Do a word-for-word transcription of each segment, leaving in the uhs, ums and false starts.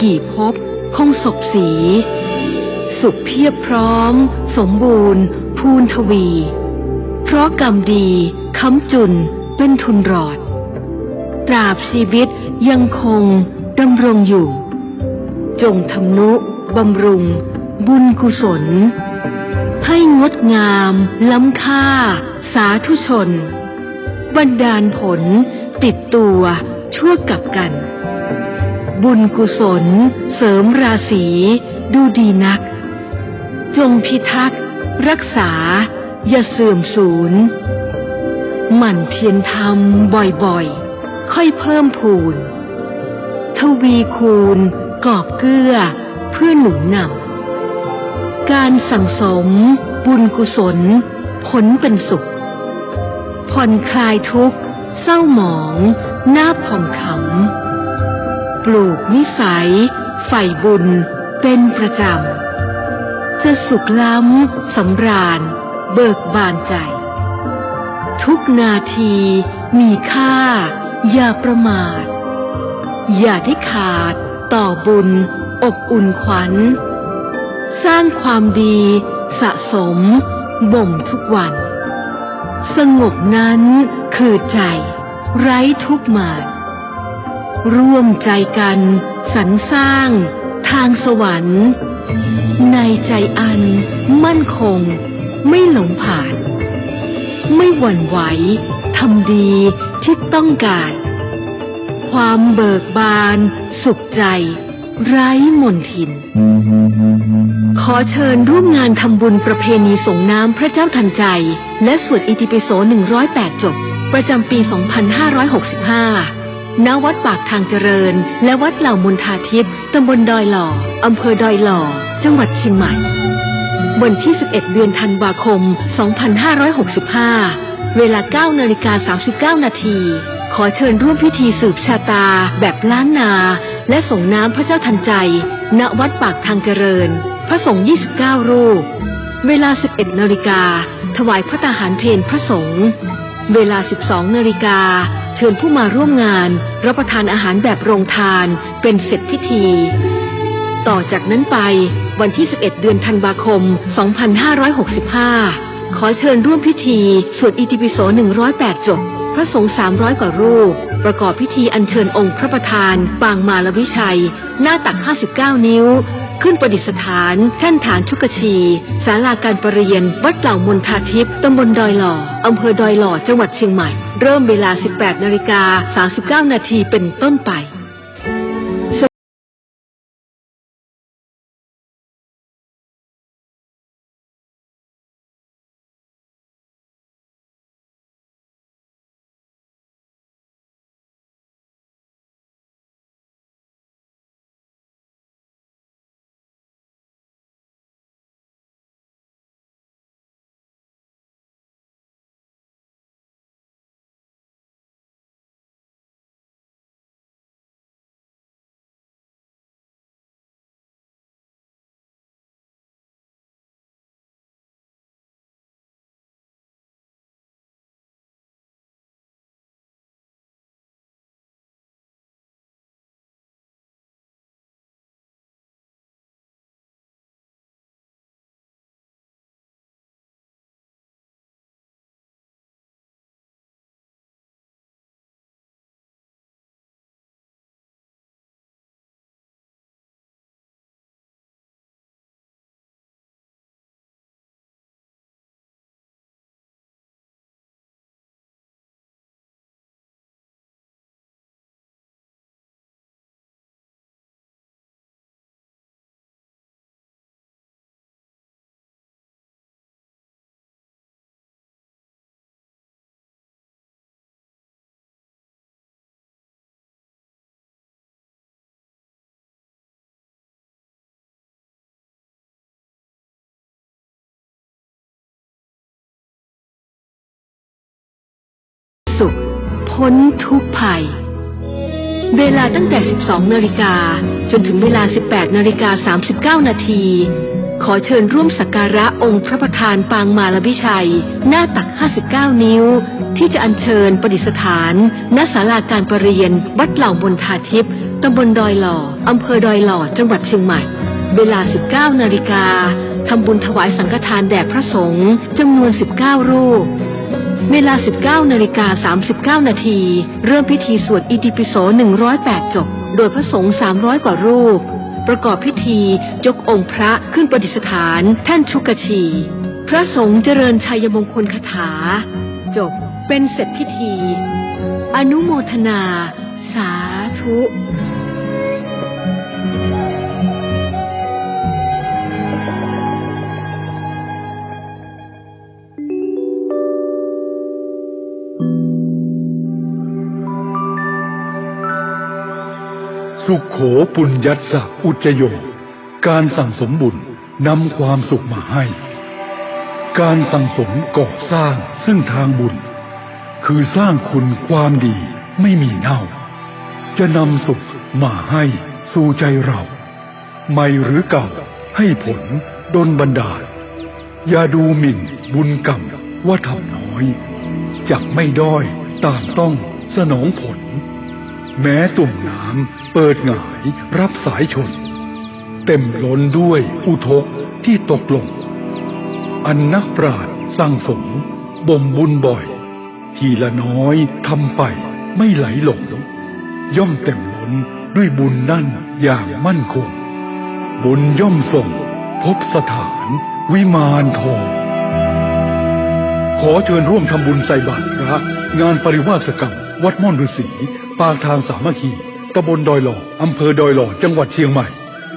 กี่ภพคงสบสี สุขเพียบพร้อม สมบูรณ์ พูนทวี เพราะกรรมดี ค้ำจุน เป็นทุนรอด ตราบชีวิตยังคงดำรงอยู่ จงทำนุบำรุงบุญกุศล ให้งดงามล้ำค่า สาธุชน บันดาลผลติดตัวชั่วกับกัน บุญกุศลเสริมราศีดูดีนัก จงพิทักษ์รักษาอย่าเสื่อมสูญ หมั่นเพียรทำบ่อยๆ ค่อยเพิ่มพูน ทวีคูณกอบเกื้อเพื่อหนุนนำ การสั่งสมบุญกุศลผลเป็นสุข ผ่อนคลายทุกข์เศร้าหมองหน้าผ่องขำ ปลูกนิสัยใฝ่บุญเป็นประจำ จะสุขล้ำสำราญเบิกบานใจ ทุกนาทีมีค่าอย่าประมาท อย่าได้ขาดต่อบุญอบอุ่นขวัญ สร้างความดีสะสมบ่มทุกวัน สงบนั้นคือใจไร้ทุกข์มาร ร่วมใจกันสรรสร้างทางสวรรค์ ในใจอันมั่นคงไม่หลงผาล ไม่หวั่นไหวทำดีที่ต้องการ ความเบิกบานสุขใจไร้มลทิน ขอเชิญร่วมงานทำบุญประเพณีส่งน้ำพระเจ้าทันใจ และสวดอิติปิโสหนึ่งร้อยแปดจบ ประจำปีสองพันห้าร้อยหกสิบห้า ณ วัดปากทางเจริญ และวัดเหล่ามนทาทิพย์ ตำบลดอยหล่อ อำเภอดอยหล่อ จังหวัดเชียงใหม่ วันที่สิบเอ็ดเดือนธันวาคมสองพันห้าร้อยหกสิบห้า เวลาเก้านาฬิกาสามสิบเก้านาที ขอเชิญร่วมพิธีสืบชะตาแบบล้านนา และส่งน้ำพระเจ้าทันใจ ณ วัดปากทางเจริญ พระสงฆ์ยี่สิบเก้ารูป เวลาสิบเอ็ดนาฬิกา ถวายภัตตาหารเพลพระสงฆ์ เวลาสิบสองนาฬิกา เชิญผู้มาร่วมงานรับประทานอาหารแบบโรงทาน เป็นเสร็จพิธี ต่อจากนั้นไป วันที่สิบเอ็ดเดือนธันวาคมสองพันห้าร้อยหกสิบห้า ขอเชิญร่วมพิธีสวดอิติปิโสหนึ่งร้อยแปดจบ พระสงฆ์สามร้อยกว่ารูป ประกอบพิธีอัญเชิญองค์พระประธานปางมารวิชัย หน้าตักห้าสิบเก้านิ้ว ขึ้นประดิษฐานแท่นฐานชุกชี ศาลาการประเรียน วัดเหล่ามนทาทิพย์ ตำบลดอยหล่อ อำเภอดอยหล่อ จังหวัดเชียงใหม่ เริ่มเวลาสิบแปดนาฬิกาสามสิบเก้านาทีเป็นต้นไป สุขพ้นทุกข์ภัย เวลาตั้งแต่สิบสองนาฬิกาจนถึงเวลาสิบแปดนาฬิกาสามสิบเก้านาที ขอเชิญร่วมสักการะองค์พระประธานปางมารวิชัย หน้าตักห้าสิบเก้านิ้ว ที่จะอัญเชิญประดิษฐาน ณ ศาลาการประเรียน วัดเหล่ามนทาทิพย์ ตำบลดอยหล่อ อำเภอดอยหล่อ จังหวัดเชียงใหม่ เวลา สิบเก้านาฬิกา ทำบุญถวายสังฆทานแด่พระสงฆ์จำนวน สิบเก้ารูป เวลา สิบเก้านาฬิกา สามสิบเก้านาที เริ่มพิธีสวดอิติปิโส หนึ่งร้อยแปดจบ โดยพระสงฆ์ สามร้อยกว่ารูป ประกอบพิธียกองค์พระขึ้นประดิษฐานแท่นชุกชี พระสงฆ์เจริญชัยมงคลคาถา จบ เป็นเสร็จพิธี อนุโมทนา สาธุ สุโข ปุญญัสสะ อุจจโย การสั่งสมบุญนำความสุขมาให้ การสั่งสมก่อสร้างซึ่งทางบุญ คือสร้างคุณความดีไม่มีเน่า จะนำสุขมาให้สู่ใจเรา ใหม่หรือเก่าให้ผลดลบันดาล อย่าดูหมิ่นบุญกรรมว่าทำน้อย จักไม่ด้อยต่างต้องสนองผล แม้ตุ่มน้ำเปิดหงายรับสายชน เต็มล้นด้วยอุทกที่ตกหล่น อันนักปราชญ์สั่งสมบ่มบุญบ่อย ทีละน้อยทำไปไม่ไหลหลง ย่อมเต็มล้นด้วยบุญนั่นอย่างมั่นคง บุญย่อมส่งพบสถานวิมานทอง ขอเชิญร่วมทำบุญใส่บาตรพระ งานปริวาสกรรม วัดม่อนฤๅษี ปากทางสามัคคี ตำบลดอยหล่อ อำเภอดอยหล่อ จังหวัดเชียงใหม่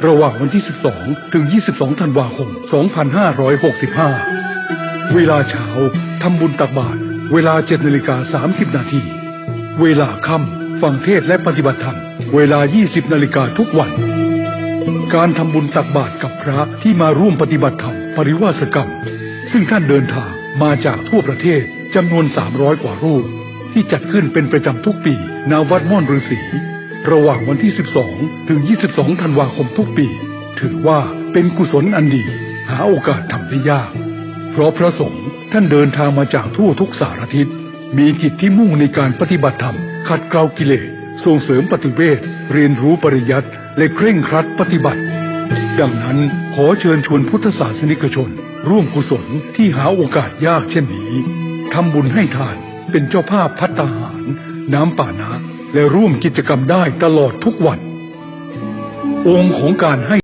ระหว่างวันที่ สิบสอง ถึง ยี่สิบสอง ธันวาคม สองพันห้าร้อยหกสิบห้า เวลาเช้า ทำบุญตักบาตร เวลา เจ็ดนาฬิกา สามสิบนาที เวลาค่ำ ฟังเทศน์และปฏิบัติธรรม เวลา ยี่สิบนาฬิกาทุกวัน การทำบุญตักบาตรกับพระที่มาร่วมปฏิบัติธรรมปริวาสกรรม ซึ่งท่านเดินทางมาจากทั่วประเทศจำนวน สามร้อยกว่ารูป ที่จัดขึ้นเป็นประจำทุกปี ณ วัดม่อนฤๅษี ระหว่างวันที่ สิบสอง ถึง ยี่สิบสอง ธันวาคมทุกปี ถือว่าเป็นกุศลอันดี หาโอกาสทำได้ยาก เพราะพระสงฆ์ท่านเดินทางมาจากทั่วทุกสารทิศ มีจิตที่มุ่งในการปฏิบัติธรรม ขัดเกลากิเลส ส่งเสริมปฏิเวท เรียนรู้ปริยัติ และเคร่งครัดปฏิบัติ ดังนั้นขอเชิญชวนพุทธศาสนิกชน ร่วมกุศลที่หาโอกาสยากเช่นนี้ ทำบุญให้ทาน เป็นเจ้าภาพภัตตาหาร น้ำปานะ และร่วมกิจกรรมได้ตลอดทุกวัน องค์ของการให้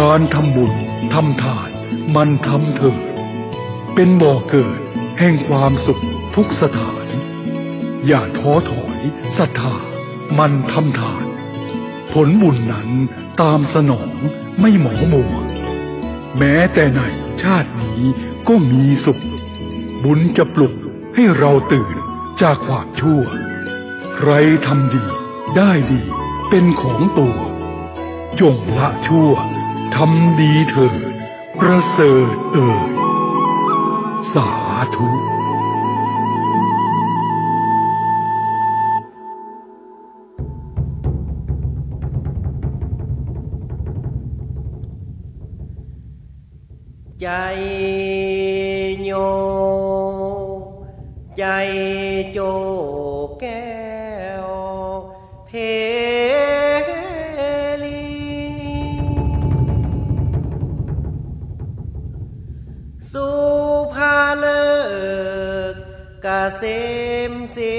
การทำบุญทำทานหมั่นทำเถิด เป็นบ่อเกิดแห่งความสุขทุกสถาน อย่าท้อถอยศรัทธาหมั่นทำทาน ผลบุญนั้นตามสนองไม่หมองมัว แม้แต่ในชาตินี้ก็มีสุข บุญจะปลุกให้เราตื่นจากความชั่ว ใครทำดีได้ดีเป็นของตัว จงละชั่วทำดีเถิด ประเสริฐเอ่ย สาธุ ใจ๋โย ใจ๋โจแก้ว เพลี สุภาฤกษ์เกษมศรี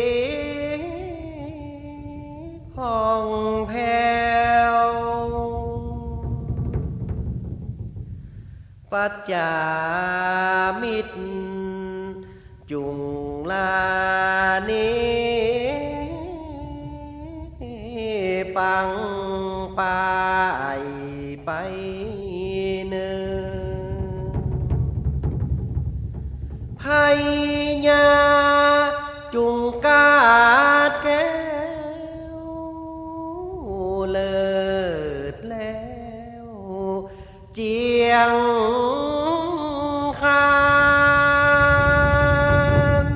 ผ่องแผ้ว ปัจจามิตร จุ่งลานิปังปายไปเนิน พญาจุ่งกาดแก้ว เลิศแล้ว เจียงคาน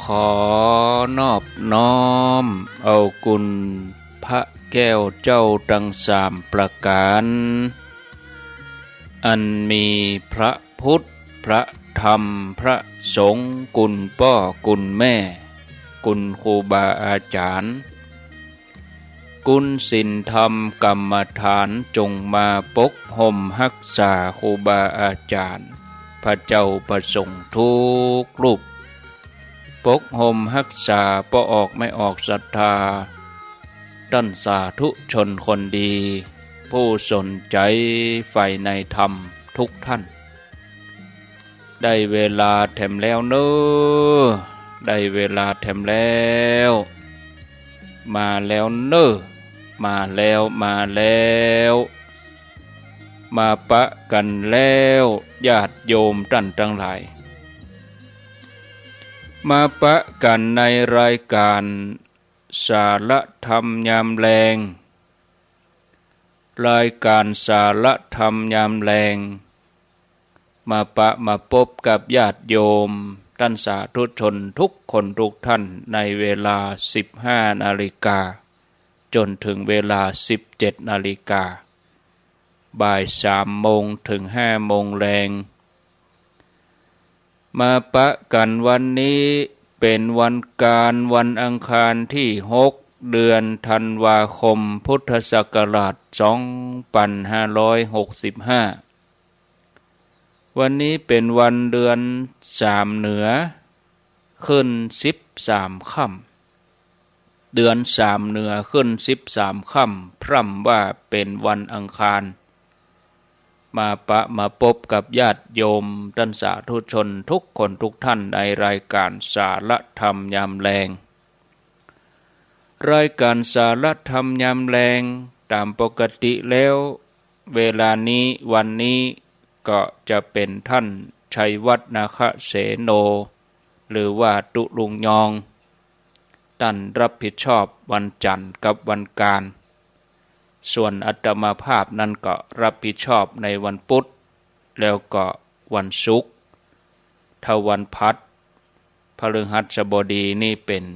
ขอนอบน้อมเอาคุณพระแก้วเจ้าตังสามประก๋าน อันมีพระพุทธ พระธรรม พระสงฆ์ คุณป้อ คุณแม่ คุณครูบาอาจ๋ารย์ คุณศีลธรรมกรรมฐาน จงมาปกห่มฮักษาครูบาอาจ๋ารย์ พระเจ้าพระสงฆ์ทุกรูป ปกห่มฮักษาป้อออกแม่ออกศรัทธา ต้านสาธุชนคนดี ผู้สนใจ๋ใฝ่ในธรรมทุกท่าน ได้เวลาแถมแล้วเน่อ ได้เวลาแถมแล้ว มาแล้วเน่อ มาแล้ว มาแล้ว มาปะกั๋นแล้ว ญาติโยมต้านตังหลาย มาปะกั๋นในรายก๋านสาระธรรมยามแลง รายก๋านสาระธรรมยามแลง มาปะมาปบกับญาติโยมต้านสาธุชนทุกคนทุกท่าน ในเวลาสิบห้านาฬิกา จ๋นเถิงเวลาสิบเจ็ดนาฬิกา บ่ายสามโมงเถิงห้าโมงแลง มาปะกั๋นวันนี้เป๋นวันก๋าน วันอังคารตี้หก เดือนธันวาคม พุทธศักราชสองปันห้าร้อยหกสิบห้า วันนี้เป๋นวันเดือนสามเหนือ ขึ้นสิบสามค่ำ เดือนสามเหนือขึ้นสิบสามค่ำ พร่ำว่าเป๋นวันอังคาร มาปะมาปบกับญาติโยมต้านสาธุชนทุกคนทุกท่าน ในรายก๋านสาระธรรมยามแลง รายก๋านสาระธรรมยามแลง ต๋ามปกติแล้ว เวลานี้ วันนี้ก็จะเป๋นต้าน ชัยวัฒน์ นาคเสโน หรือว่าตุ๊ลุงยอง ต้านรับผิดชอบวันจั๋นทร์กับวันก๋าน ส่วนอาตมาภาพนั้นก็รับผิดชอบในวันปุ๊ด แล้วก็วันศุกร์ ถ้าวันพฤหัส พฤหัสบดีนี่เป๋น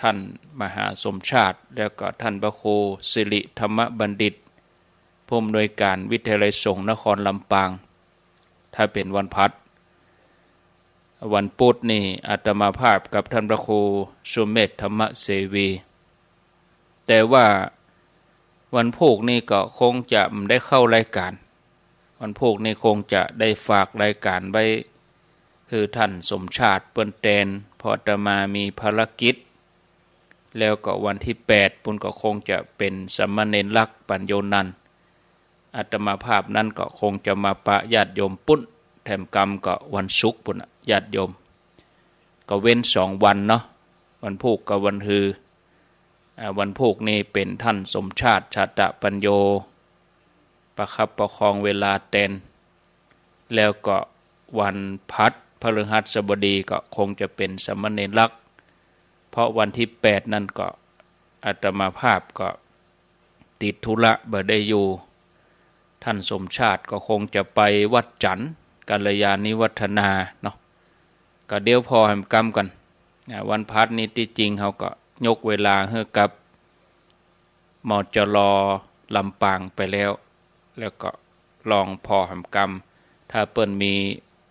ต้านมหาสมชาติ แล้วก็ต้านพระครูสิริธรรมบัณฑิต ผู้อำนวยก๋านวิทยาลัยสงฆ์นครลำปาง ถ้าเป๋นวันพฤหัส วันปุ๊ดนี่อาตมาภาพกับต้านพระครูสุเมธธรรมเสวี แต่ว่าวันพูกนี่ก็คงจะบ่ได้เข้ารายก๋าน วันพูกนี่คงจะได้ฝากรายก๋านไว้หื้อต้านสมชาติเปิ้นแตน เพราะอาตมามีภารกิจ แล้วก็วันตี้แปดปุ้นก็คงจะเป๋นสามเณรลักษณ์ ปัญโญนันท์ อาตมาภาพนั้นก็คงจะมาปะญาติโยมปุ้น แถมกำก็วันศุกร์ปุ้นน่ะ ญาติโยม ก็เว้นสองวันเนาะ วันพูกกับวันฮือ อ่า วันพูกนี้เป๋นท่านสมชาติ ชาตะปัญโญ ประคับประคองเวลาแตน แล้วก็วันพฤหัส พฤหัสบดีก็คงจะเป๋นสามเณรลักษณ์ เพราะวันตี้แปดนั้นก็อาตมาภาพก็ติดธุระบ่ได้อยู่ ท่านสมชาติก็คงจะไปวัดจันทน์ กัลยาณิวัฒนาเนาะ ก็เดี๋ยวผ่อแหมกำก่อน อ่า วันพฤหัสนี้ตี้จริงเฮาก็ยกเวลาหื้อกับ มจร ลำปางไปแล้ว แล้วก็ลองผ่อแหมกำ ถ้าเปิ้นมี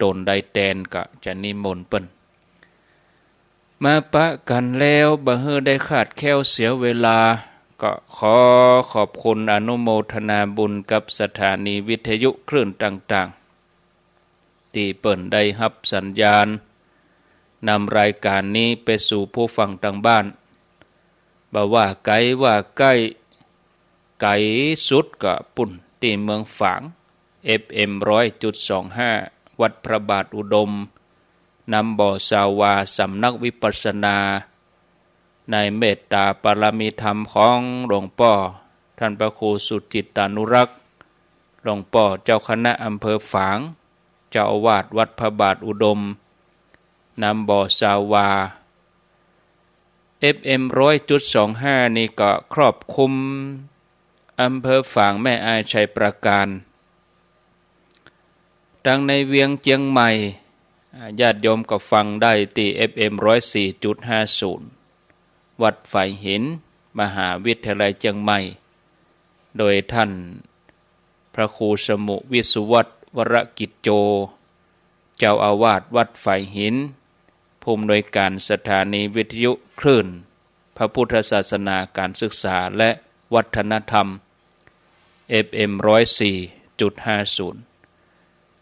ต๋นใดแตนก็จะนิมนต์เปิ้น มาปะกั๋นแล้วบ่หื้อได้ขาดแคลนเสียเวลา ก็ขอขอบคุณอนุโมทนาบุญกับสถานีวิทยุคลื่นต่างๆ ตี้เปิ้นได้ฮับสัญญาณ นำรายก๋านนี้ไปสู่ผู้ฟังตางบ้าน บ่ว่าไก๋ว่าใก้ ไก๋สุดก็ปุ้นตี้เมืองฝาง เอฟเอ็มร้อยจุดสองห้า วัดพระบาทอุดม นำบ่อซาวา สำนักวิปัสสนา ในเมตตาปารมีธรรมของหลวงป้อ ท่านพระครูสุจิตตานุรักษ์ หลวงป้อเจ้าคณะอำเภอฝาง เจ้าอาวาสวัดพระบาทอุดม นำบ่อซาวา เอฟเอ็มร้อยจุดสองห้า นี่ก็ครอบคลุมอำเภอฝาง แม่อาย ชัยปราการ ตังในเวียงเจียงใหม่ อ่า ญาติโยมก็ฟังได้ตี้ เอฟเอ็มร้อยสี่จุดห้าศูนย์ วัดฝายหิน มหาวิทยาลัยเจียงใหม่ โดยท่านพระครูสมุห์ วิศวัฒน์ วรกิจโจ เจ้าอาวาสวัดฝายหิน ผู้อำนวยการสถานีวิทยุคลื่นพระพุทธศาสนา การศึกษาและวัฒนธรรม เอฟเอ็มร้อยสี่จุดห้าศูนย์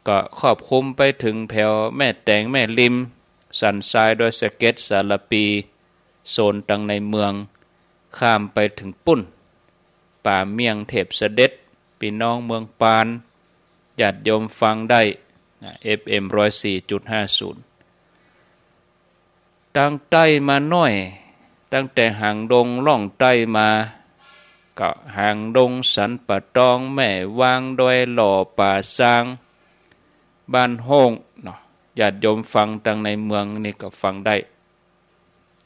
ก็ครอบคลุมไปเถิงแถวแม่แตง แม่ริม สันทราย ดอยสะเก็ด สารภี โซนตังในเมือง ข้ามไปเถิงปุ้น ป่าเมี่ยง เทพเสด็จ ปี้น้องเมืองปาน ญาติโยมฟังได้นะ เอฟเอ็มร้อยสี่จุดห้าศูนย์ ตังใต้มาหน้อย ตั้งแต่หางดงล่องใต้มา ก็หางดง สันป่าตอง แม่วาง ดอยหล่อ ป่าซาง บ้านโฮ่งเนาะ ญาติโยมฟังตังในเมืองนี่ก็ฟังได้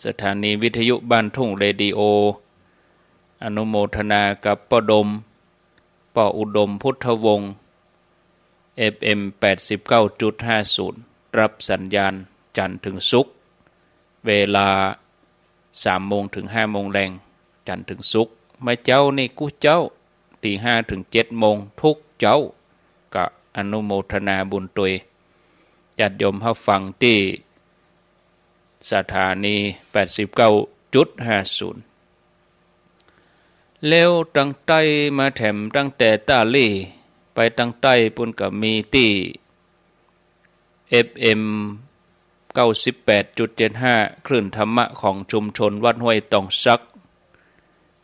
สถานีวิทยุบ้านทุ่งเรดิโอ อนุโมทนากับป้อดม ป้ออุดมพุทธวงศ์ เอฟเอ็มแปดสิบเก้าจุดห้าศูนย์ รับสัญญาณจันทร์เถิงศุกร์ เวลาสามโมงเถิงห้าโมงแลง จันทร์เถิงศุกร์ เมื่อเจ๊านี่กู้เจ๊า ตีห้าเถิงเจ็ดโมงกู้เจ๊า ก็อนุโมทนาบุญตวย ญาติโยมฮับฟังตี้สถานีแปดสิบเก้าจุดห้าศูนย์ แล้วตังใต้มาแถมตั้งแต่ต้าหลี้ไปตังใต้ปุ้นก็มีตี้ เอฟเอ็มเก้าสิบแปดจุดเจ็ดห้า คลื่นธรรมะของชุมชนวัดห้วยตองสัก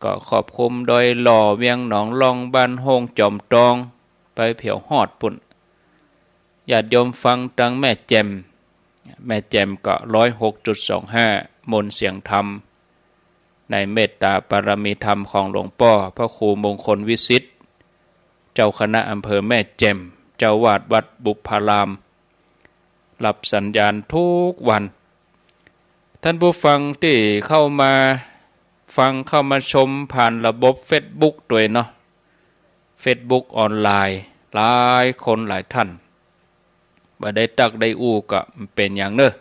ก็ครอบคลุมดอยหล่อ เวียงหนองล่อง บ้านโฮ่ง จอมตอง ไปแผวฮอดปุ้น ญาติโยมฟังตังแม่แจ่ม แม่แจ่มก็ร้อยหกจุดสองห้า มนต์เสียงธรรม ในเมตตาปารมีธรรมของหลวงป้อพระครูมงคลวิสิทธิ์ เจ้าคณะอำเภอแม่แจ่ม เจ้าอาวาสวัดบุพพาราม รับสัญญาณทุกวัน ท่านผู้ฟังตี้เข้ามาฟัง เข้ามาชมผ่านระบบเฟซบุ๊กตวยเนาะ เฟซบุ๊กออนไลน์ หลายคนหลายท่าน บ่ได้ตักได้อู้ก็บ่เป๋นหยังเน่อ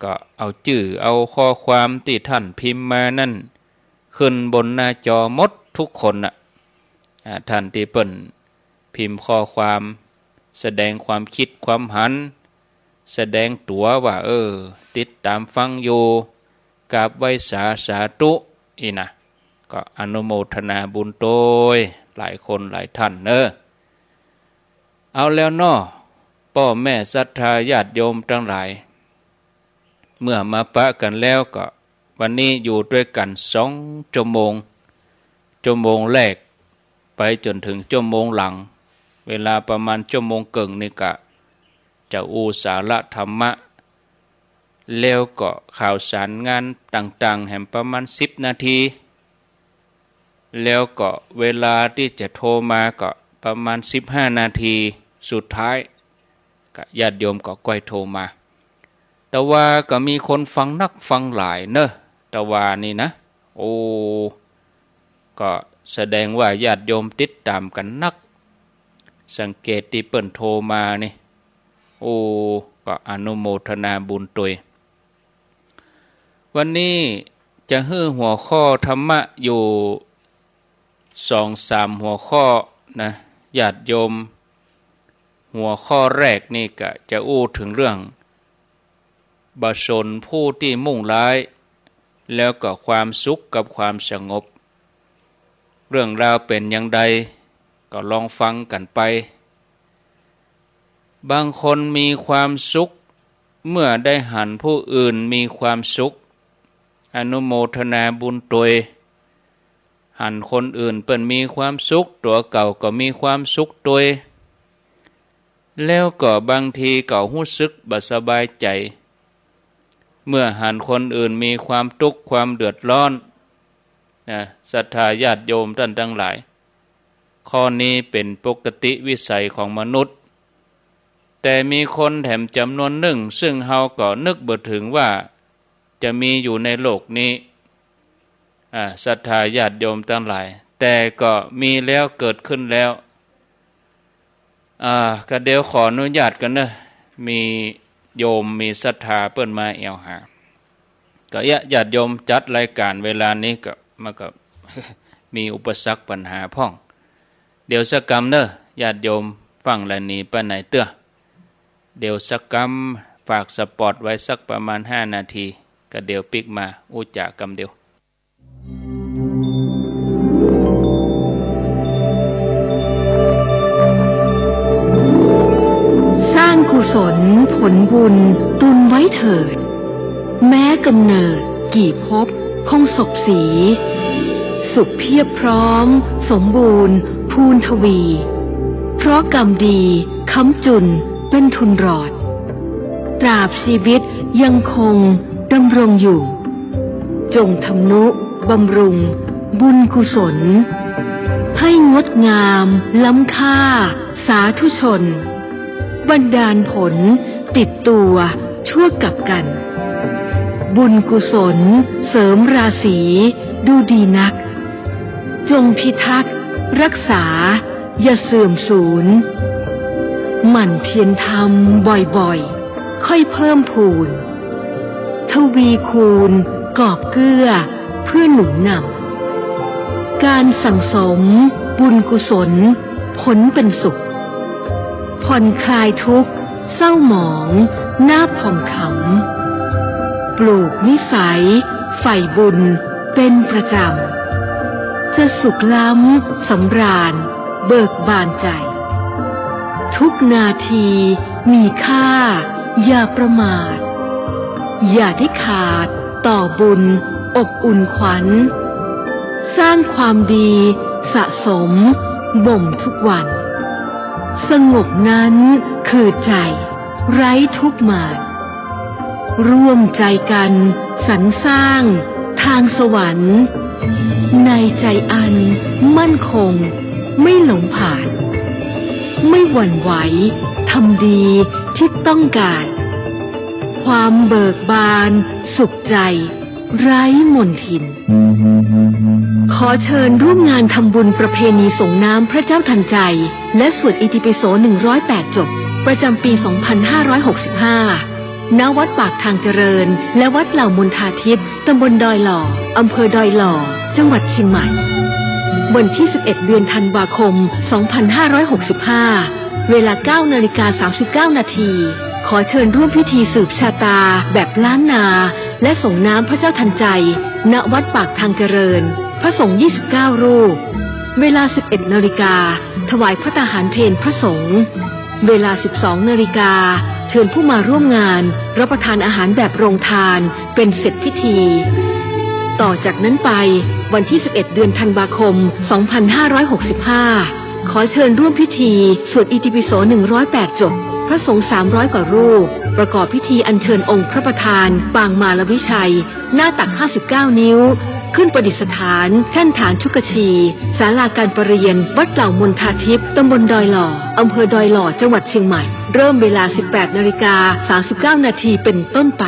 ก็เอาจื้อเอาข้อความตี้ท่านพิมพ์มานั้น ขึ้นบนหน้าจอหมดทุกคนน่ะ อ่า ท่านตี้เปิ้นพิมพ์ข้อความ แสดงความคิดความหัน แสดงตั๋วว่า เออ ติดต๋ามฟังอยู่ กราบไหว้สา สาธุ อี้นะ ก็อนุโมทนาบุญตวย หลายคนหลายท่านเน่อ เอาแล้วเนาะ ป้อแม่ศรัทธาญาติโยมตังหลาย เมื่อมาปะกั๋นแล้วก็ วันนี้อยู่ตวยกั๋นสองจั่วโมง จั่วโมงแรกไปจ๋นเถิงจั่วโมงหลัง เวลาประมาณจั่วโมงเกิ่งนี่ก็จะอู้สาระธรรมะ แล้วก็ข่าวสารงานต่างๆ แหมประมาณสิบนาที แล้วก็เวลาตี้จะโทรมาก็ประมาณสิบห้านาที สุดท้ายก็ญาติโยมก็ก้อยโทรมา แต่ว่าก็มีคนฟังนักฟังหลายเนอะ แต่ว่านี่นะ โอ้ ก็แสดงว่าญาติโยมติดต๋ามกั๋นนัก สังเกตตี้เปิ้นโทรมานี่ โอ้ ก็อนุโมทนาบุญตวย วันนี้จะหื้อหัวข้อธรรมะอยู่สองสามหัวข้อนะ ญาติโยม หัวข้อแรกนี่ก็จะอู้เถิงเรื่อง บ่สนผู้ตี้มุ่งร้าย แล้วก็ความสุขกับความสงบ เรื่องราวเป๋นอย่างใด ก็ลองฟังกั๋นไป บางคนมีความสุข เมื่อได้หันผู้อื่นมีความสุข อนุโมทนาบุญตวย หันคนอื่นเปิ้นมีความสุข ตั๋วเก่าก็มีความสุขตวย แล้วก็บางทีก็ฮู้สึกบ่สบายใจ๋ เมื่อหันคนอื่นมีความตุ๊กข์ความเดือดร้อน นะ ศรัทธาญาติโยมต้านตังหลาย ข้อนี้เป๋นปกติวิสัยของมนุษย์ แต่มีคนแถมจ๋ำนวนนึ่ง ซึ่งเฮาก็นึกบ่เถิงว่าจะมีอยู่ในโลกนี้ อ่า ศรัทธาญาติโยมตังหลาย แต่ก็มีแล้ว เกิดขึ้นแล้ว อ่า ก็เดี๋ยวขออนุญาตกั๋นเนอะ มีโยมมีศรัทธาเปิ้นมาแอ่วหา ก็เยียะญาติโยมจัดรายก๋านเวลานี้ก็ มันก็ มีอุปสรรคปัญหาพ่อง เดี๋ยวสักกำเนอะ ญาติโยมฟังแล้วหนีไปไหนเตื้อ เดี๋ยวสักกำ ฝากสปอตไว้สักประมาณห้านาที ก็เดี๋ยวปิ๊กมาอู้จ๋ากำเดียว สร้างกุศลผลบุญตุนไว้เถิด แม้กำเนิดกี่ภพคงสบสี สุขเพียบพร้อมสมบูรณ์พูนทวี เพราะกรรมดีค้ำจุนเป็นทุนรอด ตราบชีวิตยังคงดำรงอยู่ จงทำนุบำรุงบุญกุศล ให้งดงามล้ำค่าสาธุชน บันดาลผลติดตัวชั่วกับกัน บุญกุศลเสริมราศีดูดีนัก จงพิทักษ์รักษาอย่าเสื่อมสูญ หมั่นเพียรทำบ่อยๆ ค่อยเพิ่มพูน ทวีคูณกอบเกื้อเพื่อหนุนนำ การสั่งสมบุญกุศลผลเป็นสุข ผ่อนคลายทุกข์เศร้าหมองหน้าผ่องขำ ปลูกนิสัยใฝ่บุญเป็นประจำ จะสุขล้ำสำราญเบิกบานใจ ทุกนาทีมีค่าอย่าประมาท อย่าได้ขาดต่อบุญอบอุ่นขวัญ สร้างความดีสะสมบ่มทุกวัน สงบนั้นคือใจไร้ทุกข์มาร ร่วมใจกันสรรสร้างทางสวรรค์ ในใจอันมั่นคงไม่หลงผาล ไม่หวั่นไหวทำดีที่ต้องการ ความเบิกบานสุขใจไร้มลทิน ขอเชิญร่วมงานทำบุญประเพณีส่งน้ำพระเจ้าทันใจ และสวดอิติปิโสหนึ่งร้อยแปดจบ ประจำปีสองพันห้าร้อยหกสิบห้า ณ วัดปากทางเจริญ และวัดเหล่ามนทาทิพย์ ตำบลดอยหล่อ อำเภอดอยหล่อ จังหวัดเชียงใหม่ วันที่สิบเอ็ด เดือนธันวาคม สองพันห้าร้อยหกสิบห้า เวลาเก้านาฬิกาสามสิบเก้านาที ขอเชิญร่วมพิธีสืบชะตาแบบล้านนา และส่งน้ำพระเจ้าทันใจ ณ วัดปากทางเจริญ พระสงฆ์ยี่สิบเก้ารูป เวลาสิบเอ็ดนาฬิกา ถวายภัตตาหารเพลพระสงฆ์ เวลาสิบสองนาฬิกา เชิญผู้มาร่วมงานรับประทานอาหารแบบโรงทานเป็นเสร็จพิธี ต่อจากนั้นไป วันที่ สิบเอ็ด เดือนธันวาคม สองพันห้าร้อยหกสิบห้า ขอเชิญร่วมพิธีสวดอิติปิโส หนึ่งร้อยแปด จบ พระสงฆ์ สามร้อย กว่ารูป ประกอบพิธีอัญเชิญองค์พระประธานปางมารวิชัย หน้าตัก ห้าสิบเก้า นิ้ว ขึ้นประดิษฐานแท่นฐานชุกชี ศาลาการประเรียน วัดเหล่ามณฑาทิพย์ ตำบลดอยหล่อ อำเภอดอยหล่อ จังหวัดเชียงใหม่ เริ่มเวลา สิบแปด นาฬิกา สามสิบเก้า นาที เป็นต้นไป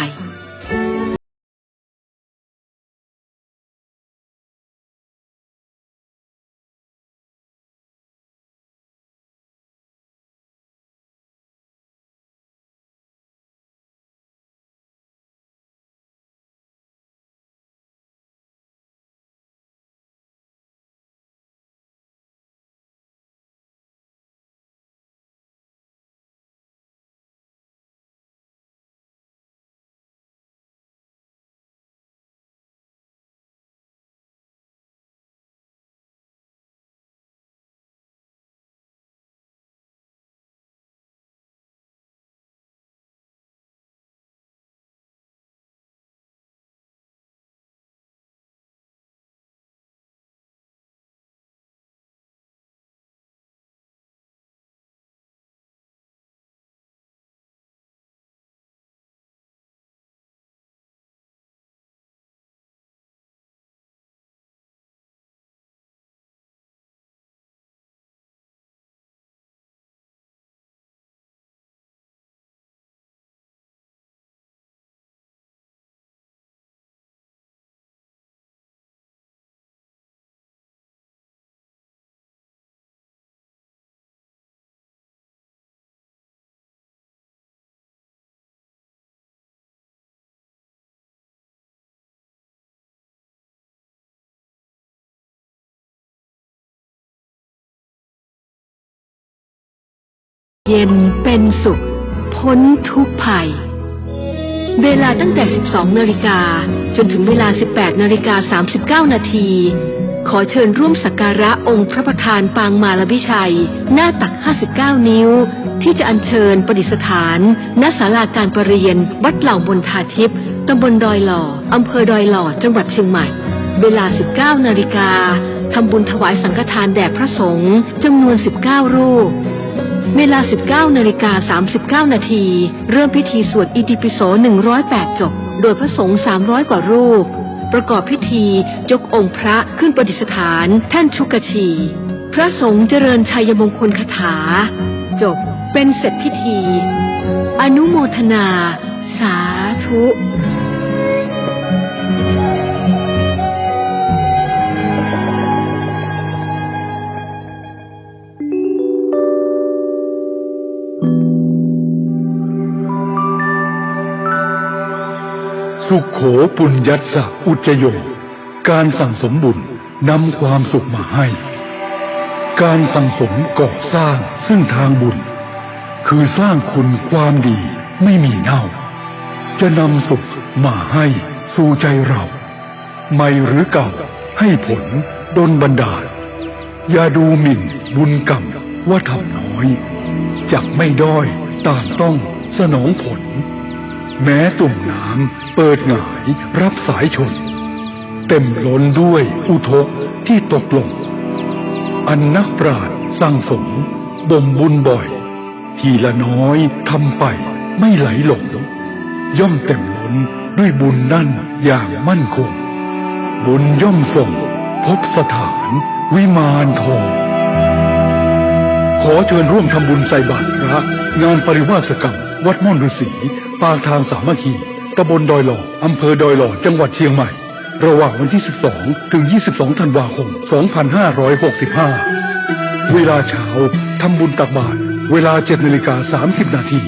เย็นเป็นสุข พ้นทุกข์ภัย เวลาตั้งแต่ สิบสอง นาฬิกา จนถึงเวลา สิบแปด นาฬิกา สามสิบเก้า นาที ขอเชิญร่วมสักการะองค์พระประธานปางมารวิชัย หน้าตัก ห้าสิบเก้า นิ้ว ที่จะอัญเชิญประดิษฐาน ณ ศาลาการประเรียน วัดเหล่ามณฑาทิพย์ ตำบลดอยหล่อ อำเภอดอยหล่อ จังหวัดเชียงใหม่ เวลา สิบเก้า นาฬิกา ทำบุญถวายสังฆทานแด่พระสงฆ์ จำนวน สิบเก้า รูป เวลา สิบเก้า นาฬิกา สามสิบเก้า นาที เริ่มพิธีสวดอิติปิโส หนึ่งร้อยแปด จบ โดยพระสงฆ์ สามร้อย กว่ารูป ประกอบพิธียกองค์พระขึ้นประดิษฐานแท่นชุกชี พระสงฆ์เจริญชัยมงคลคาถา จบ เป็นเสร็จพิธี อนุโมทนา สาธุ สุโข ปุญญัสสะ อุจจโย การสั่งสมบุญนำความสุขมาให้ การสั่งสมก่อสร้างซึ่งทางบุญ คือสร้างคุณความดีไม่มีเน่า จะนำสุขมาให้สู่ใจเรา ใหม่หรือเก่าให้ผลดลบันดาล อย่าดูหมิ่นบุญกรรมว่าทำน้อย จักไม่ด้อยต่างต้องสนองผล แม้ตุ่มน้ำเปิดหงายรับสายชน เต็มล้นด้วยอุทกที่ตกหล่น อันนักปราชญ์สั่งสมบ่มบุญบ่อย ทีละน้อยทำไปไม่ไหลหลง ย่อมเต็มล้นด้วยบุญนั่นอย่างมั่นคง บุญย่อมส่งพบสถานวิมานทอง ขอเชิญร่วมทำบุญใส่บาตรพระ งานปริวาสกรรม วัดม่อนฤๅษี ปากทางสามัคคี ตำบลดอยหล่อ อำเภอดอยหล่อ จังหวัดเชียงใหม่ ระหว่างวันที่ สิบสอง ถึง ยี่สิบสอง ธันวาคม สองพันห้าร้อยหกสิบห้า เวลาเช้า ทำบุญตักบาตร เวลา เจ็ด นาฬิกา สามสิบ นาที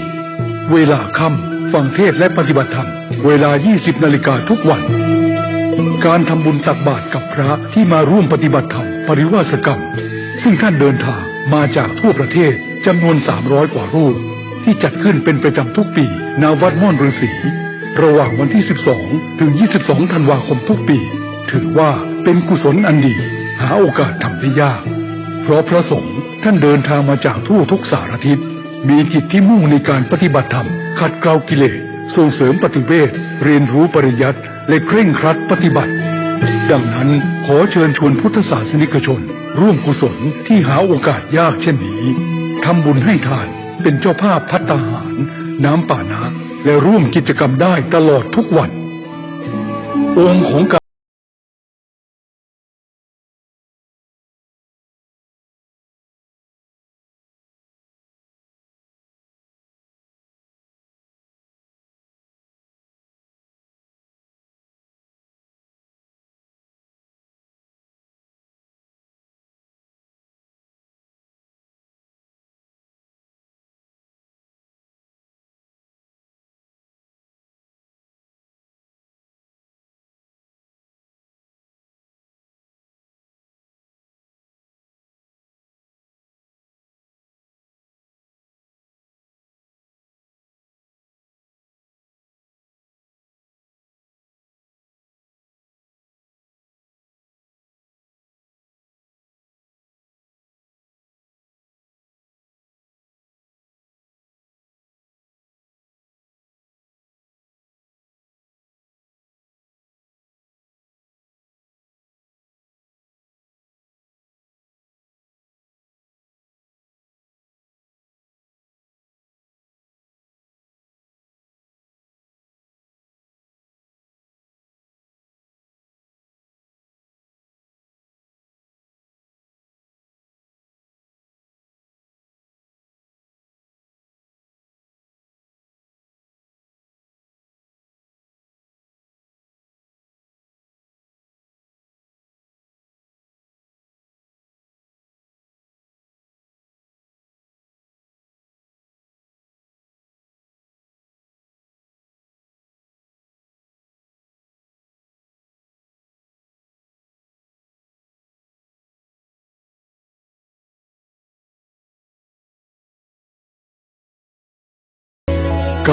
เวลาค่ำ ฟังเทศน์และปฏิบัติธรรม เวลา ยี่สิบ นาฬิกาทุกวัน การทำบุญตักบาตรกับพระที่มาร่วมปฏิบัติธรรมปริวาสกรรม ซึ่งท่านเดินทางมาจากทั่วประเทศ จำนวน สามร้อย กว่ารูป ที่จัดขึ้นเป็นประจำทุกปี ณ วัดม่อนฤๅษี ระหว่างวันที่ สิบสอง ถึง ยี่สิบสอง ธันวาคมทุกปี ถือว่าเป็นกุศลอันดี หาโอกาสทำได้ยาก เพราะพระสงฆ์ท่านเดินทางมาจากทั่วทุกสารทิศ มีจิตที่มุ่งในการปฏิบัติธรรม ขัดเกลากิเลส ส่งเสริมปฏิเวท เรียนรู้ปริยัติ และเคร่งครัดปฏิบัติ ดังนั้นขอเชิญชวนพุทธศาสนิกชนร่วมกุศลที่หาโอกาสยากเช่นนี้ ทำบุญให้ทาน เป็นเจ้าภาพภัตตาหาร น้ำปานะ และร่วมกิจกรรมได้ตลอดทุกวัน องค์ของการ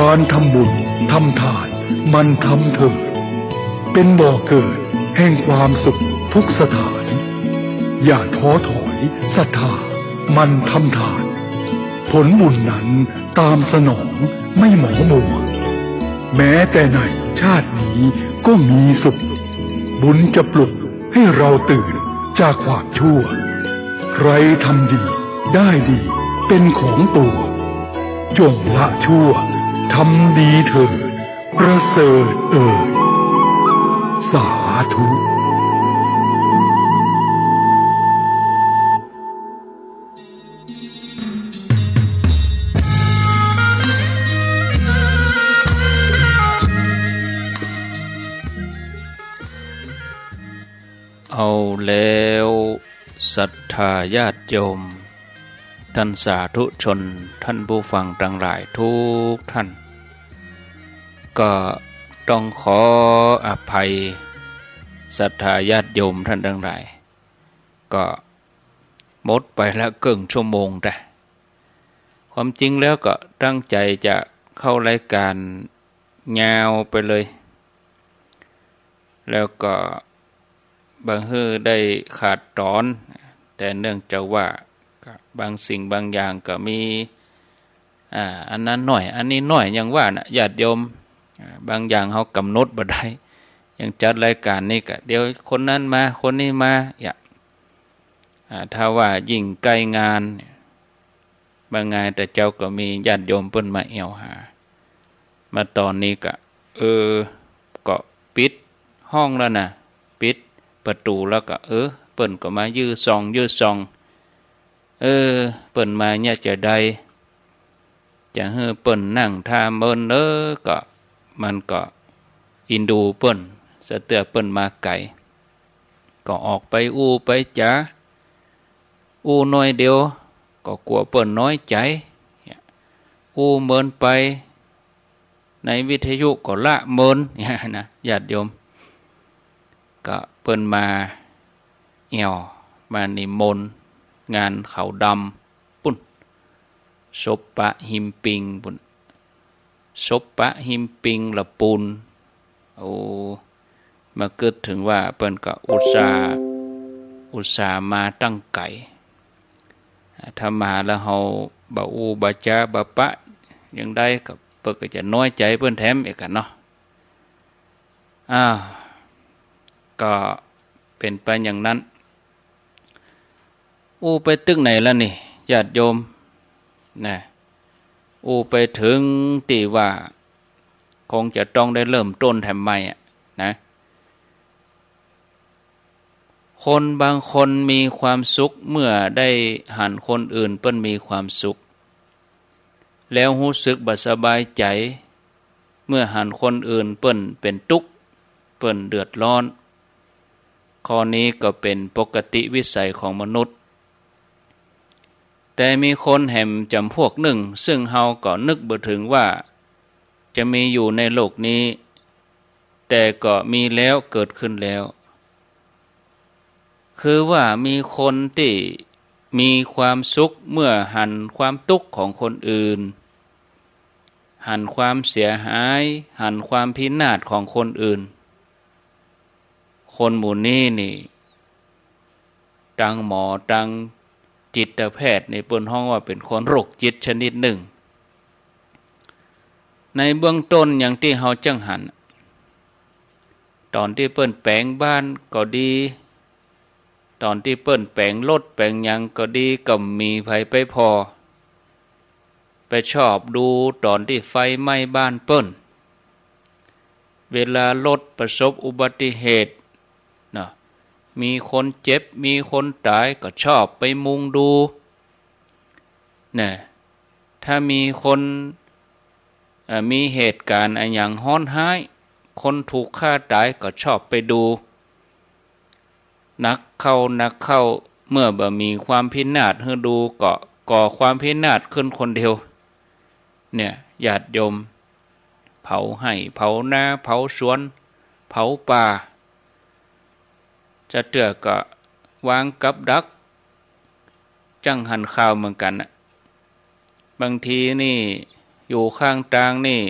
การทำบุญทำทานหมั่นทำเถิด เป็นบ่อเกิดแห่งความสุขทุกสถาน อย่าท้อถอยศรัทธาหมั่นทำทาน ผลบุญนั้นตามสนองไม่หมองมัว แม้แต่ในชาตินี้ก็มีสุข บุญจะปลุกให้เราตื่นจากความชั่ว ใครทำดีได้ดีเป็นของตัว จงละชั่วทำดีเถิด ประเสริฐเอ่ย สาธุ เอาแล้วศรัทธาญาติโยม ท่านสาธุชน ท่านผู้ฟังตังหลายทุกท่าน ก็ต้องขออภัยศรัทธาญาติโยมท่านตังหลาย ก็หมดไปละเกิ่งชั่วโมงแต่ ความจริงแล้วก็ตั้งใจ๋จะเข้ารายก๋านยาวไปเลย แล้วก็บ่หื้อได้ขาดต๋อน แต่เนื่องจากว่าก็บางสิ่งบางอย่างก็มี อ่า อันนั้นน้อย อันนี้น้อย อย่างว่าน่ะ ญาติโยม อ่า บางอย่างเฮากำหนดบ่ได้ อย่างจัดรายก๋านนี้ก็เดี๋ยวคนนั้นมา คนนี้มา อย่าง อ่า ถ้าว่ายิ่งใก้งาน บ่างายแต่เจ๊าก็มีญาติโยมเปิ้นมาแอ่วหา มาต๋อนนี้ก็ เออ ก็ปิดห้องแล้วนะ ปิดประตู๋แล้วก็ เออ เปิ้นก็มายื้อส่อง ยื้อส่อง เออ เปิ้นมาเนี่ยจะใด จะหื้อเปิ้นนั่งท่าเมินเน้อ ก็ มันก็อินดูเปิ้น สะเตื้อเปิ้นมาไก๋ ก็ออกไปอู้ไปจ๋า อู้น้อยเดียว ก็กั๋วเปิ้นน้อยใจ๋ อู้เมินไป ในวิทยุก็ละเมิน เนี่ยนะ ญาติโยม ก็เปิ้นมาแอ่ว มานิมนต์ งานขาวดำ ปุ้น ศพปะหิมปิงปุ้น ศพปะหิมปิงละปูน โอ้ มากึ๊ดเถิงว่าเปิ้นก็อุตส่าห์ อุตส่าห์มาตั้งไก๋ ถ้ามาแล้วเฮาบ่อู้บ่จ๋าบ่ปะ อย่างใดก็เปิ้นก็จะน้อยใจ๋เปิ้นแถมอีกกั๋นเนาะ อ้าว ก็เป๋นไปอย่างนั้น อู้ไปตึงไหนละนี่ ญาติโยม นะ อู้ไปเถิงตี้ว่า คงจะต้องได้เริ่มต้นแถมใหม่อะ นะ คนบางคนมีความสุขเมื่อได้หันคนอื่นเปิ้นมีความสุข แล้วฮู้สึกบ่สบายใจ๋ เมื่อหันคนอื่นเปิ้นเป๋นตุ๊กข์ เปิ้นเดือดร้อน ข้อนี้ก็เป๋นปกติวิสัยของมนุษย์ แต่มีคนแหมจ๋ำพวกนึ่ง ซึ่งเฮาก็นึกบ่เถิงว่าจะมีอยู่ในโลกนี้ แต่ก็มีแล้ว เกิดขึ้นแล้ว คือว่ามีคนตี้มีความสุขเมื่อหันความตุ๊กข์ของคนอื่น หันความเสียหาย หันความพินาศของคนอื่น คนหมู่นี้นี่ ตางหมอ ตางจิตแพทย์นี่เปิ้นฮ้องว่าเป๋นคนโรคจิตชนิดนึ่ง ในเบื้องต้นอย่างตี้เฮาจั้งหัน ต๋อนตี้เปิ้นแป๋งบ้านก็ดี ต๋อนตี้เปิ้นแป๋งรถแป๋งหยังก็ดี ก็บ่มีใผไปผ่อ ไปชอบดูต๋อนตี้ไฟไหม้บ้านเปิ้น เวลารถประสบอุบัติเหตุเนาะ มีคนเจ็บ มีคนต๋าย ก็ชอบไปมุงดู นะ ถ้ามีคน เอ่อ มีเหตุก๋ารณ์อะหยังฮ้อนฮ้าย คนถูกฆ่าต๋าย ก็ชอบไปดู หนักเข้า หนักเข้า เมื่อบ่มีความพินาศหื้อดู ก็ก่อความพินาศขึ้นคนเดียว เนี่ย ญาติโยม เผาไฮ่ เผานา เผาสวน เผาป่า จะเตื้อก็วางกับดัก จั้งหันข่าวเหมือนกั๋นน่ะ บางทีนี่อยู่ข้างตางนี่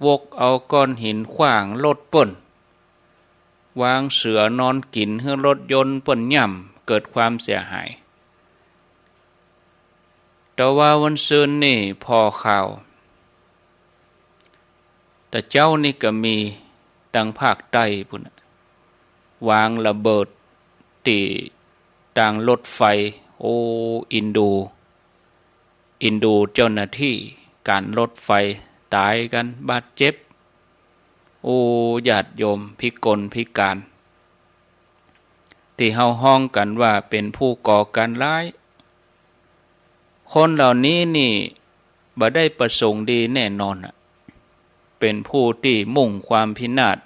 วกเอาก้อนหินขว้างรถเปิ้น วางเสื่อนอนกิ๋นหื้อรถยนต์เปิ้นย่ำ เกิดความเสียหาย แต่ว่าวันซืนนี่ผ่อข่าว แต่เจ๊านี่ก็มีตางภาคใต้ปู้นน่ะ วางระเบิดตี้ตางรถไฟ โอ้ เอ็นดู เอ็นดูเจ้าหน้าตี้ก๋านรถไฟ ต๋ายกั๋น บาดเจ็บ โอ้ ญาติโยม พิกลพิก๋าน ตี้เฮาฮ้องกั๋นว่าเป๋นผู้ก่อก๋านร้าย คนเหล่านี้นี่บ่ได้ประสงค์ดีแน่นอนน่ะ เป๋นผู้ตี้มุ่งความพินาศ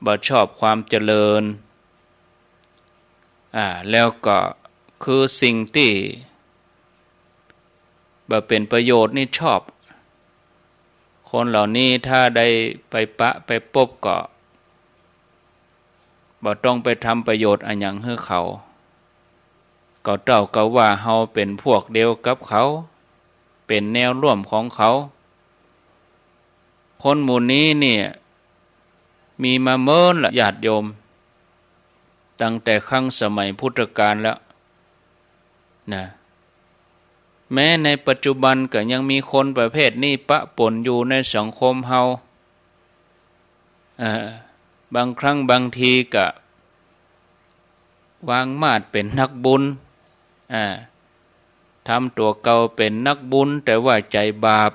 บ่ชอบความเจริญ อ่า แล้วก็คือสิ่งตี้บ่เป๋นประโยชน์นี่ชอบ คนเหล่านี้ถ้าได้ไปปะไปปบก็ บ่ต้องไปทำประโยชน์อะหยังหื้อเขา ก็เต้ากับว่าเฮาเป๋นพวกเดียวกับเขา เป๋นแนวร่วมของเขา คนหมู่นี้เนี่ย มีมาเมินละญาติโยม ตั้งแต่ครั้งสมัยพุทธกาลแล้วนะ แม้ในปัจจุบันก็ยังมีคนประเภทนี้ปะปนอยู่ในสังคมเฮา เอ่อ บางครั้งบางทีก็วางมาดเป๋นนักบุญ อ่า ทำตั๋วเก่าเป๋นนักบุญ แต่ว่าใจ๋บาป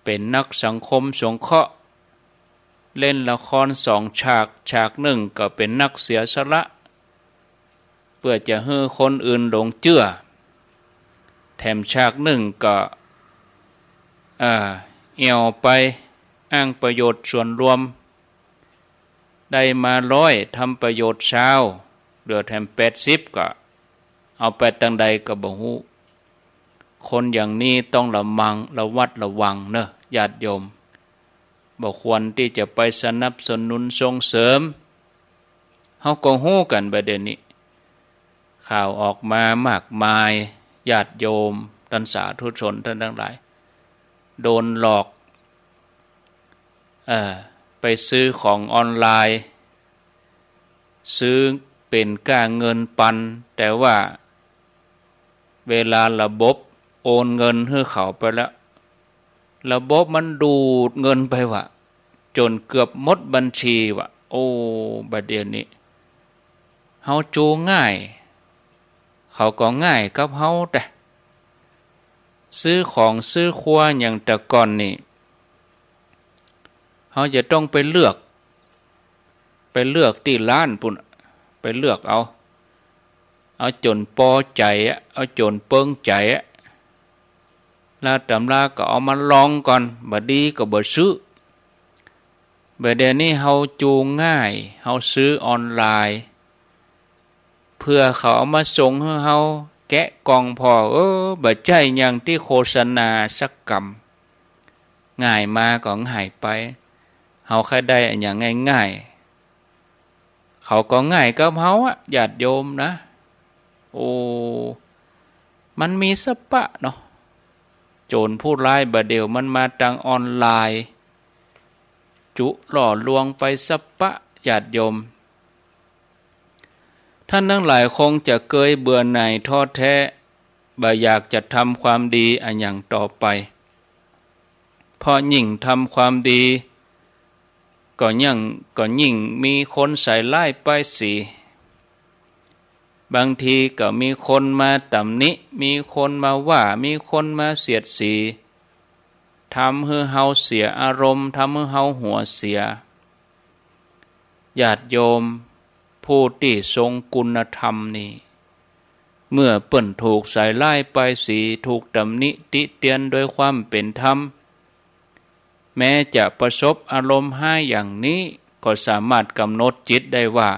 เป๋นนักสังคมสงเคราะห์ เล่นละครสองฉาก ฉากนึ่งก็เป๋นนักเสียสละ เปื้อจะหื้อคนอื่นหลงเจื้อ แถมฉากนึ่งก็ เอ่อ เอี่ยวไปอ้างประโยชน์ส่วนรวม ได้มาร้อย ทำประโยชน์ซาว เหลือแถมแปดสิบ ก็เอาไปตางใดก็บ่ฮู้ คนอย่างนี้ต้องระมัง ระวัดระวังเนอะ ญาติโยม บ่ควรตี้จะไปสนับสนุนส่งเสริม เฮาก็ฮู้กั๋นบ่าเดี๋ยวนี้ ข่าวออกมามากมาย ญาติโยม ต้านสาธุชนต้านตังหลาย โดนหลอก เอ่อ ไปซื้อของออนไลน์ ซื้อเป๋นก้าเงินปัน แต่ว่าเวลาระบบโอนเงินหื้อเขาไปแล้ว ระบบมันดูดเงินไปว่ะ จ๋นเกือบหมดบัญชีว่ะ อ้ บ่าเดี่ยวนี้ เฮาจูงง่าย เขาก็ง่ายกับเฮาแต๊ ซื้อของซื้อครัวอย่างแต่ก่อนนี่ เฮาจะต้องไปเลือก ไปเลือกตี้ร้านปู้น ไปเลือกเอา เอาจ๋นปอใจ๋อะ เอาจ๋นเปิงใจ๋อะ แล้วต๋ำราก็เอามาลองก่อน บ่ดีก็บ่ซื้อ บ่าเดี่ยวนี้เฮาจูงง่าย เฮาซื้อออนไลน์ เผื่อเขาเอามาส่งหื้อเฮา แกะก่องผ่อ เออ บ่ใจ้อย่างตี้โฆษณาสักกำ ง่ายมาก็ง่ายไป เฮาใค่ได้อะหยังง่ายๆ เขาก็ง่ายกับเฮาอะ ญาติโยมนะ โอ้ มันมีสะปะเนาะ โจ๋รผู้ร้ายบ่าเดี่ยวมันมาตางออนไลน์ จุหล่อลวงไปสะปะ ญาติโยม ท่านตังหลายคงจะเกยเบื่อหน่ายท้อแท้ บ่อยากจะทำความดีอะหยังต่อไป เพราะยิ่งทำความดี ก็ยิ่ง ก็ยิ่งมีคนใส่ร้ายป้ายสี บางทีก็มีคนมาตำหนิ มีคนมาว่า มีคนมาเสียดสี ทำหื้อเฮาเสียอารมณ์ ทำหื้อเฮาหัวเสีย ญาติโยม ผู้ตี้ทรงคุณธรรมนี่ เมื่อเปิ้นถูกใส่ร้ายป้ายสี ถูกตำหนิติเตียนโดยความเป๋นธรรม แม้จะประสบอารมณ์ฮ้ายอย่างนี้ ก็สามารถกำหนดจิตได้ว่า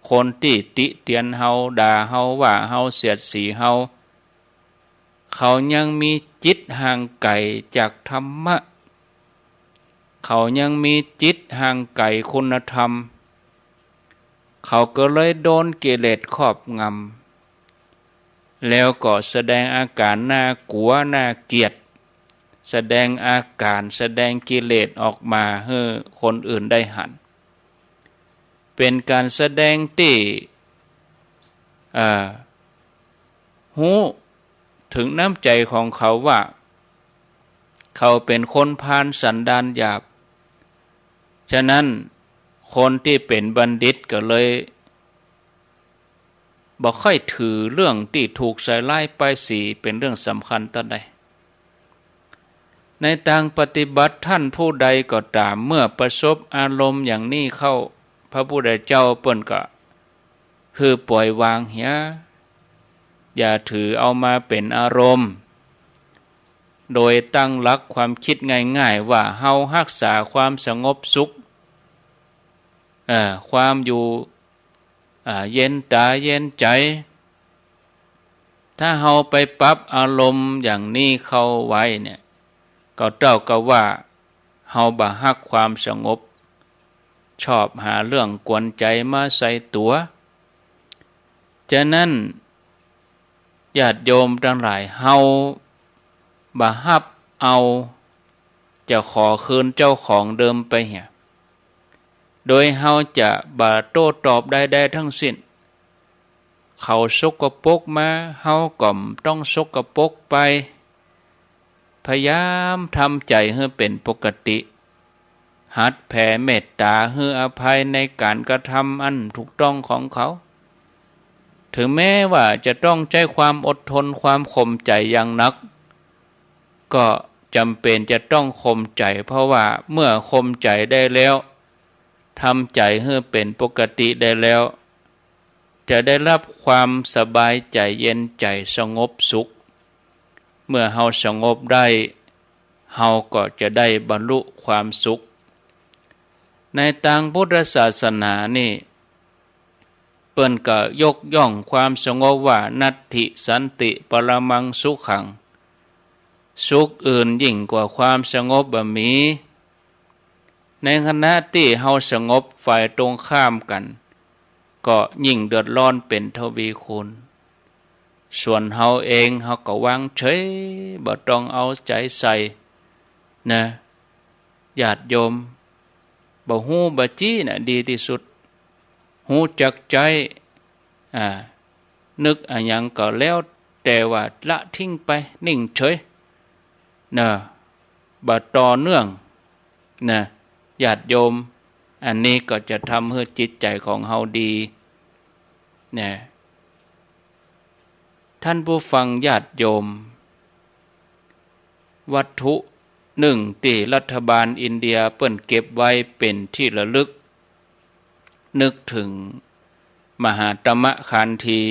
คนตี้ติเตียนเฮา ด่าเฮา ว่าเฮา เสียดสีเฮา เขายังมีจิตห่างไก๋จากธรรมะ เขายังมีจิตห่างไก๋คุณธรรม เขาก็เลยโดนกิเลสครอบงำ แล้วก็แสดงอาก๋ารน่ากั๋วน่าเกลียด แสดงอาก๋าร แสดงกิเลสออกมาหื้อคนอื่นได้หัน เป๋นก๋านแสดงตี้ เอ่อ ฮู้เถิงน้ำใจ๋ของเขาว่า เขาเป๋นคนพาลสันดานหยาบ ฉะนั้นคนตี้เป๋นบัณฑิตก็เลย บ่ค่อยถือเรื่องตี้ถูกใส่ร้ายป้ายสีเป๋นเรื่องสำคัญเต้าใด ในตางปฏิบัติท่านผู้ใดก็ต๋าม เมื่อประสบอารมณ์อย่างนี้เข้า พระพุทธเจ้าเปิ้นก็หื้อปล่อยวางเหีย อย่าถือเอามาเป๋นอารมณ์ โดยตั้งหลักความกึ๊ดง่ายๆ ว่าเฮาฮักษาความสงบสุข เอ่อ ความอยู่ อ่า เย็นต๋าเย็นใจ๋ ถ้าเฮาไปปรับอารมณ์อย่างนี้เข้าไว้เนี่ย ก็เต้ากับว่าเฮาบ่ฮักความสงบ ชอบหาเรื่องกวนใจ๋มาใส่ตั๋ว ฉะนั้น ญาติโยมตังหลาย เฮาบ่ฮับเอา จะขอคืนเจ้าของเดิมไปเหีย โดยเฮาจะบ่โต้ตอบใดๆ ตึงสิ้น เขาสกปรกมา เฮาก็ต้องสกปรกไป พยายามทำใจ๋หื้อเป๋นปกติ หัดแผ่เมตต๋าหื้ออภัยในก๋านกระทำอันถูกต้องของเขา ถึงแม้ว่าจะต้องใจ๊ความอดทน ความข่มใจ๋อย่างหนัก ก็จ๋ำเป๋นจะต้องข่มใจ๋ เพราะว่าเมื่อข่มใจ๋ได้แล้ว ทำใจ๋หื้อเป๋นปกติได้แล้ว จะได้ฮับความสบายใจ๋ เย็นใจ๋ สงบสุข เมื่อเฮาสงบได้ เฮาก็จะได้บรรลุความสุข ในตางพุทธศาสนานี่ เปิ้นก็ยกย่องความสงบว่า นัตถิสันติปรมังสุขัง สุขอื่นยิ่งกว่าความสงบบ่มี ในขณะตี้เฮาสงบ ฝ่ายตรงข้ามกั๋น ก็ยิ่งเดือดร้อนเป๋นทวีคูณ ส่วนเฮาเอง เฮาก็วางเฉย บ่ต้องเอาใจ๋ใส่ นะ ญาติโยม บ่ฮู้บ่จี้น่ะดีตี้สุด ฮู้จักใจ๊ อ่า นึกอะหยังก็แล้วแต่ว่าละทิ้งไป นิ่งเฉย นะ บ่ต่อเนื่อง นะ ญาติโยม อันนี้ก็จะทำหื้อจิตใจ๋ของเฮาดี นะ ท่านผู้ฟังญาติโยม วัตถุหนึ่งตี้รัฐบาลอินเดียเปิ้นเก็บไว้เป๋นตี้ระลึก นึกเถิงมหาตมะคานธี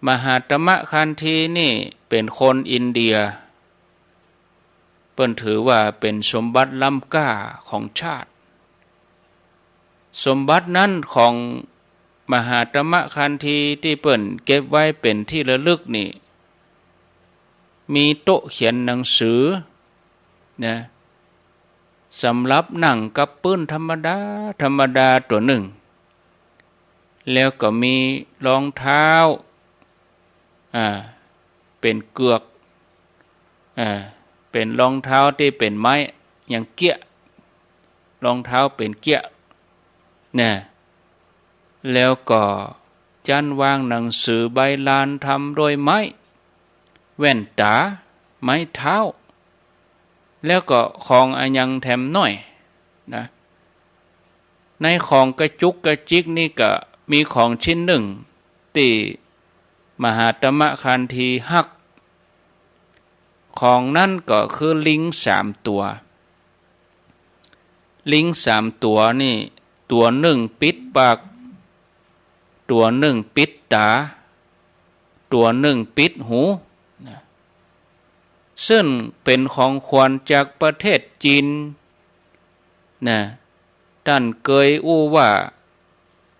มหาตมะคานธีนี่เป๋นคนอินเดีย เปิ้นถือว่าเป๋นสมบัติล้ำก้าของชาติ สมบัตินั้นของมหาตมะคานธีตี้เปิ้นเก็บไว้เป๋นตี้ระลึกนี่ มีโต๊ะเขียนหนังสือ นะ สำหรับนั่งกับปื๊นธรรมดา ธรรมดาตั๋วนึ่ง แล้วก็มีรองเท้า อ่า เป๋นเกือก อ่า เป๋นรองเท้าตี้เป๋นไม้ ยังเก๊ยะ รองเท้าเป๋นเก๊ยะ นะ แล้วก็จั๊นวางหนังสือใบลานทำโดยไม้ แว่นต๋า ไม้เท้า แล้วก็ของอะหยังแถมหน้อย นะ ในของกระจุกกระจิกนี่ก็มีของชิ้นหนึ่งตี้มหาตมะคานธีฮัก ของนั้นก็คือลิงสามตั๋ว ลิงสามตั๋วนี่ ตั๋วนึ่งปิดปาก ตั๋วนึ่งปิดต๋า ตั๋วนึ่งปิดหู นะ ซึ่งเป๋นของขวัญจากประเทศจีน นะ ต้านเกยอู้ว่า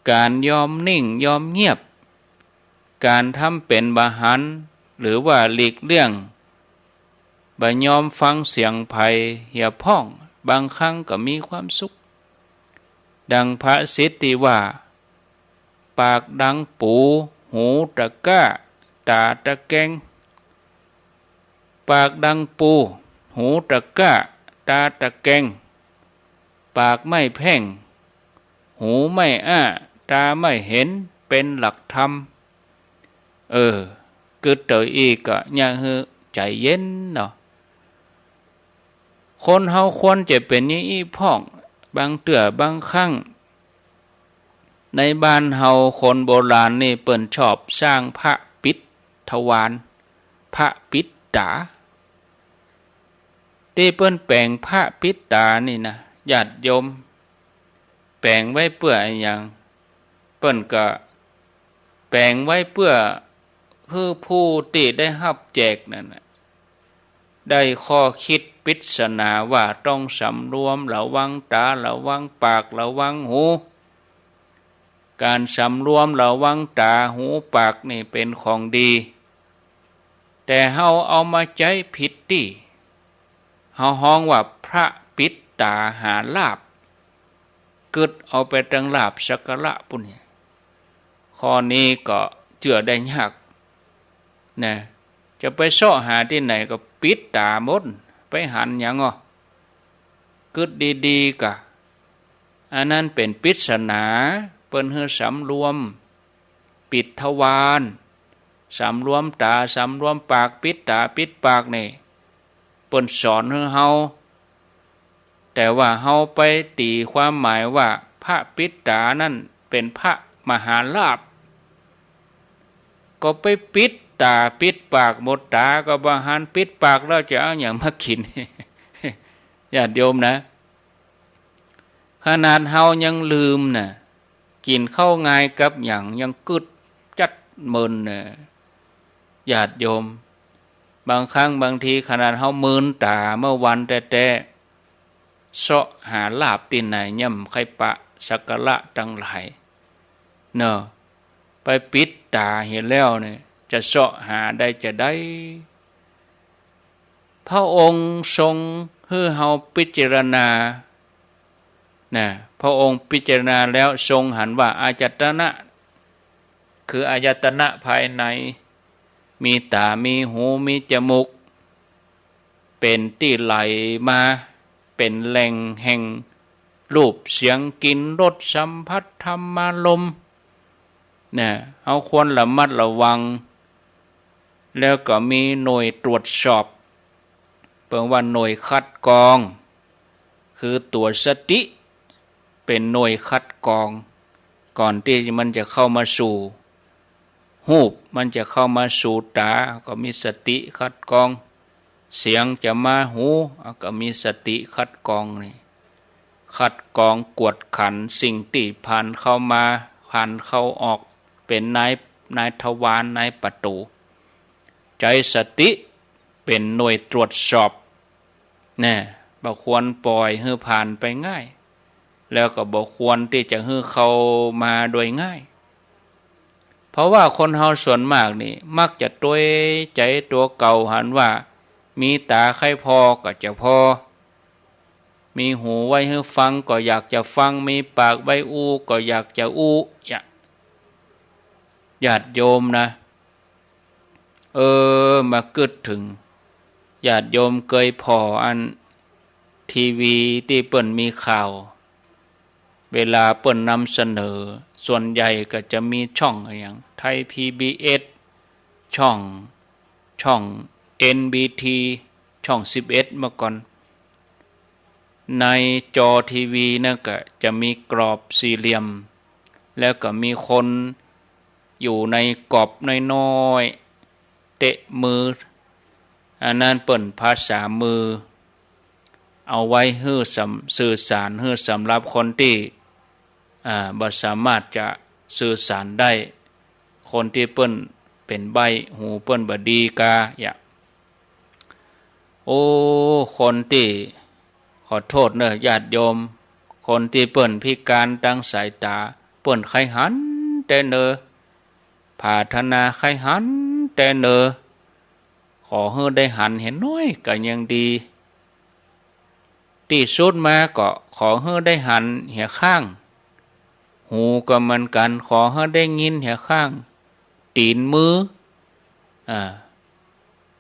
ก๋านยอมนิ่งยอมเงียบ ก๋านทำเป๋นบ่หัน หรือว่าหลีกเลี่ยง บ่ยอมฟังเสียงใผเหียพ่อง บางครั้งก็มีความสุข ดังภาษิตตี้ว่า ปากดังปู หูตะก้า ต๋าตะแกง ปากดังปู หูตะก้า ต๋าตะแกง ปากไม่แพ่ง หูไม่อ้า ต๋าไม่เห็น เป๋นหลักธรรม เออ กึ๊ดเต๋ออี้ก็เยียะหื้อใจ๋เย็นเนาะ คนเฮาควรจะเป๋นอย่างอี้พ่อง บางเตื้อบางครั้ง ในบ้านเฮาคนโบราณนี่เปิ้นชอบสร้างพระปิดทวาร พระปิดต๋า ตี้เปิ้นแป๋งพระปิดต๋านี่นะ ญาติโยม แป๋งไว้เปื้ออะหยัง เปิ้นก็แป๋งไว้เปื้อหื้อผู้ตี้ได้ฮับแจกนั่นน่ะ ได้ข้อคิดปริศนาว่าต้องสำรวมระวังต๋า ระวังปาก ระวังหู ก๋านสำรวมระวังต๋า หู ปากนี่เป๋นของดี แต่เฮาเอามาใจ๊ผิดตี้ เฮาฮ้องว่าพระปิดต๋าหาลาภ กึ๊ดเอาไปตังลาภสักการะปุ้น ข้อนี้ก็เจื้อได้ยาก นะ จะไปเซาะหาตี้ไหนก็ปิดต๋าหมด ไปหันหยังอ่ะ กึ๊ดดีๆ ก่ะ อันนั้นเป๋นปริศนา เปิ้นหื้อสำรวม ปิดทวาร สำรวมต๋า สำรวมปาก ปิดต๋า ปิดปากนี่ เปิ้นสอนหื้อเฮา แต่ว่าเฮาไปตี๋ความหมายว่าพระปิดต๋านั้นเป๋นพระมหาลาภ ก็ไปปิดต๋าปิดปากหมด ต๋าก็บ่หัน ปิดปากแล้วจะเอาหยังมากิ๋น ญาติโยมนะ ขนาดเฮายังลืมน่ะ กิ๋นข้าวงายกับหยังยังกึ๊ดจั๊ดเมินน่ะ ญาติโยม บางครั้งบางทีขนาดเฮาเมินต๋าเมื่อวันแต๊ๆ เซาะหาลาภตี้ไหน ย่ำใค่ปะสักการะตังหลาย เนาะ ไปปิดต๋าเหียแล้วเนี่ย จะเซาะหาได้จาใด พระองค์ทรงหื้อเฮาพิจารณา นะ พระองค์พิจารณาแล้วทรงหันว่าอายตนะ คืออายตนะภายใน มีต๋า มีหู มีจมูก เป๋นตี้ไหลมา เป๋นแหล่งแห่งรูป เสียง กลิ่น รส สัมผัส ธรรมารมณ์ นะ เฮาควรระมัดระวัง แล้วก็มีหน่วยตรวจสอบ เปิ้นว่าหน่วยคัดกรอง คือตั๋วสติ เป๋นหน่วยคัดกรอง ก่อนตี้มันจะเข้ามาสู่ฮูป มันจะเข้ามาสู่ต๋า ก็มีสติคัดกรอง เสียงจะมาหู ก็มีสติคัดกรองนี่ คัดกรองกวดขันสิ่งตี้ผ่านเข้ามา ผ่านเข้าออก เป๋นนาย นายทวาร นายประตู๋ ใจ๊สติเป๋นหน่วยตรวจสอบ แน่ บ่ควรป่อยหื้อผ่านไปง่าย แล้วก็บ่ควรตี้จะหื้อเข้ามาโดยง่าย เพราะว่าคนเฮาส่วนมากนี่ มักจะตวยใจ๋ตั๋วเก่าหันว่า มีต๋าใค่ผ่อก็จะผ่อ มีหูไว้หื้อฟังก็อยากจะฟัง มีปากไว้อู้ก็อยากจะอู้ ญาติ ญาติโยมนะ เออ มากึ๊ดเถิง ญาติโยมเกยผ่ออันทีวีตี้เปิ้นมีข่าว เวลาเปิ้นนำเสนอ ส่วนใหญ่ก็จะมีช่องอะหยัง ไทย พีบีเอส ช่อง ช่อง เอ็นบีที ช่องสิบเอ็ด เมื่อก่อน ในจอทีวีนั่นก็จะมีกรอบสี่เหลี่ยม แล้วก็มีคนอยู่ในกรอบน้อยๆ เตะมือ อันนั้นเปิ้นภาษามือ เอาไว้หื้อสำ สื่อสาร หื้อสำหรับคนตี้ อ่า บ่สามารถจะสื่อสารได้ คนตี้เปิ้นเป๋นใบ้ หูเปิ้นบ่ดีกา ญาติ โอ้ คนตี้ ขอโต้ษเน่อญาติโยม คนตี้เปิ้นพิการตางสายต๋า เปิ้นใค่หันแต๊เน่อ ผาถนาใค่หันแต๊เน่อ ขอหื้อได้หันเหียน้อยก็ยังดี ตี้สุดมาก็ขอหื้อได้หันเหียข้าง หูก็เหมือนกั๋น ขอหื้อได้ยินเหียข้าง ตี๋นมือ อ่า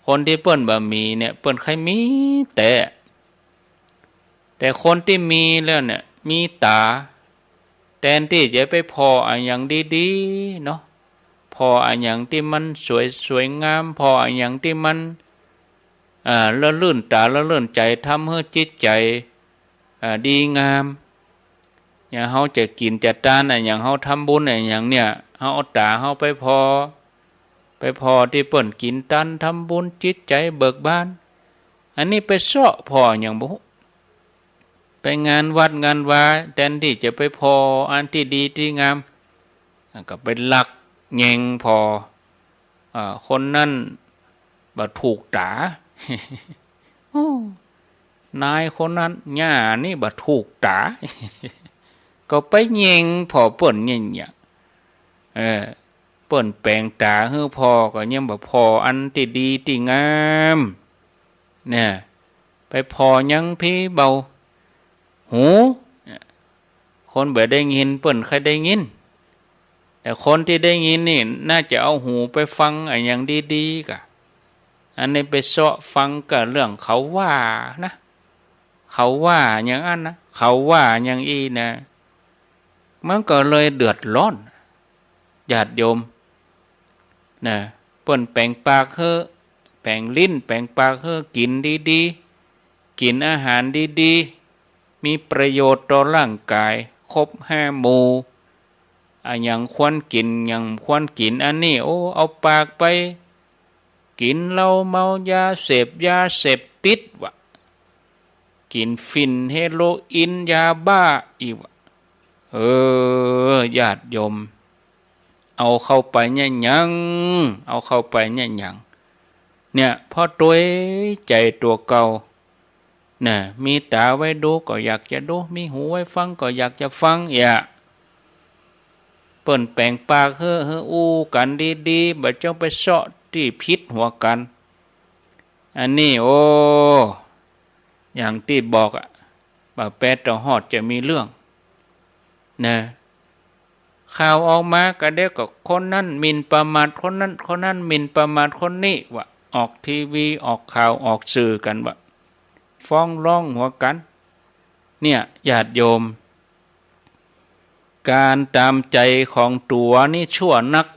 คนตี้เปิ้นบ่มีเนี่ย เปิ้นใค่มีแต๊ แต่คนตี้มีแล้วเนี่ย มีต๋า แตนตี้จะไปผ่ออะหยังดีๆ เนาะ ผ่ออะหยังตี้มันสวย สวยงาม ผ่ออะหยังตี้มัน อ่า ละลื่นต๋า ละลื่นใจ๋ ทำหื้อจิตใจ๋ อ่า ดีงาม อย่างเฮาจะกิ๋นจะตานอะหยัง เฮาทำบุญอะหยังเนี่ย เฮาเอาต๋าเฮาไปผ่อ ไปผ่อตี้เปิ้นกิ๋นตาน ทำบุญ จิตใจ๋เบิกบาน อันนี้ไปเซาะผ่ออะหยังบ่ฮู้ ไปงานวัดงานวา แตนตี้จะไปผ่ออันตี้ดีตี้งาม ก็ไปลักแยงผ่อ อ่า คนนั้นบ่ถูกต๋า โอ้ นายคนนั้น ย่านี่บ่ถูกต๋า ก็ไปแยงผ่อเปิ้นเนี่ย เออ เปิ้นแป๋งต๋าหื้อผ่อก็ยังบ่ผ่ออันตี้ดีตี้งาม เนี่ย ไปผ่อยังผีเบาหู คนบ่ได้ยินเปิ้นใค่ได้ยิน แต่คนตี้ได้ยินนี่น่าจะเอาหูไปฟังอะหยังดีๆ ก่ะ อันนี้ไปเซาะฟังก่ะเรื่องเขาว่านะ เขาว่าอย่างอั้นนะ เขาว่าอย่างอี้นะ มันก็เลยเดือดร้อน ญาติโยม นะ เปิ้นแป๋งปากหื้อ แป๋งลิ้น แป๋งปากหื้อกิ๋นดีๆ กิ๋นอาหารดีๆ มีประโยชน์ต่อร่างก๋าย ครบห้าหมู่ อะหยังควรกิ๋น หยังควรกิ๋น อันนี้ โอ้ เอาปากไปกิ๋นเหล้าเมา ยาเสพ ยาเสพติดวะ กิ๋นฝิ่น เฮโรอีน ยาบ้าอีกวะ เออ ญาติโยม เอาเข้าไปเนี่ยหยัง เอาเข้าไปเนี่ยหยัง เนี่ย พอตวยใจ๋ตั๋วเก่า น่ะ มีต๋าไว้ดูก็อยากจะดู มีหูไว้ฟังก็อยากจะฟัง เยียะ เปิ้นแป๋งปากหื้อ หื้ออู้กั๋นดีๆ บ่จ้องไปเซาะตี้ผิดหัวกั๋น อันนี้ โอ้ อย่างตี้บอกอะ บ่าแป๊ดเต้าฮอดจะมีเรื่อง นะ ข่าวออกมาก็เดี๋ยวก็คนนั้นหมิ่นประมาทคนนั้น คนนั้นหมิ่นประมาทคนนี้วะ ออกทีวี ออกข่าว ออกสื่อกั๋นวะ ฟ้องร้องหัวกั๋น เนี่ย ญาติโยม ก๋านต๋ามใจ๋ของตั๋วนี่ชั่วนัก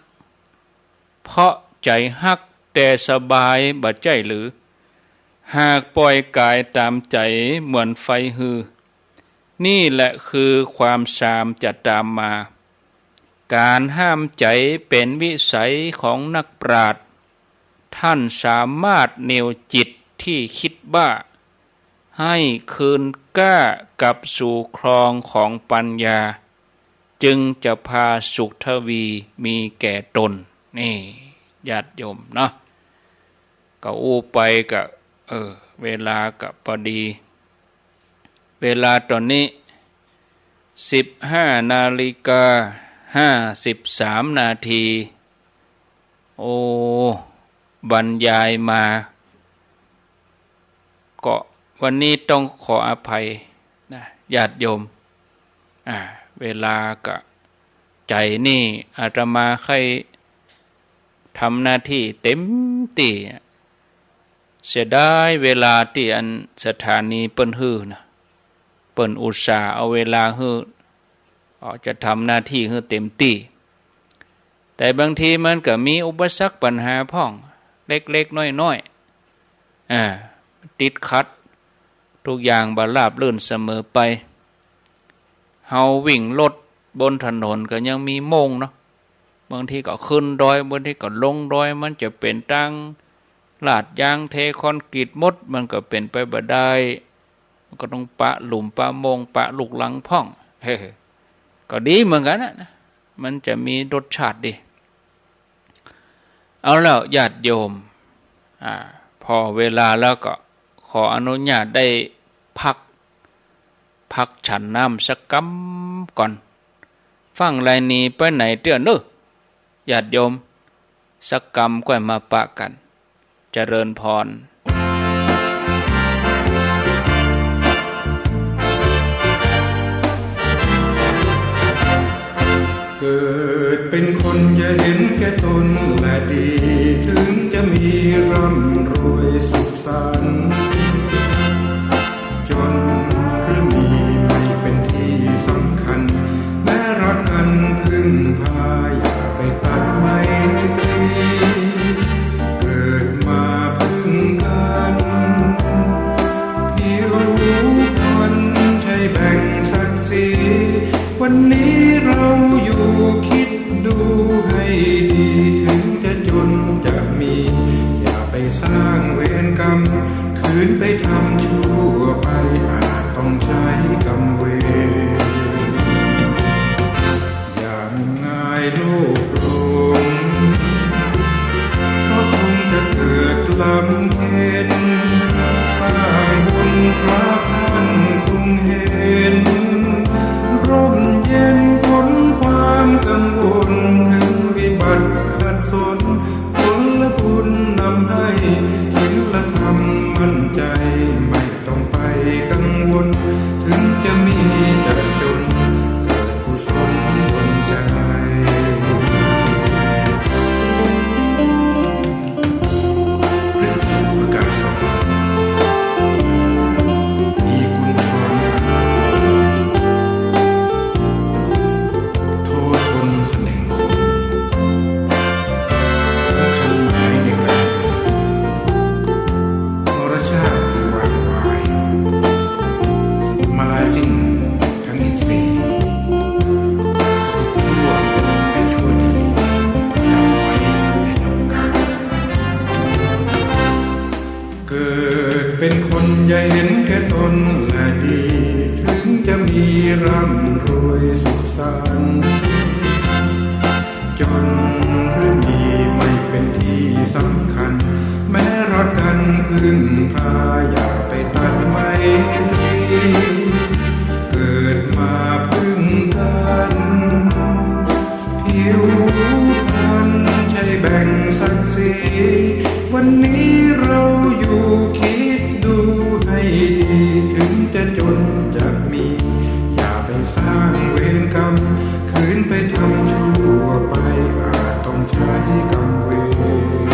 เพราะใจ๋ฮักแต่สบายบ่ใจ้หรือ หากป่อยก๋ายต๋ามใจ๋เหมือนไฟฮือ นี่แหละคือความซามจะตามมา ก๋านห้ามใจ๋เป๋นวิสัยของนักปราชญ์ ต้านสามารถเหนี่ยวจิตตี้กึ๊ดบ้า หื้อคืนก้ากลับสู่คลองของปั๋ญญา จึงจะพาสุขทวีมีแก่ตน นี่ ญาติโยมเนาะ ก็อู้ไปก็ เออ เวลาก็ปอดี เวลาต๋อนนี้ สิบห้านาฬิกาห้าสิบสามนาที โอ้ บรรยายมา ก็วันนี้ต้องขออภัยนะ ญาติโยม อ่า เวลาก็ใจ๋นี่ อาตมาใค่ทำหน้าตี้เต๋มตี้ เสียดายเวลาตี้อันสถานีเปิ้นหื้อนะ เปิ้นอุตส่าห์เอาเวลาหื้อ ก็จะทำหน้าตี้หื้อเต๋มตี้ แต่บางทีมันก็มีอุปสรรคปัญหาพ่อง เล็กๆ น้อยๆ อ่า ติดขัด กู้อย่างบ่ราบรื่นเสมอไป เฮาวิ่งรถบนถนนก็ยังมีโม่งเนาะ บางทีก็ขึ้นดอย บางทีก็ลงดอย มันจะเป๋นตางลาดยางเทคอนกรีตหมด มันก็เป๋นไปบ่ได้ มันก็ต้องปะหลุมปะโม่งปะลูกรังพ่อง เฮ้อ ก็ดีเหมือนกั๋นนะ มันจะมีรสชาติดี เอาแล้วญาติโยม อ่า พอเวลาแล้วก็ขออนุญาตได้พัก พักฉันน้ำสักกำก่อน ฟั่งไรหนีไปไหนเตื้อเน้อ ญาติโยม สักกำก้อยมาปะกั๋น เจริญพร เกิดเป๋นคนอย่าเห็นแก่ตนและดี ถึงจะมีร่ำรวยสุขสันต์ จนหรือมีไม่เป๋นตี้สำคัญ แม้รักกั๋นพึ่งพาอย่าไปตัดไมตรี เกิดมาพึ่งกั๋น ผิวพรรณใช่แบ่งศักดิ์ศรี วันนี้เราอยู่คิดดูให้ดี ถึงจะจนจะมี อย่าไปสร้างเวรกรรม คืนไปทำชั่วไป อาจต้องใช้กรรมเวร อย่างมงายโลภหลง เพราะคงจะเกิดลำเค็ญ สร้างบุญพระท่านคงเห็น ร่มเย็นพ้นความกังวล ถึงวิบัติขัดสน ผลบุญนำให้ศีลธรรมมั่นใจ ไม่ต้องไปกังวล ถึงจะมีจะจน เกิดกุศลดลใจ พระสูตรประกาศสอน มีคุณชร โททนเสน่ห์ สำคัญหมายในการ มรชาติที่วางไว้ มาลายสิ้นทั้งอินทรีย์ สุขทั่วไปชั่วดี ดับไปในโลกา เกิดเป๋นคนอย่าเห็นแก่ตนและดี ถึงจะมีร่ำรวยสุขสันต์ จนหรือมีไม่เป๋นตี้สำคัญ แม้รักกั๋นพึ่งพาอย่าไปตัดไมตรี เกิดมาพึ่งกั๋น ผิวพรรณใช่แบ่งศักดิ์ศรี วันนี้เราอยู่คิดดูให้ดี ถึงจะจนจะมี อย่าไปสร้างเวรกรรม คืนไปทำชั่วไป อาจต้องใช้กรรมเวร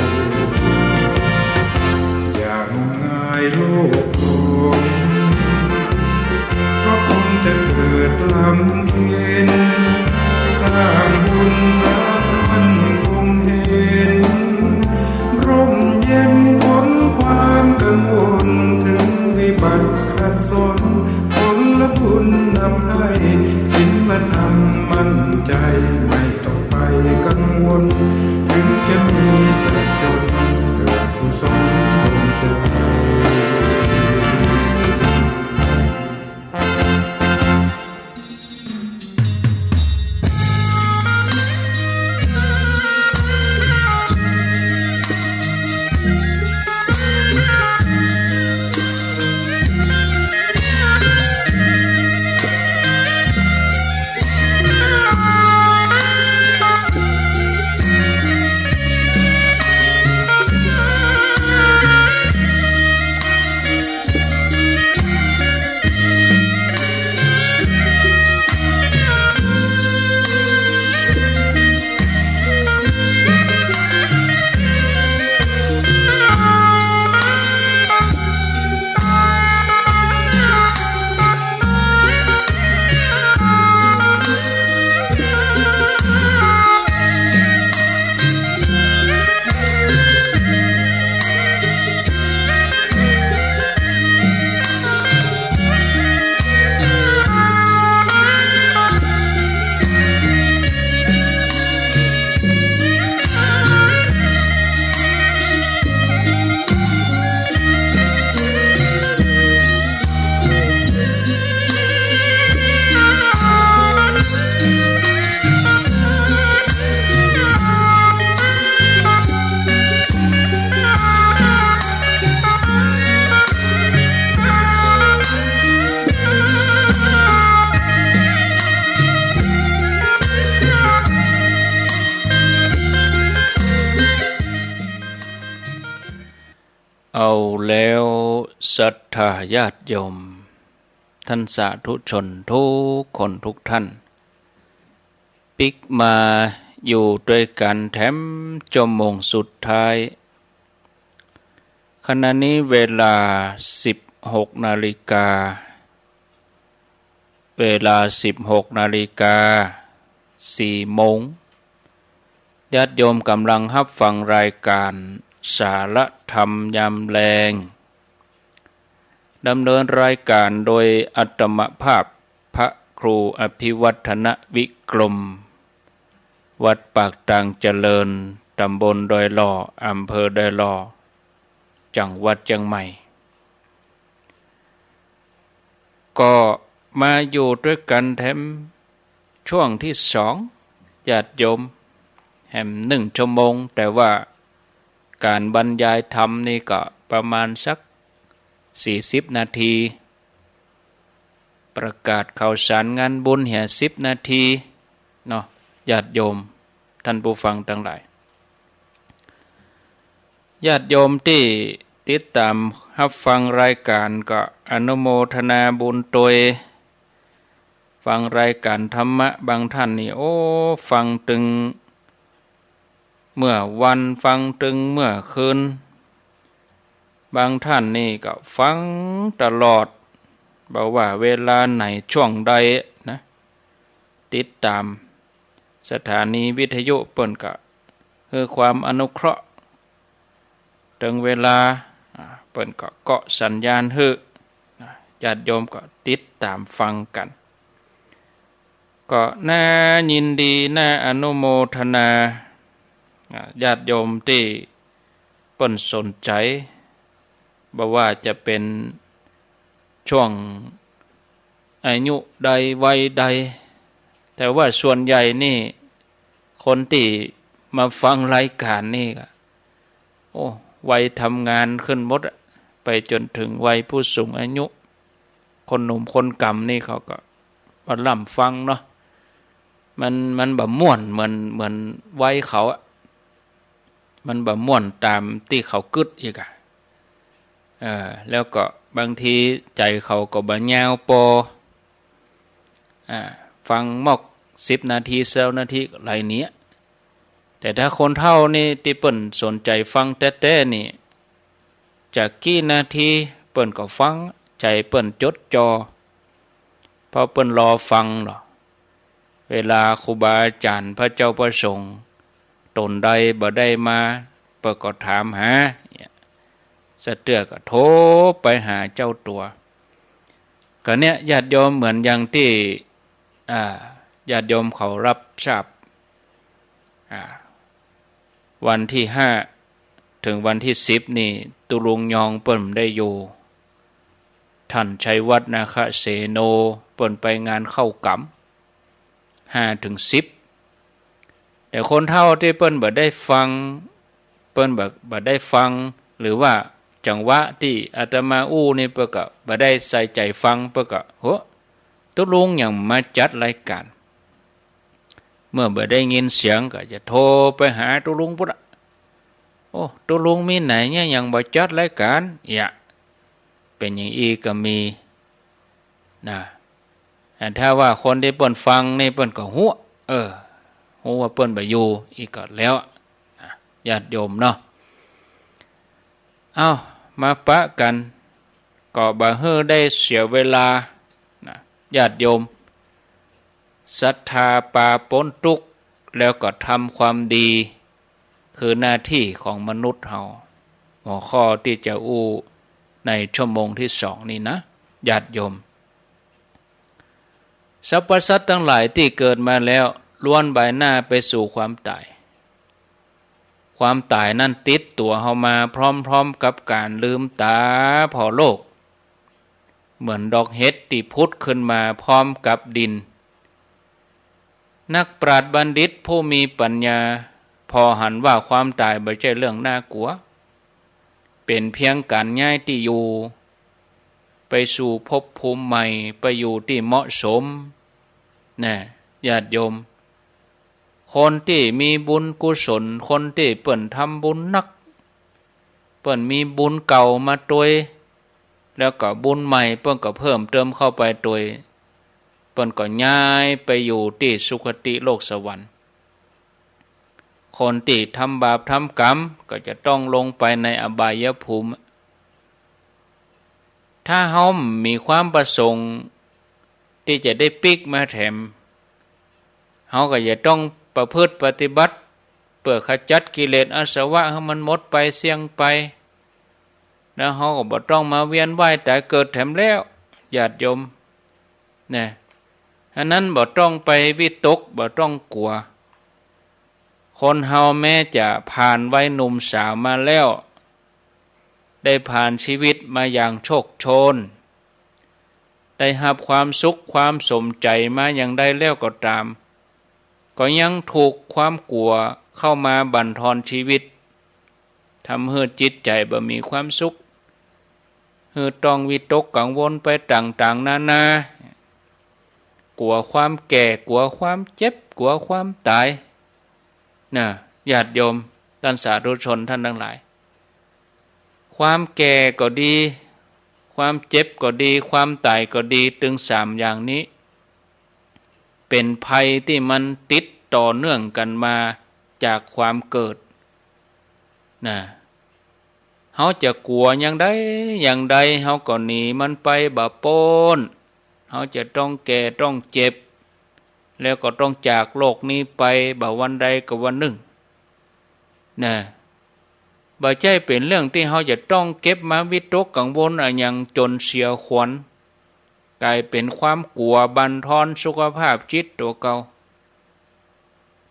อย่างมงายโลภหลง เพราะคงจะเกิดลำเค็ญ สร้างบุญพระท่านคงเห็น ร่มเย็นพ้นความกังวล ถึงวิบัติขัดสน ผลบุญน แล้วศรัทธาญาติโยม ท่านสาธุชนทุกคนทุกท่าน ปิ๊กมาอยู่ตวยกั๋นแถมชั่วโมงสุดท้าย ขณะนี้เวลาสิบหกนาฬิกา เวลาสิบหกนาฬิกาสี่โมง ญาติโยมก่ำลังฮับฟังรายก๋านสาระธรรมยามแลง ดำเนินรายก๋านโดยอาตมาภาพพระครูอภิวัฒนวิกรม วัดปากตางเจริญ ต๋ำบลดอยหล่อ อำเภอดอยหล่อ จังหวัดเจียงใหม่ ก็มาอยู่ตวยกั๋นแถมช่วงตี้สอง ญาติโยม แหมนึ่งชั่วโมง แต่ว่าก๋านบรรยายธรรมนี่ก็ประมาณสักสี่สิบนาที ประกาศข่าวสารงานบุญเหียสิบนาทีเนาะ ญาติโยม ท่านผู้ฟังตังหลาย ญาติโยมตี้ติดต๋ามฮับฟังรายก๋านก็อนุโมทนาบุญตวย ฟังรายก๋านธรรมะ บางท่านนี่ โอ้ ฟังตึงเมื่อวัน ฟังตึงเมื่อคืน บางท่านนี่ก็ฟังตลอด บ่ว่าเวลาไหนช่วงใดนะ ติดต๋ามสถานีวิทยุเปิ้นก็หื้อความอนุเคราะห์ เถิงเวลา อ่า เปิ้นก็เกาะสัญญาณหื้อ นะ ญาติโยมก็ติดต๋ามฟังกั๋น ก็น่ายินดี น่าอนุโมทนา อ่า ญาติโยมตี้เปิ้นสนใจ๋ บ่ว่าจะเป๋นช่วงอายุใดวัยใด แต่ว่าส่วนใหญ่นี่ คนตี้มาฟังรายก๋านนี่ก็ โอ้ วัยทำงานขึ้นหมดอะ ไปจ๋นเถิงวัยผู้สูงอายุ คนหนุ่มคนแก่นนี่เขาก็บ่ล้ำฟังเนาะ มัน มันบ่ม่วนเหมือน เหมือนวัยเขาอะ มันบ่ม่วนต๋ามตี้เขากึ๊ดอีกอะ เออ แล้วก็บางทีใจ๋เขาก็บ่ยาวปอ อ่า ฟังมอกสิบนาที ซาวนาทีก็ไหลหนี แต่ถ้าคนเฒ่านี่ตี้เปิ้นสนใจ๋ฟังแต๊ๆ นี่ จะกี่นาทีเปิ้นก็ฟัง ใจ๋เปิ้นจดจ่อ เพราะเปิ้นรอฟังลอ เวลาครูบาอาจ๋ารย์ พระเจ้าพระสงฆ์ ต๋นใดบ่ได้มา เปิ้นก็ถามหา เนี่ย สะเตื้อก็โทรไปหาเจ้าตั๋ว ก็เนี่ย ญาติโยม เหมือนอย่างตี้ อ่า ญาติโยมเขาฮับทราบ อ่า วันตี้ห้าเถิงวันตี้สิบนี่ ตุ๊ลุงยองเปิ้นได้อยู่ ท่านชัยวัฒน์ นาคเสโน เปิ้นไปงานเข้ากรรม ห้าเถิงสิบ แต่คนเฒ่าตี้เปิ้นบ่ได้ฟัง เปิ้นบ่ บ่ได้ฟัง หรือว่าจังหวะตี้อาตมาอู้นี่เปิ้นก็บ่ได้ใส่ใจ๋ฟัง เปิ้นก็ โห ตุ๊ลุงหยังมาจัดรายก๋าน เมื่อบ่ได้ยินเสียงก็จะโทรไปหาตุ๊ลุงปู้นอะ โอ้ ตุ๊ลุงมีไหนเนี่ย หยังบ่จัดรายก๋าน เยียะ เป๋นอย่างอี้ก็มี นะ แต่ถ้าว่าคนตี้เปิ้นฟังนี่เปิ้นก็ฮู้ เออ ฮู้ว่าเปิ้นบ่อยู่ อี้ก็แล้ว นะ ญาติโยมเนาะ เอ้า มาปะกั๋น ก็บ่หื้อได้เสียเวลา นะ ญาติโยม ศรัทธาปาป๊นตุ๊กข์ แล้วก็ทำความดี คือหน้าตี้ของมนุษย์เฮา หัวข้อตี้จะอู้ในชั่วโมงตี้สองนี่นะ ญาติโยม สรรพสัตว์ตังหลายตี้เกิดมาแล้ว ล้วนบ่ายหน้าไปสู่ความต๋าย ความต๋ายนั้นติดตั๋วเฮามาพร้อมๆ กับก๋านลืมต๋าผ่อโลก เหมือนดอกเห็ดตี้ผุดขึ้นมาพร้อมกับดิน นักปราชญ์บัณฑิตผู้มีปัญญา ผ่อหันว่าความต๋ายบ่ใจ้เรื่องน่ากลัว เป๋นเพียงก๋านย้ายตี้อยู่ ไปสู่ภพภูมิใหม่ ไปอยู่ตี้เหมาะสม นะ ญาติโยม คนตี้มีบุญกุศล คนตี้เปิ้นทำบุญนัก เ ปิ้นมีบุญเก่ามาตวย แล้วก็บุญใหม่เปิ้นก็เพิ่มเติมเข้าไปตวย เปิ้นก็ย้ายไปอยู่ตี้สุคติโลกสวรรค์ คนตี้ทำบาปทำกรรมก็จะต้องลงไปในอบายภูมิ ถ้าเฮามีความประสงค์ตี้จะได้ปิ๊กมาแถม เฮาก็จะต้องประพฤติปฏิบัติ เปื้อขจัดกิเลสอาสวะหื้อมันหมดไปเสี้ยงไป แล้วเฮาก็บ่ต้องมาเวียนว่ายต๋ายเกิดแถมแล้ว ญาติโยม นะ อันนั้นบ่ต้องไปวิตก บ่ต้องกั๋ว คนเฮาแม้จะผ่านวัยหนุ่มสาวมาแล้ว ได้ผ่านชีวิตมาอย่างโชคโชน ได้ฮับความสุขความสมใจ๋มาอย่างใดแล้วก็ต๋าม ก็ยังถูกความกั๋วเข้ามาบั่นทอนชีวิต ทำหื้อจิตใจ๋บ่มีความสุข หื้อต้องวิตกกังวลไปต่างๆ นานา กั๋วความแก่ กั๋วความเจ็บ กั๋วความต๋าย นะ ญาติโยม ต้านสาธุชนต้านตังหลาย ความแก่ก็ดี ความเจ็บก็ดี ความต๋ายก็ดี ตึงสามอย่างนี้ เป๋นภัยตี้มันติดต่อเนื่องกั๋นมาจากความเกิด นะ เฮาจะกั๋วอย่างใดอย่างใด เฮาก็หนีมันไปบ่ป๊น เฮาจะต้องแก่ต้องเจ็บ แล้วก็ต้องจากโลกนี้ไป บ่วันใดก็วันนึ่ง นะ บ่ใจ้เป๋นเรื่องตี้เฮาจะต้องเก็บมาวิตกกังวลอะหยังจ๋นเสียขวัญ ก๋ายเป๋นความกั๋วบั่นทอนสุขภาพจิตตั๋วเก่า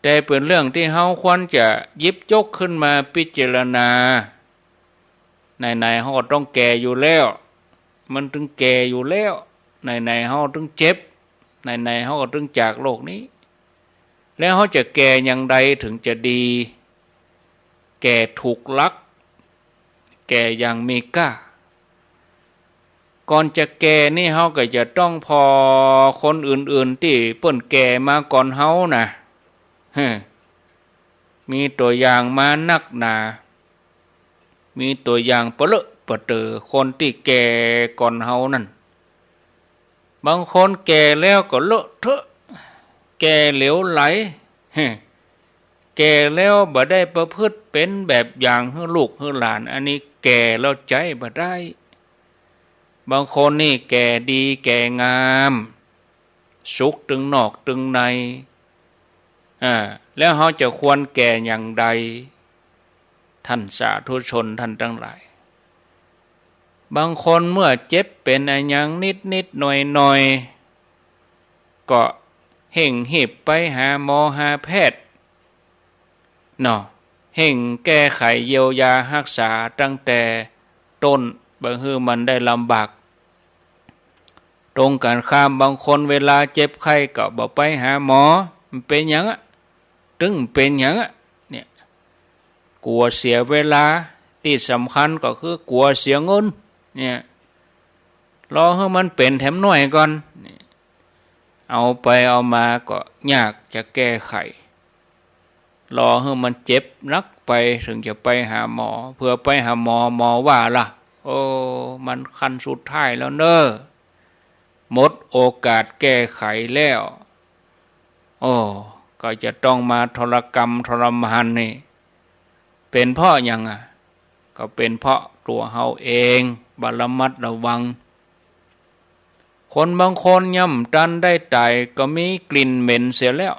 แต่เป๋นเรื่องตี้เฮาควรจะหยิบยกขึ้นมาพิจารณา ไหนๆ เฮาก็ต้องแก่อยู่แล้ว มันตึงแก่อยู่แล้ว ไหนๆ เฮาตึงเจ็บ ไหนๆ เฮาก็ตึงจากโลกนี้ แล้วเฮาจะแก่อย่างใดถึงจะดี แก่ถูกหลัก แก่อย่างมีก้า ก่อนจะแก่นี่เฮาก็จะต้องผ่อคนอื่นๆ ตี้เปิ้นแก่มาก่อนเฮานะ เฮ้อ มีตั๋วอย่างมานักหนา มีตั๋วอย่างปะเลอะปะเต๋อ คนตี้แก่ก่อนเฮานั่น บางคนแก่แล้วก็เลอะเทอะ แก่เหลวไหล แก่แล้วบ่ได้ประพฤติเป๋นแบบอย่างหื้อลูกหื้อหลาน อันนี้แก่แล้วใจ๊บ่ได้ บางคนนี่แก่ดีแก่งาม สุขตึงนอกตึงใน อ่า แล้วเฮาจะควรแก่อย่างใด ต้านสาธุชนต้านตังหลาย บางคนเมื่อเจ็บเป๋นอะหยังนิดๆ หน่อยๆ ก็เฮ่งฮีบไปหาหมอหาแพทย์ เนาะ เฮ่งแก้ไขเยียวยาฮักษาตั้งแต่ต้น บ่หื้อมันได้ลำบาก ตรงกั๋นข้าม บางคนเวลาเจ็บไข้ก็บ่ไปหาหมอ มันเป๋นหยังอะ ตึงเป๋นหยังอะ เนี่ย กั๋วเสียเวลา ตี้สำคัญก็คือกั๋วเสียเงิน เนี่ย รอหื้อมันเป๋นแถมหน้อยก่อน เนี่ย เอาไปเอามาก็ยากจะแก้ไข รอหื้อมันเจ็บหนักไปถึงจะไปหาหมอ เผื่อไปหาหมอ หมอว่าละ โอ้ มันขั้นสุดท้ายแล้วเน่อ หมดโอกาสแก้ไขแล้ว โอ้ ก็จะต้องมาทรกรรมทรมานนี่ เป๋นเพราะหยังอะ ก็เป๋นเพราะตั๋วเฮาเองบ่ระมัดระวัง คนบางคนยังบ่ตันได้ต๋ายก็มีกลิ่นเหม็นเสียแล้ว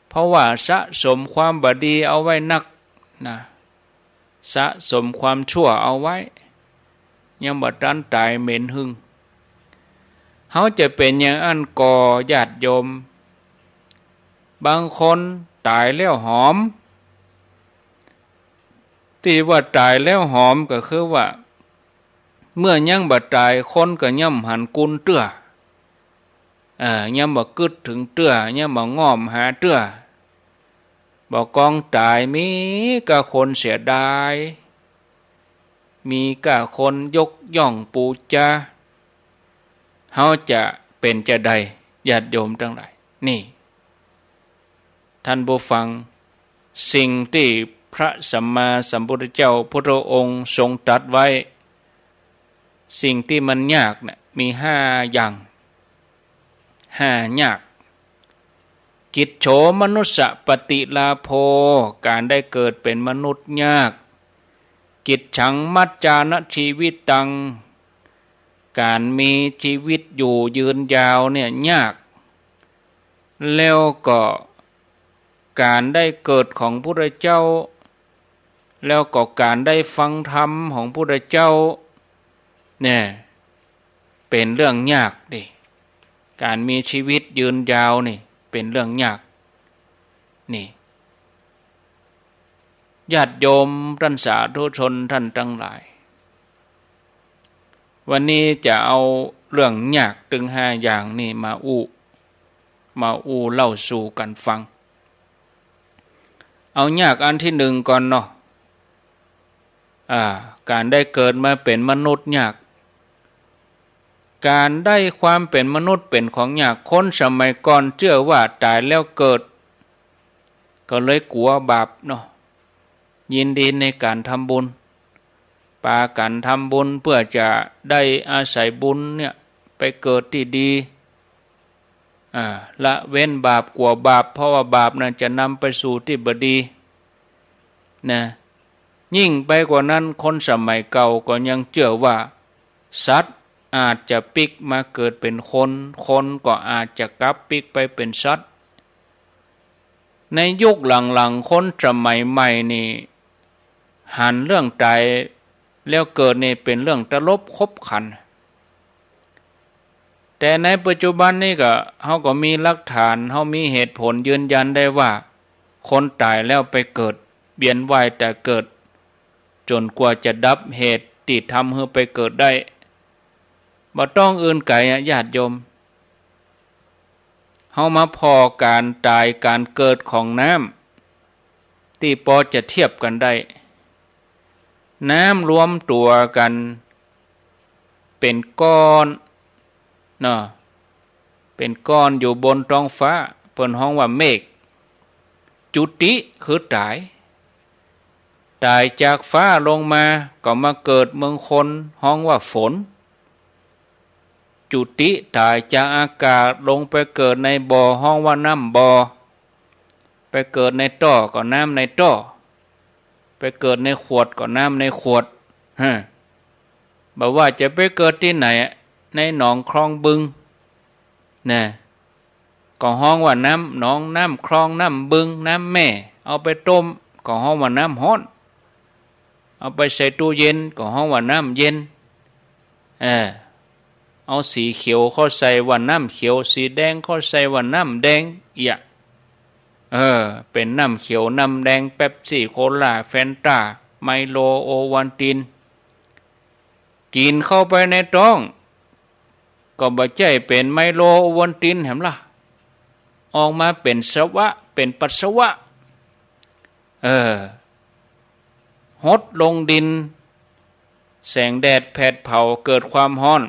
เพราะว่าสะสมความบ่ดีเอาไว้นักนะ สะสมความชั่วเอาไว้ ยังบ่ตันต๋ายเหม็นหึ่ง เฮาจะเป๋นอย่างอั้นก่อ ญาติโยม บางคนต๋ายแล้วหอม ตี้ว่าต๋ายแล้วหอมก็คือว่า เมื่อยังบ่ต๋ายคนก็ยังบ่หันกุนเตื้อ เอ่อ ยังบ่กึ๊ดเถิงเตื้อ ยังบ่ง่อมหาเตื้อ บ่กองต๋าย มีก้าคนเสียดาย มีก้าคนยกย่องปู๋จา เฮาจะเป๋นจาใด ญาติโยมตังหลาย นี่ ต้านผู้ฟัง สิ่งตี้ พระสัมมาสัมพุทธเจ้าพุทธองค์ทรงตรัสไว้ สิ่งตี้มันยากเนี่ยมีห้าอย่าง ห้ายาก กิจโฉมนุสสะปฏิลาโภ ก๋านได้เกิดเป๋นมนุษย์ยาก กิจฉังมัจจานะชีวิตตัง ก๋านมีชีวิตอยู่ยืนยาวเนี่ยยาก แล้วก็ก๋านได้เกิดของพุทธเจ้า แล้วก็ก๋านได้ฟังธรรมของพุทธเจ้า เนี่ย เป๋นเรื่องยากดิ ก๋านมีชีวิตยืนยาวนี่เป๋นเรื่องยาก นี่ ญาติโยมต้านสาธุชนต้านตังหลาย วันนี้จะเอาเรื่องยากตึงห้าอย่างนี่มาอู้ มาอู้เล่าสู่กั๋นฟัง เอายากอันตี้หนึ่งก่อนเนาะ อ่า ก๋านได้เกิดมาเป๋นมนุษย์ยาก ก๋านได้ความเป๋นมนุษย์เป๋นของยาก คนสมัยก่อนเจื้อว่าต๋ายแล้วเกิด ก็เลยกั๋วบาปเนาะ ยินดีในก๋านทำบุญ ปากั๋นทำบุญเปื้อจะได้อาศัยบุญเนี่ยไปเกิดตี้ดี อ่า ละเว้นบาปกั๋วบาป เพราะว่าบาปนั้นจะนำไปสู่ตี้บ่ดี นะ ยิ่งไปกว่านั้น คนสมัยเก่าก็ยังเจื้อว่า สัตว์อาจจะปิ๊กมาเกิดเป๋นคน คนก็อาจจะกลับปิ๊กไปเป๋นสัตว์ ในยุคหลังๆ คนสมัยใหม่นี่ หันเรื่องต๋ายแล้วเกิดนี่เป๋นเรื่องตลบขบขัน แต่ในปัจจุบันนี้ก็ เฮาก็มีหลักฐาน เฮามีเหตุผลยืนยันได้ว่า คนต๋ายแล้วไปเกิด เวียนว่ายต๋ายเกิด จ๋นกว่าจะดับเหตุตี้ทำหื้อไปเกิดได้ บ่ต้องอื่นไก๋อะ ญาติโยม เฮามาผ่อก๋านต๋ายก๋านเกิดของน้ำ ตี้ปอจะเทียบกั๋นได้ น้ำรวมตั๋วกั๋นเป๋นก้อนเนาะ เป๋นก้อนอยู่บนต๊องฟ้า เปิ้นฮ้องว่าเมฆ จุติคือต๋าย ต๋ายจากฟ้าลงมาก็มาเกิดเมืองคน ฮ้องว่าฝน จุติต๋ายจากอากาศลงไปเกิดในบ่อ ฮ้องว่าน้ำบ่อ ไปเกิดในต้อก็น้ำในต้อ ไปเกิดในขวดก็น้ำในขวด ฮะ บ่ว่าจะไปเกิดตี้ไหนอะ ในหนองคลองบึง นะ ก็ฮ้องว่าน้ำหนอง น้ำคลอง น้ำบึง น้ำแม่ เอาไปต้ม ก็ฮ้องว่าน้ำฮ้อน เอาไปใส่ตู้เย็น ก็ฮ้องว่าน้ำเย็น เออ เอาสีเขียวเข้าใส่ว่าน้ำเขียว สีแดงเข้าใส่ว่าน้ำแดง เอี้ย เออ เป๋นน้ำเขียว น้ำแดง เป๊ปซี่ โคลา แฟนตา ไมโล โอวัลติน กิ๋นเข้าไปในต๊อง ก็บ่ใจ้เป๋นไมโล โอวัลตินแหมล่ะ ออกมาเป๋นสวะ เป๋นปัสสาวะ เออ หดลงดิน แสงแดดแผดเผา เกิดความฮ้อน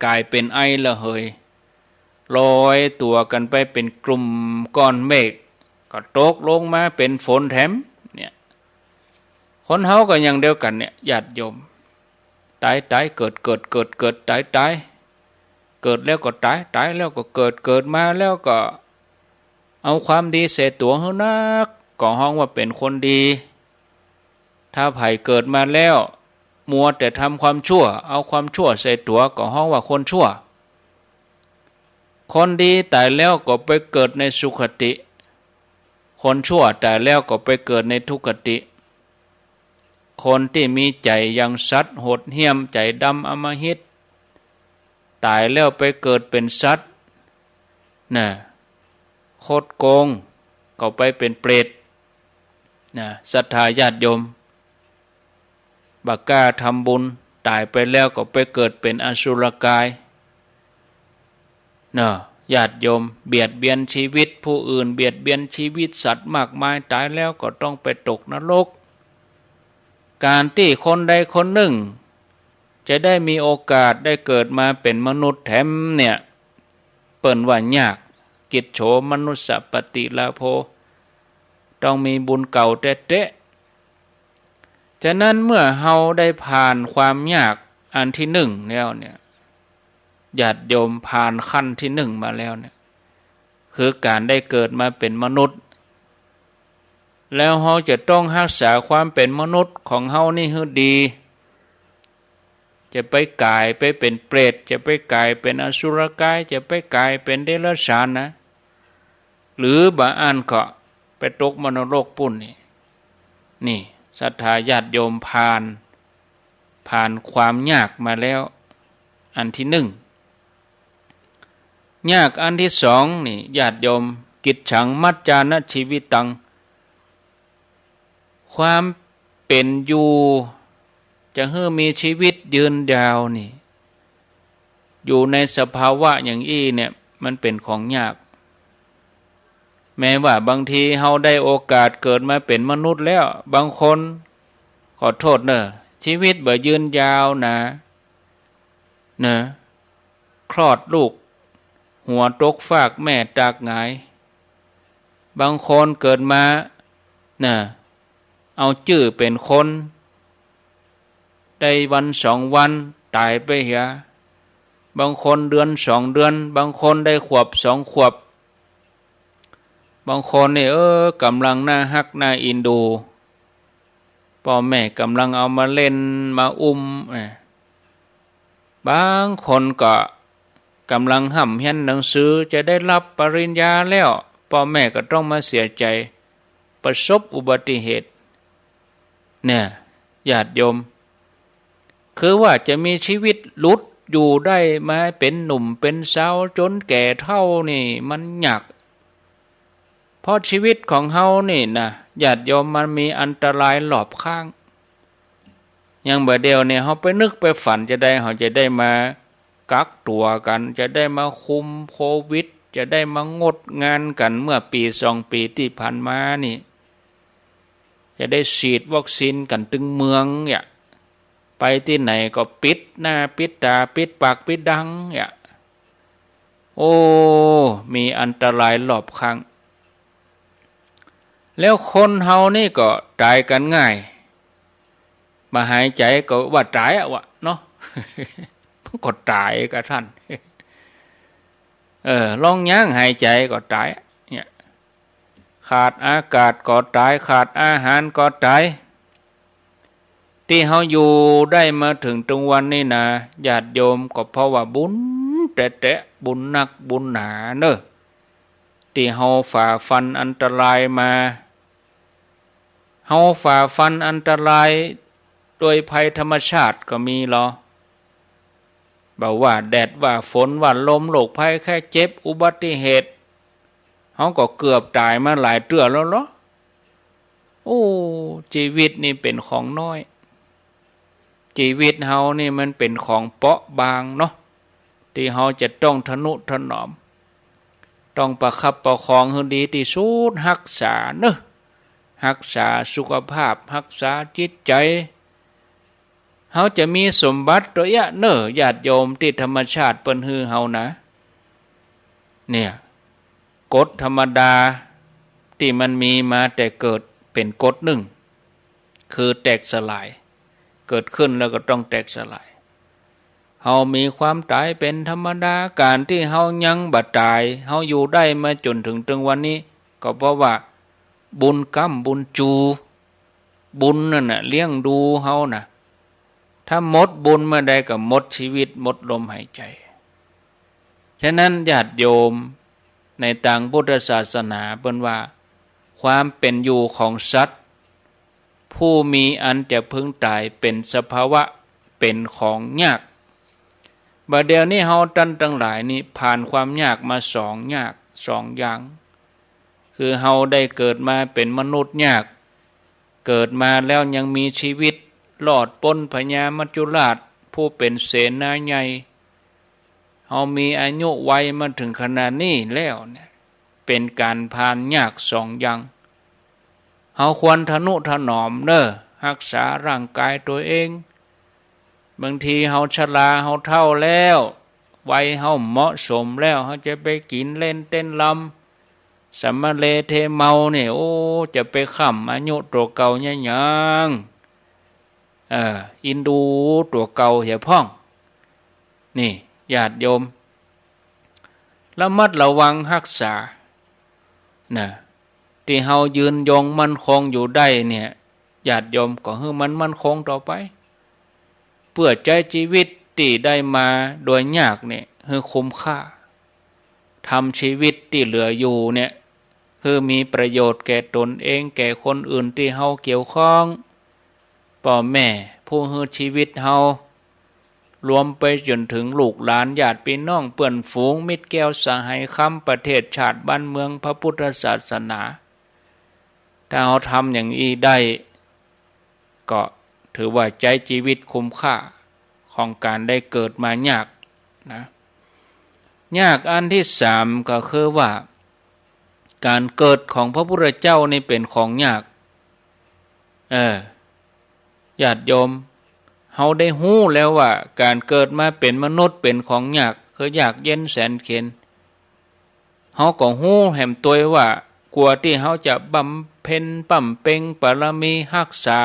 ก๋ายเป๋นไอระเหย ลอยตั๋วกั๋นไปเป๋นกลุ่มก้อนเมฆ ก็ตกลงมาเป๋นฝนแถม เนี่ย คนเฮาก็อย่างเดียวกั๋นเนี่ย ญาติโยม ต๋าย ต๋าย เกิด เกิด เกิด เกิด ต๋าย ต๋าย เกิดแล้วก็ต๋าย ต๋ายแล้วก็เกิด เกิดมาแล้วก็เอาความดีใส่ตั๋วหื้อนัก ก็ฮ้องว่าเป๋นคนดี ถ้าใผเกิดมาแล้ว มัวแต่ทำความชั่ว เอาความชั่วใส่ตั๋ว ก็ฮ้องว่าคนชั่ว คนดีต๋ายแล้วก็ไปเกิดในสุคติ คนชั่วต๋ายแล้วก็ไปเกิดในทุคติ คนตี้มีใจ๋หยังสัตว์โหดเหี้ยม ใจ๋ดำอำมหิต ต๋ายแล้วไปเกิดเป๋นสัตว์ น่ะ คดโกง ก็ไปเป๋นเปรต น่ะ ศรัทธาญาติโยม บ่กล้าทำบุญ ต๋ายไปแล้วก็ไปเกิดเป๋นอสุรกาย เนาะ ญาติโยม เบียดเบียนชีวิตผู้อื่น เบียดเบียนชีวิตสัตว์มากมาย ต๋ายแล้วก็ต้องไปตกนรก ก๋านตี้คนใดคนนึ่ง จะได้มีโอกาสได้เกิดมาเป๋นมนุษย์แถมเนี่ย เปิ้นว่ายาก กิจโฉมนุสสะปฏิลาโภ ต้องมีบุญเก่าแต๊ๆ ฉะนั้นเมื่อเฮาได้ผ่านความยากอันที่นึ่งแล้วเนี่ย ญาติโยม ผ่านขั้นที่นึ่งมาแล้วเนี่ย คือก๋านได้เกิดมาเป๋นมนุษย์ แล้วเฮาจะต้องฮักษาความเป๋นมนุษย์ของเฮานี่หื้อดี จะไปก๋ายไปเป๋นเปรต จะไปก๋ายเป๋นอสุรกาย จะไปก๋ายเป๋นเดรัจฉานนะ หรือบ่อั้นก็ไปตกมนรกปู้นนี่ นี่ ศรัทธาญาติโยม ผ่าน ผ่านความยากมาแล้ว อันที่นึ่ง ยากอันที่สองนี่ ญาติโยม กิจฉังมัจจานะชีวิตัง ความเป๋นอยู่ จะหื้อมีชีวิตยืนยาวนี่ อยู่ในสภาวะอย่างอี้เนี่ย มันเป๋นของยาก แม้ว่าบางทีเฮาได้โอกาสเกิดมาเป๋นมนุษย์แล้ว บางคน ขอโต้ษเน่อ ชีวิตบ่ยืนยาวนะ เน่อ คลอดลูก หัวตกฟากแม่ตากหงาย บางคนเกิดมา เน่อ เอาจื้อเป๋นคน ได้วันสองวัน ต๋ายไปเหีย บางคนเดือนสองเดือน บางคนได้ขวบสองขวบ บางคนนี่ เออ ก๋ำลังน่าฮักน่าอินดู ป้อแม่ก๋ำลังเอามาเล่นมาอุ้ม เอ่อ บางคนก็ก๋ำลังฮ่ำเฮียนหนังสือ จะได้รับปริญญาแล้ว ป้อแม่ก็ต้องมาเสียใจ๋ ประสบอุบัติเหตุ เนี่ย ญาติโยม คือว่าจะมีชีวิตหลุดอยู่ได้มาเป๋นหนุ่มเป๋นสาวจ๋นแก่เฒ่านี่มันยาก เพราะชีวิตของเฮานี่นะ ญาติโยม มันมีอันตรายรอบข้าง อย่างบ่าเดี่ยวเนี่ย เฮาไปนึกไปฝันจะได้ เฮาจะได้มากักตั๋วกั๋น จะได้มาคุมโควิด จะได้มางดงานกั๋น เมื่อปี๋สองปี๋ตี้ผ่านมานี่ จะได้ฉีดวัคซีนกั๋นตึงเมืองเนี่ย ไปตี้ไหนก็ปิดหน้าปิดต๋า ปิดปากปิดดังเนี่ย โอ้ มีอันตรายรอบข้าง แล้วคนเฮานี่ก็ต๋ายกั๋นง่าย บ่หายใจ๋ก็ว่าต๋ายอะวะเนาะ มันก็ต๋ายกะต้าน เออ ลองยั้งหายใจ๋ก็ต๋ายอะ เนี่ย ขาดอากาศก็ต๋าย ขาดอาหารก็ต๋าย ตี้เฮาอยู่ได้มาเถิงตึงวันนี้นะ ญาติโยม ก็เพราะว่าบุญแต๊ๆ บุญนักบุญหนาเน่อ ตี้เฮาฝ่าฟันอันตรายมา เฮาฝ่าฟันอันตรายโดยภัยธรรมชาติก็มีลอ บ่ว่าแดดว่าฝนว่าลม โรคภัยไข้เจ็บ อุบัติเหตุ เฮาก็เกือบต๋ายมาหลายเตื้อแล้วลอ โอ้ จีวิตนี่เป๋นของน้อย จีวิตเฮานี่มันเป๋นของเปราะบางเนาะ ตี้เฮาจะต้องทะนุถนอม ต้องประคับประคองหื้อดีตี้สุด ฮักษาเน่อ ฮักษาสุขภาพ ฮักษาจิตใจ๋ เฮาจะมีสมบัติตั๋วเอี้ยะเน่อ ญาติโยม ตี้ธรรมชาติเปิ้นหื้อเฮานะ เนี่ย กฎธรรมดาตี้มันมีมาแต่เกิดเป๋นกฎนึ่ง คือแตกสลาย เกิดขึ้นแล้วก็ต้องแตกสลาย เฮามีความต๋ายเป๋นธรรมดา ก๋านตี้เฮายังบ่ต๋าย เฮาอยู่ได้มาจ๋นเถิงตึงวันนี้ ก็เพราะว่าบุญก๊ำบุญจู บุญนั่นน่ะเลี้ยงดูเฮาน่ะ ถ้าหมดบุญเมื่อใดก็หมดชีวิต หมดลมหายใจ๋ ฉะนั้นญาติโยม ในตางพุทธศาสนาเปิ้นว่า ความเป๋นอยู่ของสัตว์ ผู้มีอันจะพึงต๋ายเป๋นสภาวะ เป๋นของยาก บ่าเดี่ยวนี้เฮาต้านตังหลายนี่ผ่านความยากมาสองยาก สองอย่าง คือเฮาได้เกิดมาเป๋นมนุษย์ยาก เกิดมาแล้วยังมีจีวิตรอดป๊นพญามัจจุราชผู้เป๋นเสนาใหญ่ เฮามีอายุวัยมาเถิงขนาดนี้แล้วเนี่ย เป๋นก๋านผ่านยากสองอย่าง เฮาควรทะนุถนอมเน่อ ฮักษาร่างก๋ายตั๋วเอง บางทีเฮาชราเฮาเฒ่าแล้ว วัยเฮาเหมาะสมแล้ว เฮาจะไปกิ๋นเล่นเต้นรำ สำมะเลเทเมาเนี่ย โอ้ จะไปค้ำอายุตั๋วเก่าเยียะหยัง เออ อินดูตั๋วเก่าเหียพ่อง นี่ ญาติโยม ระมัดระวังฮักษา นะ ตี้เฮายืนยงมั่นคงอยู่ได้เนี่ย ญาติโยม ก็หื้อมันมั่นคงต่อไป เปื้อใจ๊จีวิตตี้ได้มาโดยยากเนี่ย หื้อคุ้มค่า ทำชีวิตตี้เหลืออยู่เนี่ย หื้อมีประโยชน์แก่ตนเอง แก่คนอื่นตี้เฮาเกี่ยวข้อง ป้อแม่ผู้หื้อชีวิตเฮา รวมไปจ๋นเถิงลูกหลานญาติปี้น้องเปื้อนฝูง มิตรแก้วสหายคำ ประเทศชาติบ้านเมือง พระพุทธศาสนา ถ้าเฮาทำอย่างอี้ได้ ก็ถือว่าใจ๊จีวิตคุ้มค่าของก๋านได้เกิดมายากนะ ยากอันตี้สามก็คือว่า ก๋านเกิดของพระพุทธเจ้านี่เป๋นของยาก เออ ญาติโยม เฮาได้ฮู้แล้วว่าก๋านเกิดมาเป๋นมนุษย์เป๋นของยาก คือยากเย็นแสนเข็ญ เฮาก็ฮู้แหมตวยว่า กว่าตี้เฮาจะบำเพ็ญบำเพ็งปารมีฮักษา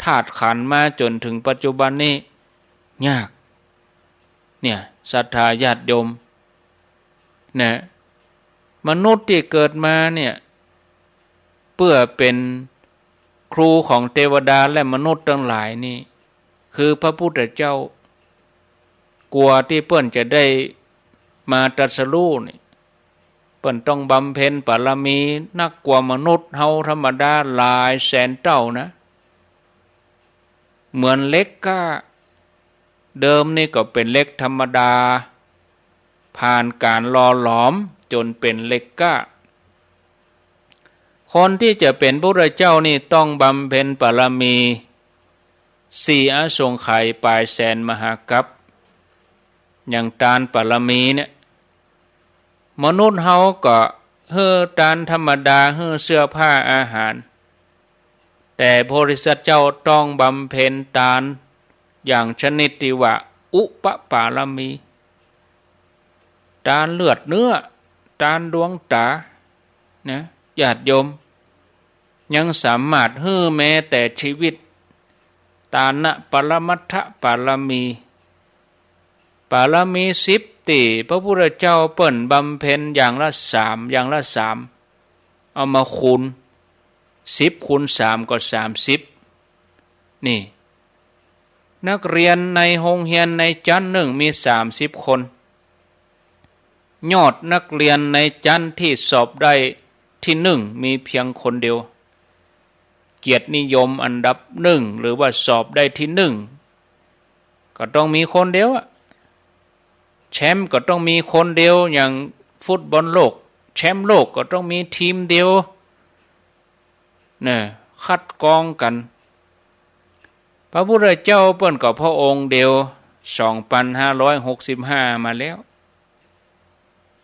ธาตุขันธ์มาจ๋นเถิงปัจจุบันนี้ ยาก เนี่ย ศรัทธาญาติโยม นะ มนุษย์ตี้เกิดมาเนี่ย เปื้อเป๋นครูของเตวดาและมนุษย์ตังหลายนี่ คือพระพุทธเจ้า กว่าตี้เปิ้นจะได้มาตรัสรู้นี่ เปิ้นต้องบำเพ็ญปารมีนักกว่ามนุษย์เฮาธรรมดาหลายแสนเต้านะ เหมือนเหล็กกล้า เดิมนี่ก็เป๋นเหล็กธรรมดา ผ่านก๋านหล่อหลอมจ๋นเป๋นเหล็กกล้า คนตี้จะเป๋นพระพุทธเจ้านี่ต้องบำเพ็ญปารมีสี่อสงไขยป๋ายแสนมหากัป อย่างตานปารมีเนี่ย มนุษย์เฮาก็หื้อตานธรรมดา หื้อเสื้อผ้าอาหาร แต่พระโพธิสัตว์เจ้าต้องบำเพ็ญตานอย่างชนิดตี้ว่าอุปปารมี ตานเลือดเนื้อ ตานดวงต๋า นะ ญาติโยม ยังสามารถหื้อแม้แต่จีวิต ตานะปรมัตถปารมี ปารมีสิบตี้พระพุทธเจ้าเปิ้นบำเพ็ญอย่างละสาม อย่างละสาม เอามาคูณ สิบคูณสามก็สามสิบ นี่ นักเรียนในโฮงเฮียนในจั๊นหนึ่งมีสามสิบคน ยอดนักเรียนในจั๊นตี้สอบได้ตี้หนึ่งมีเปียงคนเดียว เกียรตินิยมอันดับหนึ่ง หรือว่าสอบได้ตี้หนึ่ง ก็ต้องมีคนเดียวอะ แชมป์ก็ต้องมีคนเดียว อย่างฟุตบอลโลก แชมป์โลกก็ต้องมีทีมเดียว นะ คัดกรองกั๋น พระพุทธเจ้าเปิ้นก็พระองค์เดียว สองปันห้าร้อยหกสิบห้ามาแล้ว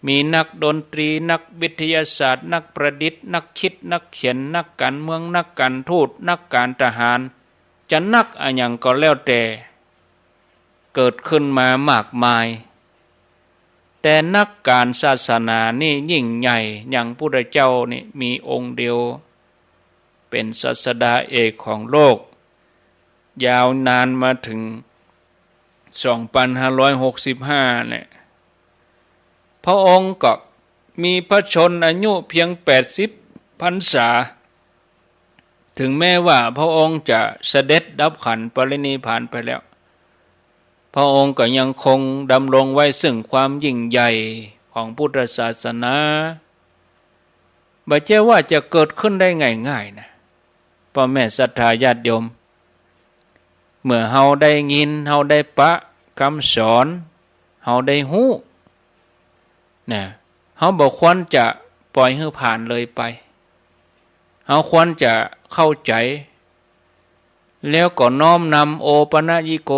มีนักดนตรี นักวิทยาศาสตร์ นักประดิษฐ์ นักกึ๊ด นักเขียน นักก๋านเมือง นักก๋านทูต นักก๋านทหาร จะนักอะหยังก็แล้วแต่ เกิดขึ้นมามากมาย แต่นักก๋านศาสนานี่ยิ่งใหญ่ อย่างพุทธเจ้านี่มีองค์เดียว เป๋นศาสดาเอกของโลก ยาวนานมาเถิง สองปันห้าร้อยหกสิบห้า เนี่ย พระองค์ก็มีพระชนมายุเพียงแปดสิบพรรษา ถึงแม้ว่าพระองค์จะเสด็จดับขันธ์ปรินิพพานไปแล้ว พระองค์ก็ยังคงดำรงไว้ซึ่งความยิ่งใหญ่ของพุทธศาสนา บ่ใจ้ว่าจะเกิดขึ้นได้ง่ายๆ นะ ป้อแม่ศรัทธาญาติโยม เมื่อเฮาได้ยิน เฮาได้ปะกำสอน เฮาได้ฮู้ นะ เฮาบ่ควรจะปล่อยหื้อผ่านเลยไป เฮาควรจะเข้าใจ๋ แล้วก็น้อมนำโอปะนะยิโก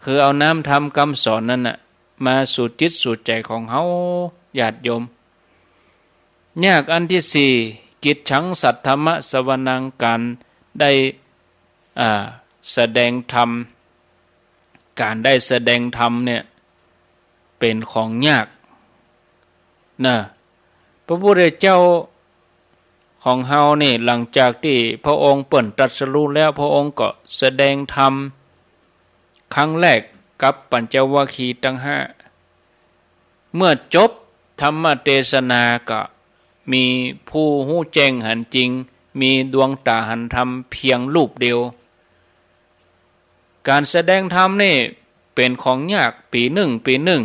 คือเอาน้ำธรรมกำสอนนั้นน่ะ มาสู่จิตสู่ใจ๋ของเฮา ญาติโยม ยากอันตี้สี่ กิจฉังสัทธรรมสวนัง ก๋านได้ อ่า แสดงธรรม ก๋านได้แสดงธรรมเนี่ย เป๋นของยาก นะ ระพุทธเจ้าของเฮานี่ หลังจากตี้พระองค์เปิ้นตรัสรู้แล้ว พระองค์ก็แสดงธรรมครั้งแรกกับปัญจวัคคีย์ตังห้า เมื่อจบธรรมเตสนาก็มีผู้ฮู้แจ้งหันจริง มีดวงต๋าหันธรรมเพียงรูปเดียว ก๋านแสดงธรรมนี่เป๋นของยาก ปี๋นึ่ง ปี๋นึ่ง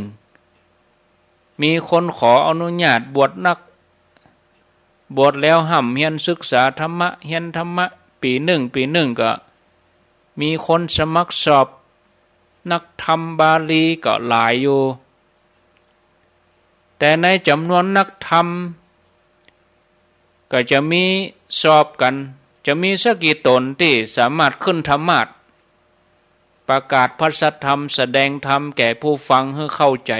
มีคนขออนุญาตบวชนัก บวชแล้วฮ่ำเฮียนศึกษาธรรมะ เฮียนธรรมะ ปี๋นึ่ง ปี๋นึ่งก็มีคนสมัครสอบ นักธรรมบาลีก็หลายอยู่ แต่ในจ๋ำนวนนักธรรมก็จะมีสอบกั๋น จะมีสักกี่ต๋นตี้สามารถขึ้นธรรมาสน์ ประกาศพระสัทธรรม แสดงธรรมแก่ผู้ฟังหื้อเข้าใจ๋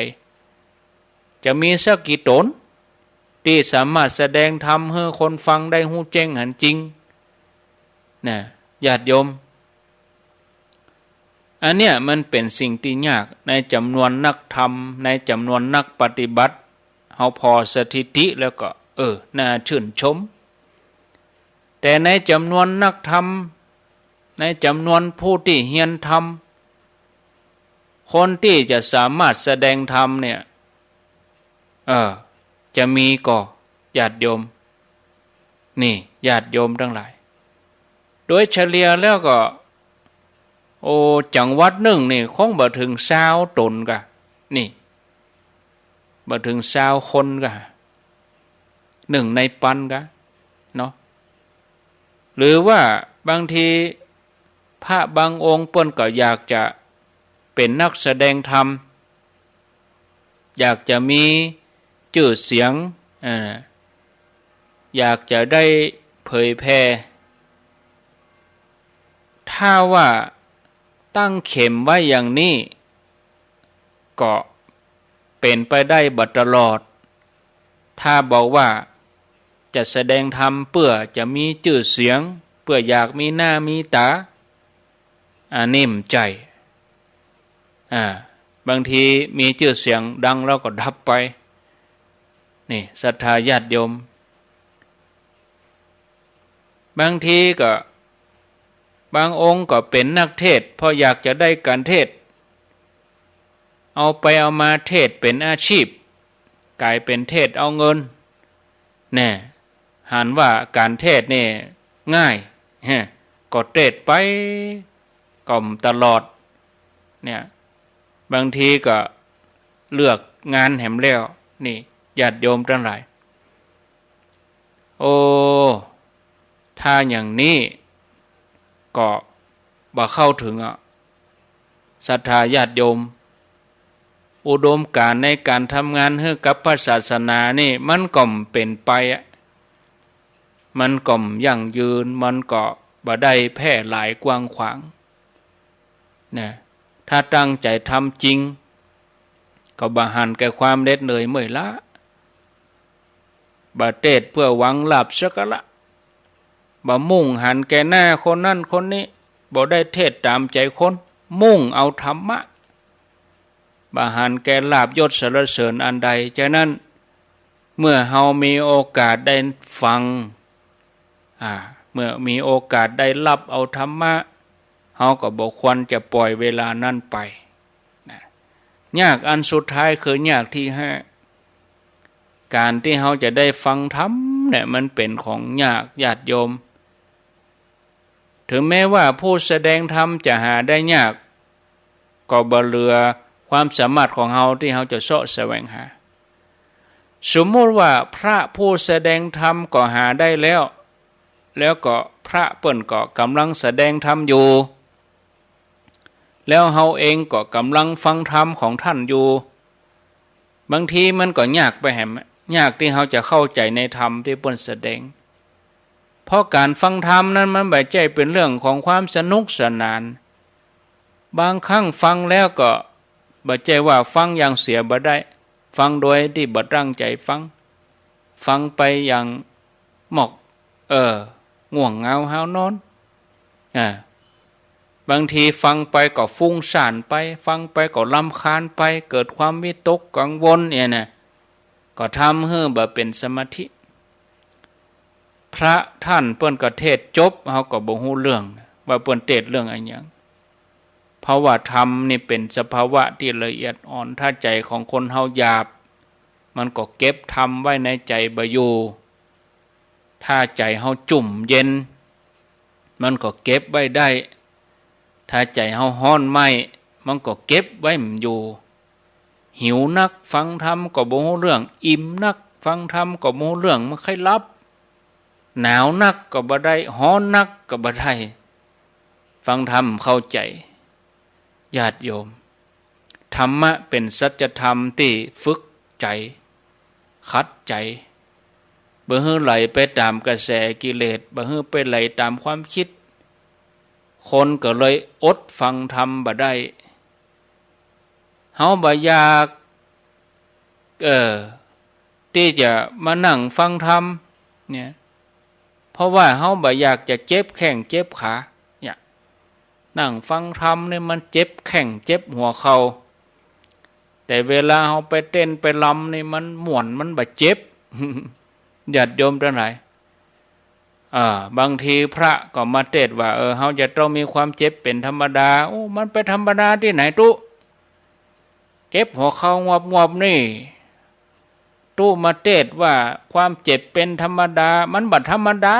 จะมีสักกี่ต๋นตี้สามารถแสดงธรรมหื้อคนฟังได้ฮู้แจ้งหันจริง นะ ญาติโยม อันเนี้ยมันเป๋นสิ่งตี้ยาก ในจ๋ำนวนนักธรรม ในจ๋ำนวนนักปฏิบัติ เฮาผ่อสถิติแล้วก็ เออ น่าชื่นชม แต่ในจ๋ำนวนนักธรรม ในจ๋ำนวนผู้ตี้เฮียนธรรม คนตี้จะสามารถแสดงธรรมเนี่ย เออ จะมีก่อ ญาติโยม นี่ ญาติโยมตังหลาย โดยเฉลี่ยแล้วก็ โอ้ จังหวัดนึ่งนี่คงบ่เถิงซาวต๋นก่า นี่ บ่เถิงซาวคนก่า นึ่งในปันก่า เนาะ หรือว่าบางทีพระบางองค์เปิ้นก็อยากจะเป๋นนักแสดงธรรม อยากจะมีจื้อเสียง เอ่อ อยากจะได้เผยแผ่ ถ้าว่าตั้งเข็มไว้อย่างนี้ ก็เป๋นไปได้บ่ตลอด ถ้าบอกว่าจะแสดงธรรมเปื้อจะมีจื้อเสียง เปื้ออยากมีหน้ามีต๋า อันนี้บ่ใจ้ อ่า บางทีมีจื้อเสียงดังแล้วก็ดับไป นี่ ศรัทธาญาติโยม บางทีก็ บางองค์ก็เป๋นนักเทศน์ เพราะอยากจะได้ก๋านเทศน์ เอาไปเอามาเทศน์เป๋นอาชีพ ก๋ายเป๋นเทศน์เอาเงิน แน่ หันว่าก๋านเทศน์นี่ง่าย ฮะ ก็เทศน์ไป ก็ตลอด เนี่ย บางทีก็เลือกงานแหมแล้ว นี่ ญาติโยมตังหลาย โอ้ ถ้าอย่างนี้ก็บ่เข้าเถิงอะ ศรัทธาญาติโยม อุดมการณ์ในก๋านทำงานหื้อกับพระศาสนานี่ มันก็บ่เป๋นไปอะ มันก็บ่ยั่งยืน มันก็บ่ได้แพร่หลายกว้างขวาง นะ ถ้าตั้งใจ๋ทำจริง ก็บ่หันแก่ความเหน็ดเหนื่อยเมื่อยล้า บ่เทศน์เปื้อหวังลาภสักการะ บ่มุ่งหันแก่หน้าคนนั้นคนนี้ บ่ได้เทศน์ต๋ามใจ๋คน มุ่งเอาธรรมะ บ่หันแก่ลาภยศสรรเสริญอันใด ฉะนั้น เมื่อเฮามีโอกาสได้ฟัง อ่า เมื่อมีโอกาสได้ฮับเอาธรรมะ เฮาก็บ่ควรจะป่อยเวลานั้นไป นะ ยากอันสุดท้ายคือยากตี้ห้า ก๋านตี้เฮาจะได้ฟังธรรมเนี่ย มันเป๋นของยาก ญาติโยม เถิงแม้ว่าผู้แสดงธรรมจะหาได้ยาก ก็บ่เหลือความสามารถของเฮาตี้เฮาจะเซาะแสวงหา สมมุติว่าพระผู้แสดงธรรมก็หาได้แล้ว แล้วก็พระเปิ้นก็ก่ำลังแสดงธรรมอยู่ แล้วเฮาเองก็ก่ำลังฟังธรรมของท่านอยู่ บางทีมันก็ยากไปแหม ยากตี้เฮาจะเข้าใจ๋ในธรรมตี้เปิ้นแสดง เพราะก๋านฟังธรรมนั้นมันบ่ใจ้เป๋นเรื่องของความสนุกสนาน บางครั้งฟังแล้วก็บ่ใจ้ว่าฟังอย่างเสียบ่ได้ ฟังโดยตี้บ่ตั้งใจ๋ฟัง ฟังไปอย่างหมอก เออ ง่วงเหงาหาวนอน อ่า บางทีฟังไปก็ฟุ้งซ่านไป ฟังไปก็รำคาญไป เกิดความวิตกกังวลเนี่ยนะ ก็ทำหื้อบ่เป๋นสมาธิ พระต้านเปิ้นก็เตสน์จบ เฮาก็บ่ฮู้เรื่องว่าเปิ้นเตสน์เรื่องอะหยัง เพราะว่าธรรมนี่เป๋นสภาวะตี้ละเอียดอ่อน ถ้าใจ๋ของคนเฮาหยาบ มันก็เก็บธรรมไว้ในใจ๋บ่อยู่ ถ้าใจ๋เฮาจุ่มเย็น มันก็เก็บไว้ได้ ถ้าใจ๋เฮาฮ้อนไหม้ มันก็เก็บไว้บ่อยู่ หิวนัก ฟังธรรมก็บ่ฮู้เรื่อง อิ่มนัก ฟังธรรมก็บ่ฮู้เรื่อง มันใค่หลับ หนาวนักก็บ่ได้ ฮ้อนนักก็บ่ได้ ฟังธรรมเข้าใจ๋ ญาติโยม ธรรมะเป๋นสัจธรรมตี้ฝึกใจ๋ ขัดใจ๋ บ่หื้อไหลไปต๋ามกระแสกิเลส บ่หื้อไปไหลต๋ามความกึ๊ด คนก็เลยอดฟังธรรมบ่ได้ เฮาบ่อยาก เออ ตี้จะมานั่งฟังธรรมเนี่ย เพราะว่าเฮาบ่อยากจะเจ็บแข้งเจ็บขา เนี่ย นั่งฟังธรรมนี่มันเจ็บแข้งเจ็บหัวเข่า แต่เวลาเฮาไปเต้นไปรำนี่มันม่วน มันบ่เจ็บ ญาติโยมตังหลาย อ่า บางทีพระก็มาเตสน์ว่า เออ เฮาจะต้องมีความเจ็บเป๋นธรรมดา โอ้ มันไปธรรมดาตี้ไหนตุ๊ เจ็บหัวเข่างอบๆ นี่ ตุ๊มาเตสน์ว่าความเจ็บเป๋นธรรมดา มันบ่ธรรมดา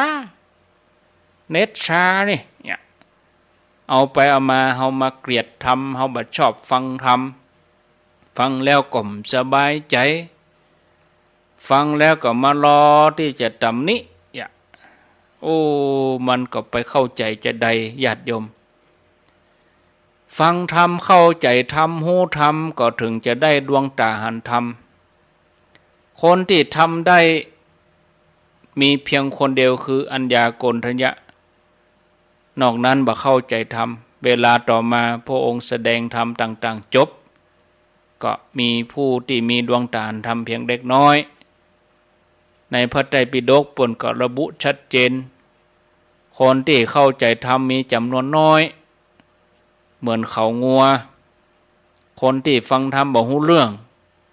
เน็ตชานี่ เนี่ย เอาไปเอามา เฮามาเกลียดธรรม เฮาบ่ชอบฟังธรรม ฟังแล้วก็บ่สบายใจ๋ ฟังแล้วก็มารอตี้จะตำหนิ เนี่ย โอ้ มันก็ไปเข้าใจ๋จาใด ญาติโยม ฟังธรรม เข้าใจ๋ธรรม ฮู้ธรรม ก็เถิงจะได้ดวงต๋าหันธรรม คนตี้ทำได้มีเพียงคนเดียวคืออัญญาโกณฑัญญะ นอกนั้นบ่เข้าใจ๋ธรรม เวลาต่อมาพระองค์แสดงธรรมต่างๆ จบ ก็มีผู้ตี้มีดวงต๋าหันธรรมเพียงเล็กน้อย ในพระไตรปิฎกเปิ้นก็ระบุชัดเจน คนตี้เข้าใจ๋ธรรมมีจ๋ำนวนน้อย เหมือนเขางัว คนตี้ฟังธรรมบ่ฮู้เรื่อง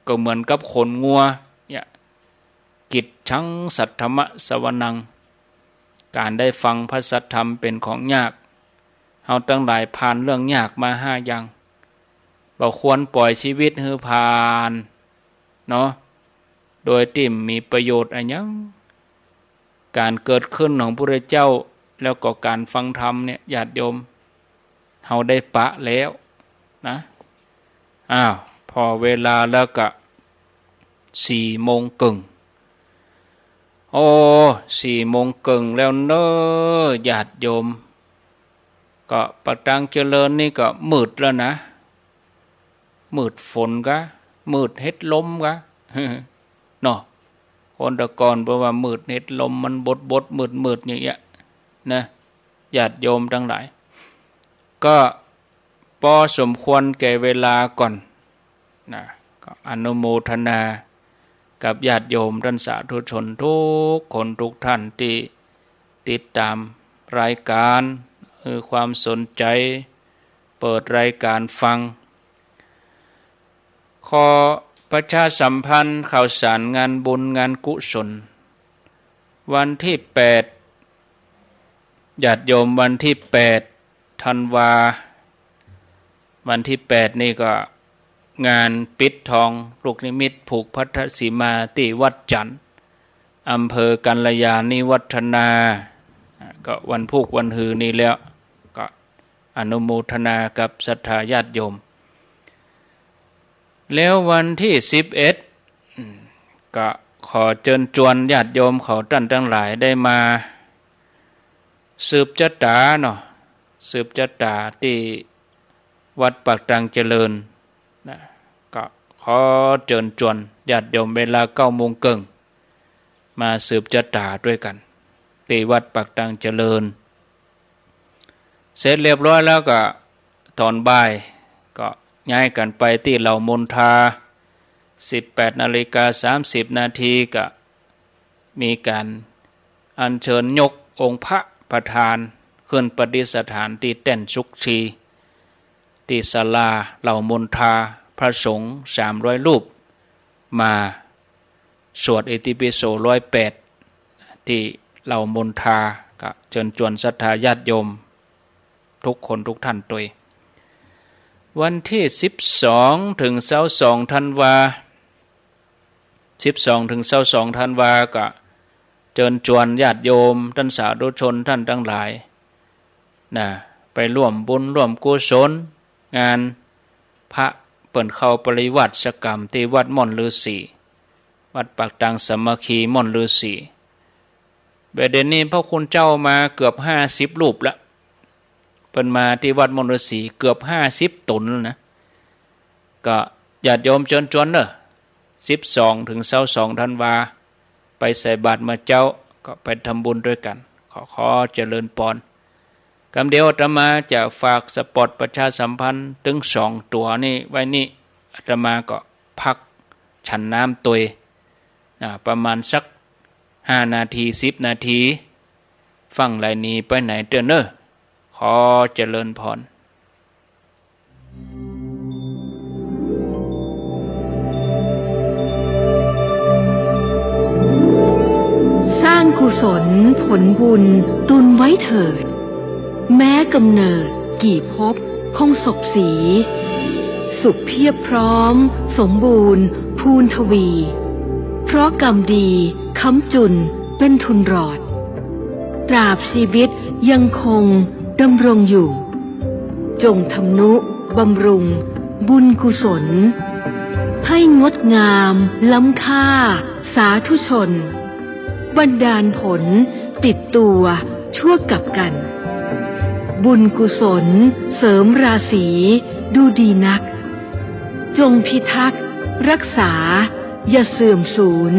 ก็เหมือนกับขนงัว เนี่ย กิจฉังสัทธรรมสวนัง ก๋านได้ฟังพระสัทธรรมเป๋นของยาก เฮาตังหลายผ่านเรื่องยากมาห้าอย่าง บ่ควรป่อยชีวิตหื้อผ่าน เนาะ โดยตี้บ่มีประโยชน์อะหยัง ก๋านเกิดขึ้นของพระพุทธเจ้า แล้วก็ก๋านฟังธรรมเนี่ย ญาติโยม เฮาได้ปะแล้วนะ อ้าว ผ่อเวลาแล้วก็สี่โมงเกิ่ง โอ้ สี่โมงเกิ่งแล้วเน้อ ญาติโยม ก็ปากตางเจริญนี่ก็มืดแล้วนะ มืดฝนกา มืดเห็ดลมกา เนาะ คนแต่ก่อนเปิ้นว่ามืดเห็ดลม มันบดๆ มืดๆ อย่างเงี้ยนะ ญาติโยมตังหลาย ก็ปอสมควรแก่เวลาก่อนนะ ก็อนุโมทนากับญาติโยมต้านสาธุชนกู้คนกู้ต้านตี้ติดต๋ามรายก๋าน หื้อความสนใจ๋ เปิดรายก๋านฟัง ขอประชาสัมพันธ์ข่าวสารงานบุญงานกุศล วันตี้แปด ญาติโยม วันตี้แปดธันวา วันตี้แปดนี่ก็งานปิดทองลูกนิมิตผูกพัทธสีมาตี้วัดจันทน์ อำเภอกัลยาณิวัฒนา ก็วันพูกวันฮือนี่แล้ว ก็อนุโมทนากับศรัทธาญาติโยม แล้ววันตี้สิบเอ็ด อืม ก็ขอเจิญจวนญาติโยมเขาต้านตังหลายได้มาสืบจะต๋าเนาะ สืบจะต๋าตี้วัดปากตางเจริญนะ ก็ขอเจิญจวนญาติโยม เวลาเก้าโมงเกิ่ง มาสืบจะต๋าตวยกั๋น ตี้วัดปากตางเจริญ เสร็จเรียบร้อยแล้วก็ต๋อนบ่ายก็ย้ายกั๋นไปตี้เหล่ามณฑา สิบแปดนาฬิกาสามสิบนาที ก็มีก๋านอัญเชิญยกองค์พระประธานขึ้นประดิษฐานตี้แต้นสุขชี ตี้ศาลาเหล่ามณฑา พระสงฆ์สามร้อยรูปมา สวดอิติปิโสร้อยแปด ตี้เหล่ามนทา ก็เจิญจวนศรัทธาญาติโยมทุกคนทุกท่านตวย วันตี้สิบสองเถิงซาวสองธันวา สิบสองเถิงซาวสองธันวา ก็เจิญจวนญาติโยมต้านสาธุชนต้านตังหลาย นะ ไปร่วมบุญร่วมกุศล งานพระเปิ้นเข้าปริวาสกรรมตี้วัดม่อนฤๅษี วัดปากตางสามัคคีม่อนฤๅษี บ่ายเดี๋ยวนี้พระคุณเจ้ามาเกือบห้าสิบรูปละ เปิ้นมาตี้วัดม่อนฤๅษีเกือบห้าสิบต๋นแล้วนะ ก็ญาติโยมเจิญจวนเน่อ สิบสองเถิงซาวสองธันวา ไปใส่บาตรเมื่อเจ๊า ก็ไปทำบุญตวยกั๋น ขอ ขอเจริญปอน กำเดียวอาตมาจะฝากสปอตประชาสัมพันธ์ตึงสองตั๋วนี้ไว้นี่ อาตมาก็พักฉันน้ำตวย อ่า ประมาณสักห้านาที สิบนาที ฟั่งไหลหนีไปไหนเตื้อเน่อ ขอเจริญปอน สร้างกุศลผลบุญตุนไว้เถิด แม้กำเนิดกี่ภพคงสบสี สุขเพียบพร้อมสมบูรณ์พูนทวี เพราะกรรมดีค้ำจุนเป็นทุนรอด ตราบชีวิตยังคงดำรงอยู่ จงทำนุบำรุงบุญกุศล ให้งดงามล้ำค่าสาธุชน บันดาลผลติดตัวชั่วกับกัณฑ์ บุญกุศลเสริมราศีดูดีนัก จงพิทักษ์รักษาอย่าเสื่อมสูญ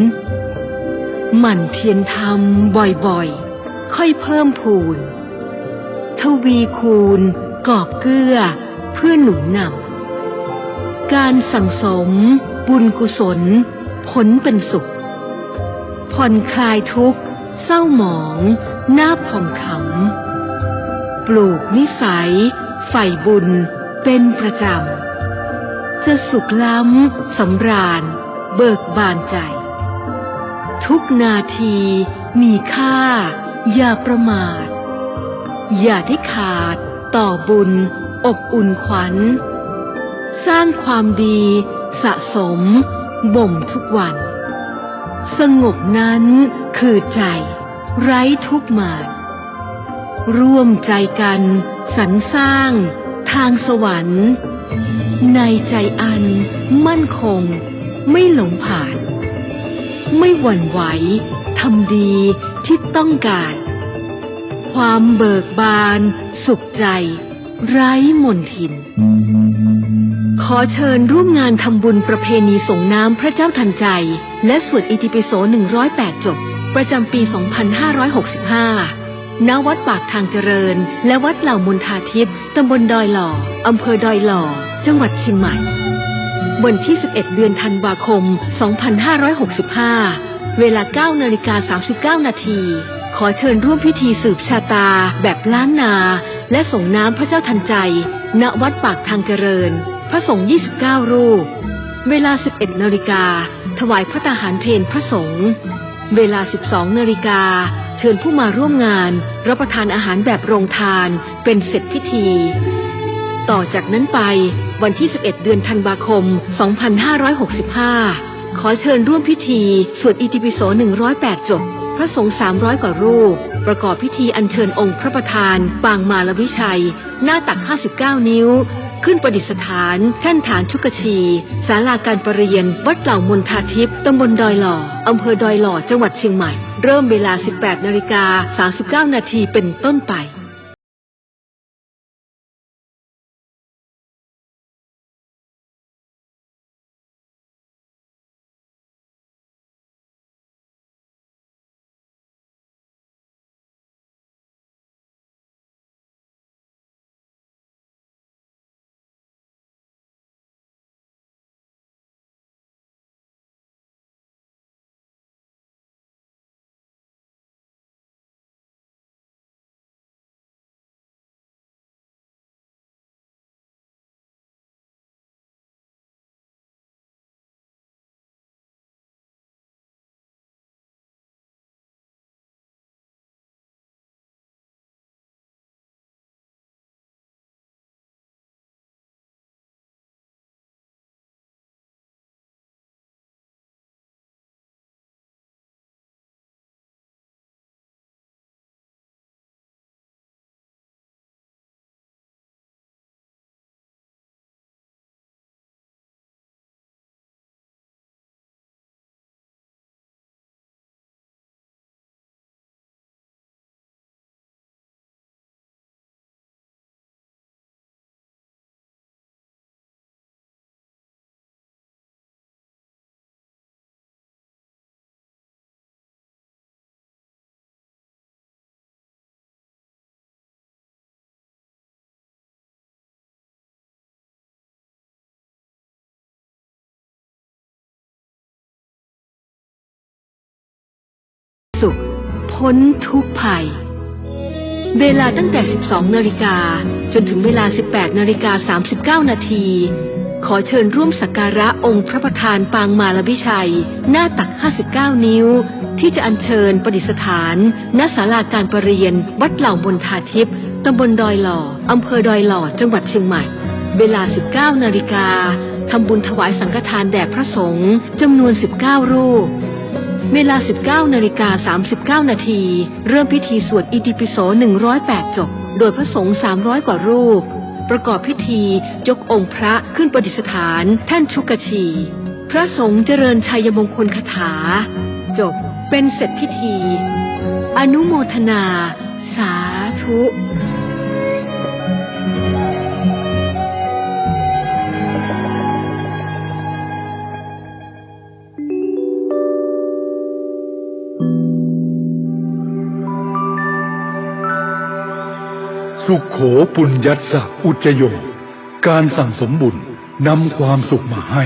หมั่นเพียรทำบ่อยๆ ค่อยเพิ่มพูน ทวีคูณกอบเกื้อเพื่อหนุนนำ การสั่งสมบุญกุศลผลเป็นสุข ผ่อนคลายทุกข์เศร้าหมองนาบผ่องขำ ปลูกนิสัยใฝ่บุญเป็นประจำ จะสุขล้ำสำราญเบิกบานใจ ทุกนาทีมีค่าอย่าประมาท อย่าได้ขาดต่อบุญอบอุ่นขวัญ สร้างความดีสะสมบ่มทุกวัน สงบนั้นคือใจไร้ทุกข์มาร ร่วมใจกันสรรสร้างทางสวรรค์ ในใจอันมั่นคงไม่หลงผาน ไม่หวั่นไหวทำดีที่ต้องการ ความเบิกบานสุขใจไร้มลทิน ขอเชิญร่วมงานทำบุญประเพณีส่งน้ำพระเจ้าทันใจ และสวดอิติปิโสหนึ่งร้อยแปดจบ ประจำปีสองพันห้าร้อยหกสิบห้า ณ วัดปากทางเจริญ และวัดเหล่ามนทาทิพย์ ตำบลดอยหล่อ อำเภอดอยหล่อ จังหวัดเชียงใหม่ วันที่สิบเอ็ดเดือนธันวาคมสองพันห้าร้อยหกสิบห้า เวลาเก้านาฬิกาสามสิบเก้านาที ขอเชิญร่วมพิธีสืบชะตาแบบล้านนา และส่งน้ำพระเจ้าทันใจ ณ วัดปากทางเจริญ พระสงฆ์ยี่สิบเก้ารูป เวลาสิบเอ็ดนาฬิกา ถวายภัตตาหารเพลพระสงฆ์ เวลาสิบสองนาฬิกา เชิญผู้มาร่วมงานรับประทานอาหารแบบโรงทาน เป็นเสร็จพิธี ต่อจากนั้นไป วันที่สิบเอ็ดเดือนธันวาคมสองพันห้าร้อยหกสิบห้า ขอเชิญร่วมพิธีสวดอิติปิโสหนึ่งร้อยแปดจบ พระสงฆ์สามร้อยกว่ารูป ประกอบพิธีอัญเชิญองค์พระประธานปางมารวิชัย หน้าตักห้าสิบเก้านิ้ว ขึ้นประดิษฐานแท่นฐานชุกชี ศาลาการประเรียน วัดเหล่ามนทาทิพย์ ตำบลดอยหล่อ อำเภอดอยหล่อ จังหวัดเชียงใหม่ เริ่มเวลาสิบแปดนาฬิกาสามสิบเก้านาทีเป็นต้นไป พ้นทุกข์ภัย เวลาตั้งแต่ สิบสองนาฬิกา จนถึงเวลา สิบแปดนาฬิกา สามสิบเก้านาที ขอเชิญร่วมสักการะองค์พระประธานปางมารวิชัย หน้าตัก ห้าสิบเก้า นิ้ว ที่จะอัญเชิญประดิษฐาน ณ ศาลาการประเรียน วัดเหล่ามนทาทิพย์ ตำบลดอยหล่อ อำเภอดอยหล่อ จังหวัดเชียงใหม่ เวลา สิบเก้านาฬิกา ทำบุญถวายสังฆทานแด่พระสงฆ์ จำนวน สิบเก้า รูป เวลา สิบเก้านาฬิกา สามสิบเก้านาที เริ่มพิธีสวดอิติปิโส หนึ่งร้อยแปด จบ โดยพระสงฆ์ สามร้อยกว่ารูป ประกอบพิธียกองค์พระขึ้นประดิษฐานแท่นชุกชี พระสงฆ์เจริญชัยมงคลคาถา จบ เป็นเสร็จพิธี อนุโมทนา สาธุ สุโข ปุญญัสสะ อุจจโย การสั่งสมบุญนำความสุขมาให้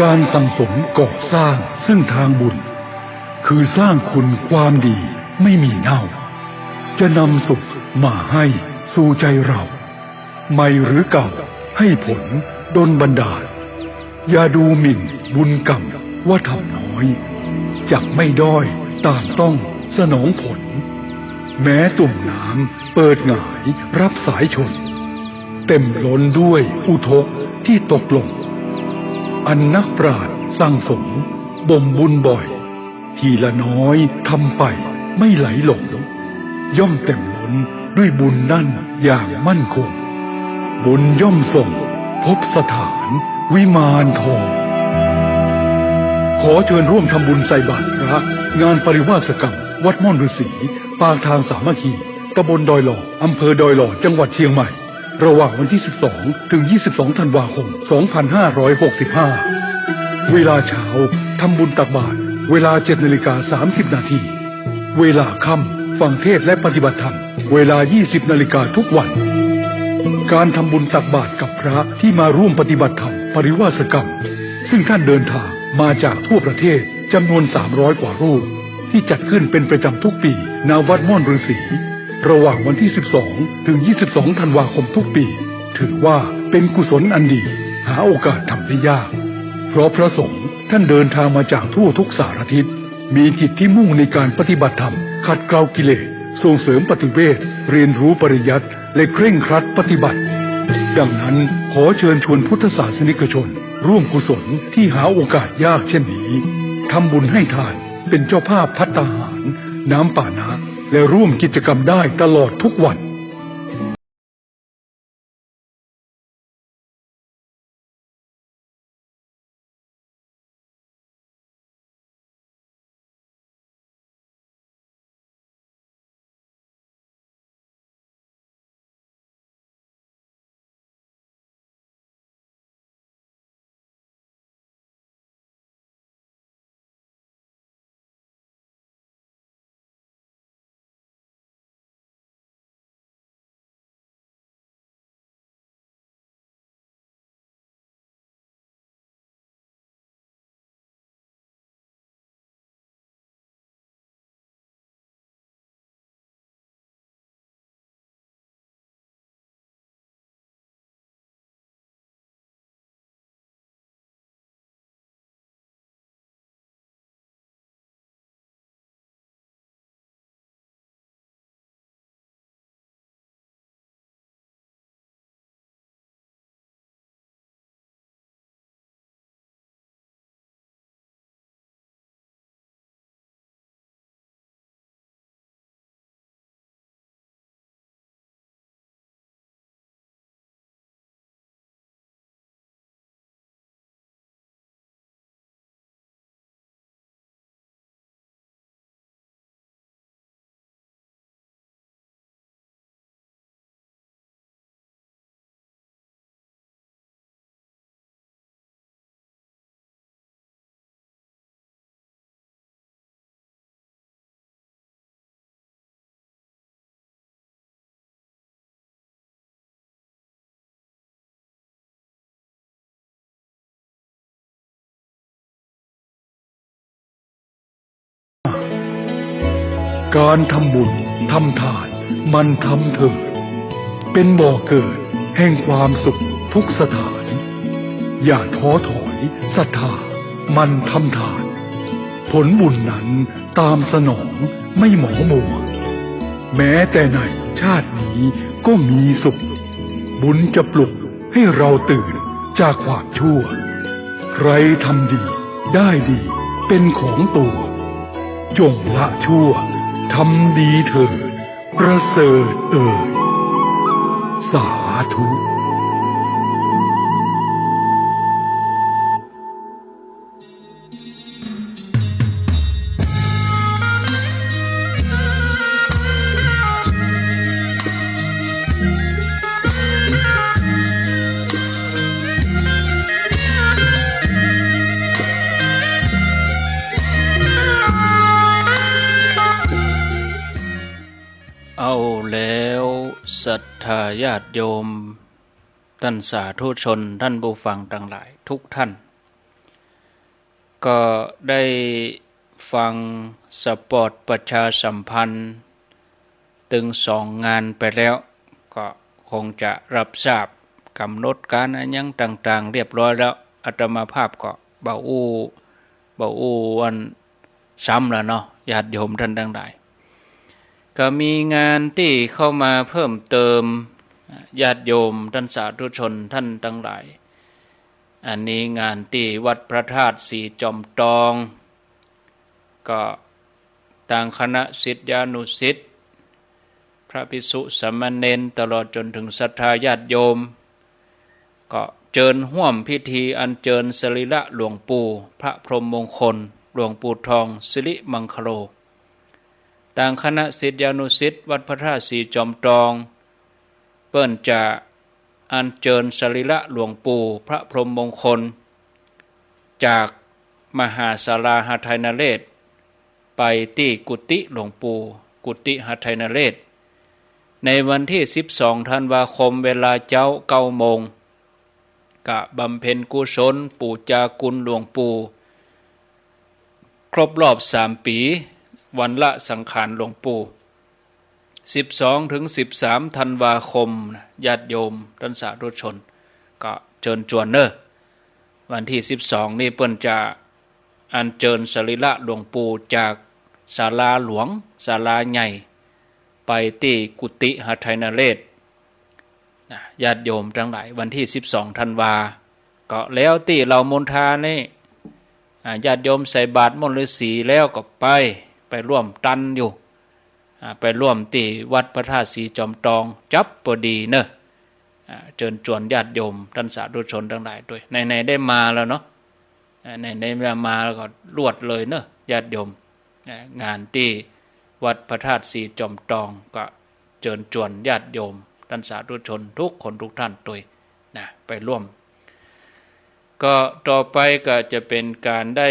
การสั่งสมก่อสร้างซึ่งทางบุญ คือสร้างคุณความดีไม่มีเน่า จะนำสุขมาให้สู่ใจเรา ใหม่หรือเก่าให้ผลดลบันดาล อย่าดูหมิ่นบุญกรรมว่าทำน้อย จักไม่ด้อยต่างต้องสนองผล แม้ตุ่มน้ำเปิดหงายรับสายชน เต็มล้นด้วยอุทกที่ตกหล่น อันนักปราชญ์สั่งสมบ่มบุญบ่อย ทีละน้อยทำไปไม่ไหลหลง ย่อมเต็มล้นด้วยบุญนั่นอย่างมั่นคง บุญย่อมส่งพบสถานวิมานทอง ขอเชิญร่วมทำบุญใส่บาตรพระ งานปริวาสกรรม วัดม่อนฤๅษี ปากทางสามัคคี ตำบลดอยหล่อ อำเภอดอยหล่อ จังหวัดเชียงใหม่ ระหว่างวันที่ สิบสอง ถึง ยี่สิบสอง ธันวาคม สองพันห้าร้อยหกสิบห้า เวลาเช้า ทำบุญตักบาตร เวลา เจ็ดนาฬิกา สามสิบนาที เวลาค่ำ ฟังเทศน์และปฏิบัติธรรม เวลา ยี่สิบนาฬิกาทุกวัน การทำบุญตักบาตรกับพระที่มาร่วมปฏิบัติธรรมปริวาสกรรม ซึ่งท่านเดินทางมาจากทั่วประเทศจำนวน สามร้อยกว่ารูป ที่จัดขึ้นเป็นประจำทุกปี ณ วัดม่อนฤๅษี ระหว่างวันที่ สิบสอง ถึง ยี่สิบสอง ธันวาคมทุกปี ถือว่าเป็นกุศลอันดี หาโอกาสทำได้ยาก เพราะพระสงฆ์ท่านเดินทางมาจากทั่วทุกสารทิศ มีจิตที่มุ่งในการปฏิบัติธรรม ขัดเกลากิเลส ส่งเสริมปฏิเวท เรียนรู้ปริยัติ และเคร่งครัดปฏิบัติ ดังนั้นขอเชิญชวนพุทธศาสนิกชน ร่วมกุศลที่หาโอกาสยากเช่นนี้ ทำบุญให้ทาน เป็นเจ้าภาพภัตตาหาร น้ำปานะ และร่วมกิจกรรมได้ตลอดทุกวัน การทำบุญทำทานหมั่นทำเถิด เป็นบ่อเกิดแห่งความสุขทุกสถาน อย่าท้อถอยศรัทธาหมั่นทำทาน ผลบุญนั้นตามสนองไม่หมองมัว แม้แต่ในชาตินี้ก็มีสุข บุญจะปลุกให้เราตื่นจากความชั่ว ใครทำดีได้ดีเป็นของตัว จงละชั่วทำดีเถิด ประเสริฐเอ่ย สาธุ เอาแล้วศรัทธาญาติโยม ต้านสาธุชน ต้านผู้ฟังตังหลายทุกท่าน ก็ได้ฟังสปอตประชาสัมพันธ์ ตึงสองงานไปแล้ว ก็คงจะรับทราบก๋ำหนดก๋านอะหยังต่างๆ เรียบร้อยแล้ว อาตมาภาพก็บ่อู้ บ่อู้อันซ้ำแล้วเนาะ ญาติโยมต้านตังหลาย ก็มีงานตี้เข้ามาเพิ่มเติม ญาติโยมต้านสาธุชนต้านตังหลาย อันนี้งานตี้วัดพระธาตุสีจอมตอง ก็ตางคณะศิษยานุศิษย์ พระภิกษุสามเณร ตลอดจ๋นเถิงศรัทธาญาติโยม ก็เจิญฮ่วมพิธีอัญเจิญสรีระหลวงปู่พระพรหมมงคล หลวงปู่ทองสิริมังคโล ตางคณะศิษยานุศิษย์วัดพระธาตุสีจอมตอง เปิ้นจะอัญเจิญสรีระหลวงปู่พระพรหมมงคล จากมหาศาลาหทัยนเรศ ไปตี้กุฏิหลวงปู่ กุฏิหทัยนเรศ ในวันตี้สิบสองธันวาคม เวลาเจ๊าเก้าโมง ก็บำเพ็ญกุศลปู๋จาคุณหลวงปู่ ครบรอบสามปี๋ วันละสังขารหลวงปู่ สิบสองเถิงสิบสามธันวาคม ญาติโยมต้านสาธุชน ก็เจิญจวนเน่อ วันตี้สิบสองนี่เปิ้นจะอัญเจิญสรีระหลวงปู่จากศาลาหลวง ศาลาใหญ่ ไปตี้กุฏิหทัยนเรศ นะ ญาติโยมตังหลาย วันตี้สิบสองธันวา ก็แล้วตี้เหล่ามนทานี่ อ่า ญาติโยมใส่บาตรมนต์ฤๅษีแล้วก็ไป ไปร่วมตันอยู่ อ่า ไปร่วมตี้วัดพระธาตุสีจอมตอง จั๊บปอดีเน่อ อ่า เจิญจวนญาติโยมต้านสาธุชนตังหลายตวย ไหนๆ ได้มาแล้วเนาะ อ่า ไหนๆ ได้มาแล้วก็ลวดเลยเน่อ ญาติโยม อ่า งานตี้วัดพระธาตุสีจอมตอง ก็เจิญจวนญาติโยมต้านสาธุชนทุกคนทุกท่านตวย นะ ไปร่วม ก็ต่อไปก็จะเป๋นก๋านได้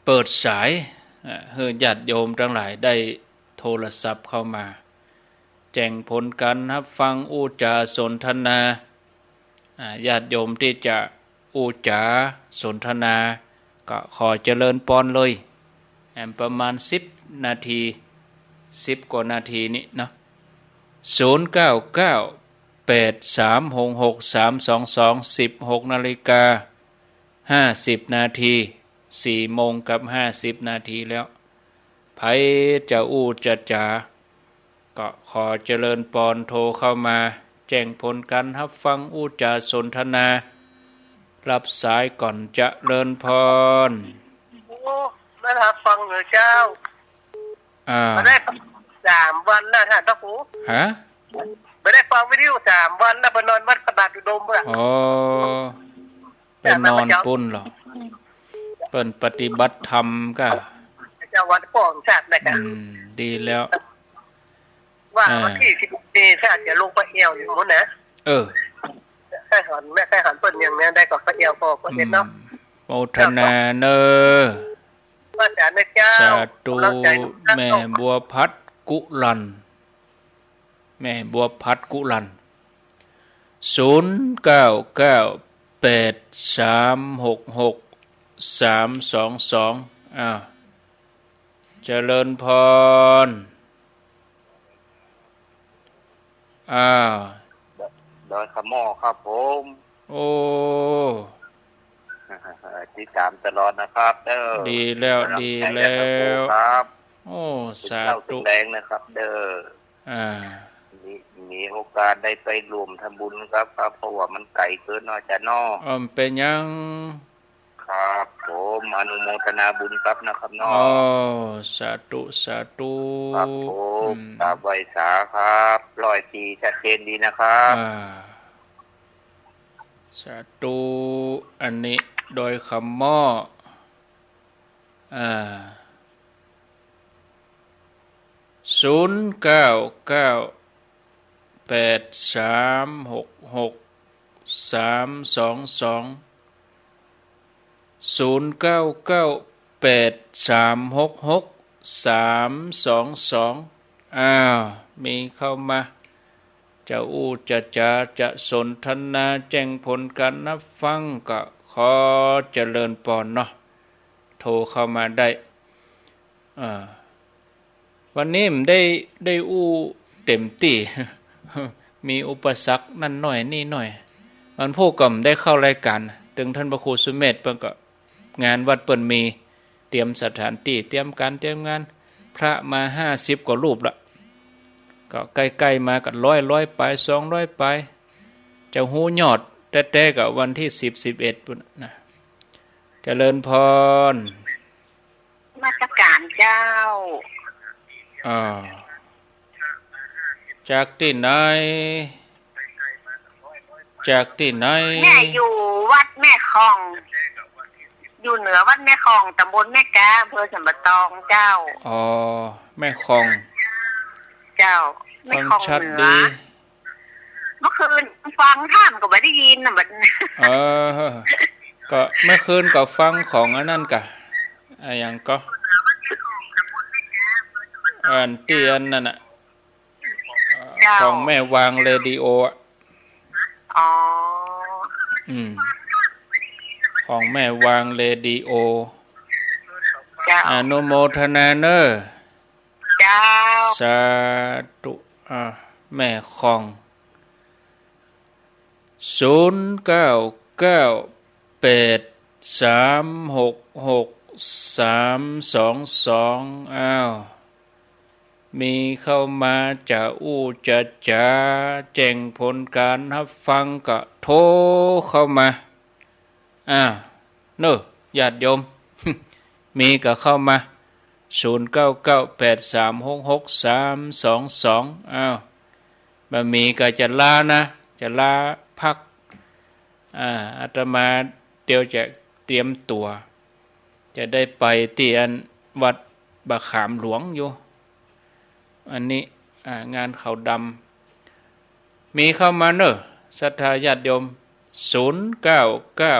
เปิดสาย อ่า หื้อญาติโยมตังหลายได้โทรศัพท์เข้ามา แจ้งผลก๋านฮับฟังอู้จ๋าสนทนา อ่า ญาติโยมตี้จะอู้จ๋าสนทนา ก็ขอเจริญปอนเลย แอมประมาณสิบนาที สิบกว่านาทีนี้เนาะ ศูนย์เก้าเก้า แปดสามหกหกสามสองสอง สิบหกนาฬิกาห้าสิบนาที สี่โมงกับห้าสิบนาทีแล้ว ใผจะอู้จะจ๋า ก็ขอเจริญปอนโทรเข้ามา แจ้งผลก๋านฮับฟังอู้จ๋าสนทนา รับสายก่อน เจริญพร โอ้ มาฮับฟังเหรอเจ้า อ่า บ่ได้ฟังสามวันแล้วท่านพระครู ฮะ บ่ได้ฟังวิทยุสามวันแล้ว ไปนอนวัดพระบาทอุดมเมื่อ อ๋อ ไปนอนปุ้นเหรอ เปิ้นปฏิบัติธรรมก้า เจ้าวัดป้องชาตินะคะ อืม ดีแล้ว ว่า อ่า วันตี้สิบเมษาจะลงไปแอ่วอยู่หมุนนะ เออ ใค่หัน แม่ใค่หันเปิ้นอย่างนี้ได้ก็ไปแอ่วพอก็เห็นเนาะ อืม โมทนาเน่อ ว่าจ๋านะเจ้า สาธุ กำลังใจ แม่บัวพัดกุลัน แม่บัวพัดกุลัน ศูนย์เก้าเก้า แปดสามหกหกสามสองสอง อ้าว เจริญพร อ้าว ดอยคำหม้อครับผม โอ้ ติดต๋ามตลอดนะครับเด้อ ดีแล้ว กำลังใจ ดีแล้ว ครับ โอ้ สาธุ เช้าสุดแรงนะครับเด้อ อ่า มี มีโอกาสได้ไปร่วมทำบุญครับ ครับ เพราะว่ามันไก๋เกินเนาะอาจ๋ารย์เนาะ เออ บ่เป๋นหยัง ครับผม อนุโมทนาบุญครับนะครับเนาะ โอ้ สาธุ สาธุ ครับผม อืม กราบไหว้สาครับ ร้อยปี๋ชัดเจนดีนะครับ อ่า สาธุ อันนี้ดอยคำหม้อ อ่า ศูนย์เก้าเก้า แปดสามหกหก สามสองสอง ศูนย์เก้าเก้า แปดสามหกหก สามสองสอง อ้าว มีเข้ามา จะอู้จะจ๋าจะสนทนาแจ้งผลก๋านฮับฟังก็ขอเจริญปอนเนาะ โทรเข้ามาได้ อ่า วันนี้บ่ได้ ได้อู้เต็มตี้ มีอุปสรรคนั่นหน้อยนี่หน้อย วันพูดก็บ่ได้เข้ารายก๋าน ตึงต้านพระครูสุเมธเปิ้นก็ งานวัดเปิ้นมี เตรียมสถานตี้ เตรียมก๋าน เตรียมงาน พระมาห้าสิบกว่ารูปละ ก็ใก้ๆ มาก็ร้อย ร้อยป๋าย สองร้อยป๋าย จะฮู้ยอดแต๊ๆ ก็วันตี้สิบ สิบเอ็ดปู้นนะ เจริญพร นมัสก๋านเจ้า อ่า จากตี้ไหน จากตี้ไหน แม่อยู่วัดแม่คอง อยู่เหนือวัดแม่คอง ต๋ำบลแม่ก๊า อำเภอสันป่าตองเจ้า อ๋อ แม่คอง เจ้า แม่คอง ฟังชัด เหนือ ดี เมื่อคืนฟังถามก็บ่ได้ยินน่ะ บัด เออ ก็เมื่อคืนก็ฟังของอันนั้นกะ อะหยังก็ อันตี้อันนั้นน่ะ เจ้า ของแม่วางเรดิโออะ อ๋อ อืม ของแม่วางเรดิโอ เจ้า อนุโมทนาเน้อ เจ้า สาธุ อ่า แม่คอง ศูนย์เก้าเก้า แปดสามหกหก สามสองสอง อ้าว มีเข้ามาจะอู้จะจ๋า แจ้งผลก๋านฮับฟังก็โทรเข้ามา อ้าว เน้อ ญาติโยม มีก็เข้ามา ศูนย์เก้าเก้า แปดสามหกหก สามสองสอง อ้าว บ่มีก็จะลานะ จะลาพัก อ่า อาตมาเดี๋ยวจะเตรียมตั๋ว จะได้ไปตี้อันวัดบ่าขามหลวงอยู่ อันนี้ อ่า งานขาวดำ มีเข้ามาเน้อ ศรัทธาญาติโยม ศูนย์เก้าเก้า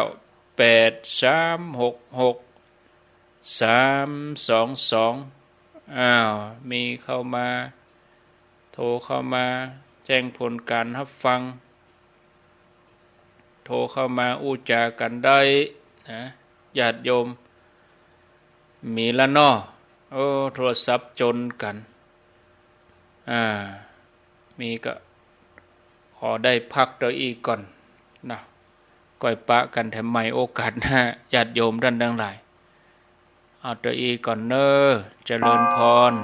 แปดสามหกหก สามสองสอง อ้าว มีเข้ามา โทรเข้ามา แจ้งผลก๋านฮับฟัง โทรเข้ามาอู้จ๋ากั๋นได้นะ ญาติโยม มีละเนาะ โอ้ โทรศัพท์จนกั๋น อ่า มีก็ขอได้พักเต้าอี้ก่อนนะ ก้อยปะกั๋นแถมใหม่โอกาสหน้า ญาติโยมต้านตังหลาย เอาเต้าอี้ก่อนเน้อ เจริญพร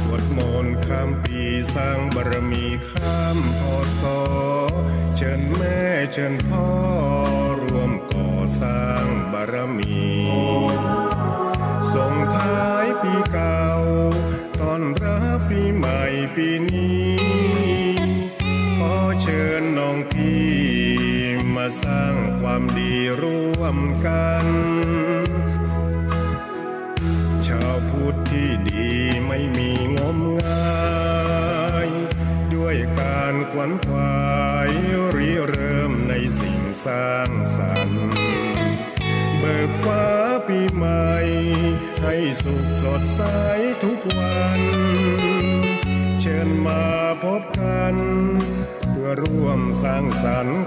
สวดมนต์ข้ามปี๋สร้างบารมีข้ามพ.ศ. เจิญแม่เจิญพ่อร่วมก่อสร้างบารมี ส่งท้ายปี๋เก่า ต้อนรับปี๋ใหม่ปี๋นี้ ขอเจิญน้องพี่มาสร้างความดีร่วม ร่วมกัน ชาวพุทธที่ดีไม่มีงมงาย ด้วยการขวนขวายริเริ่มในสิ่งสร้างสรรค์ เบิกฟ้าปีใหม่ให้สุขสดใสทุกวัน เชิญมาพบกันเพื่อร่วมสร้างสรรค์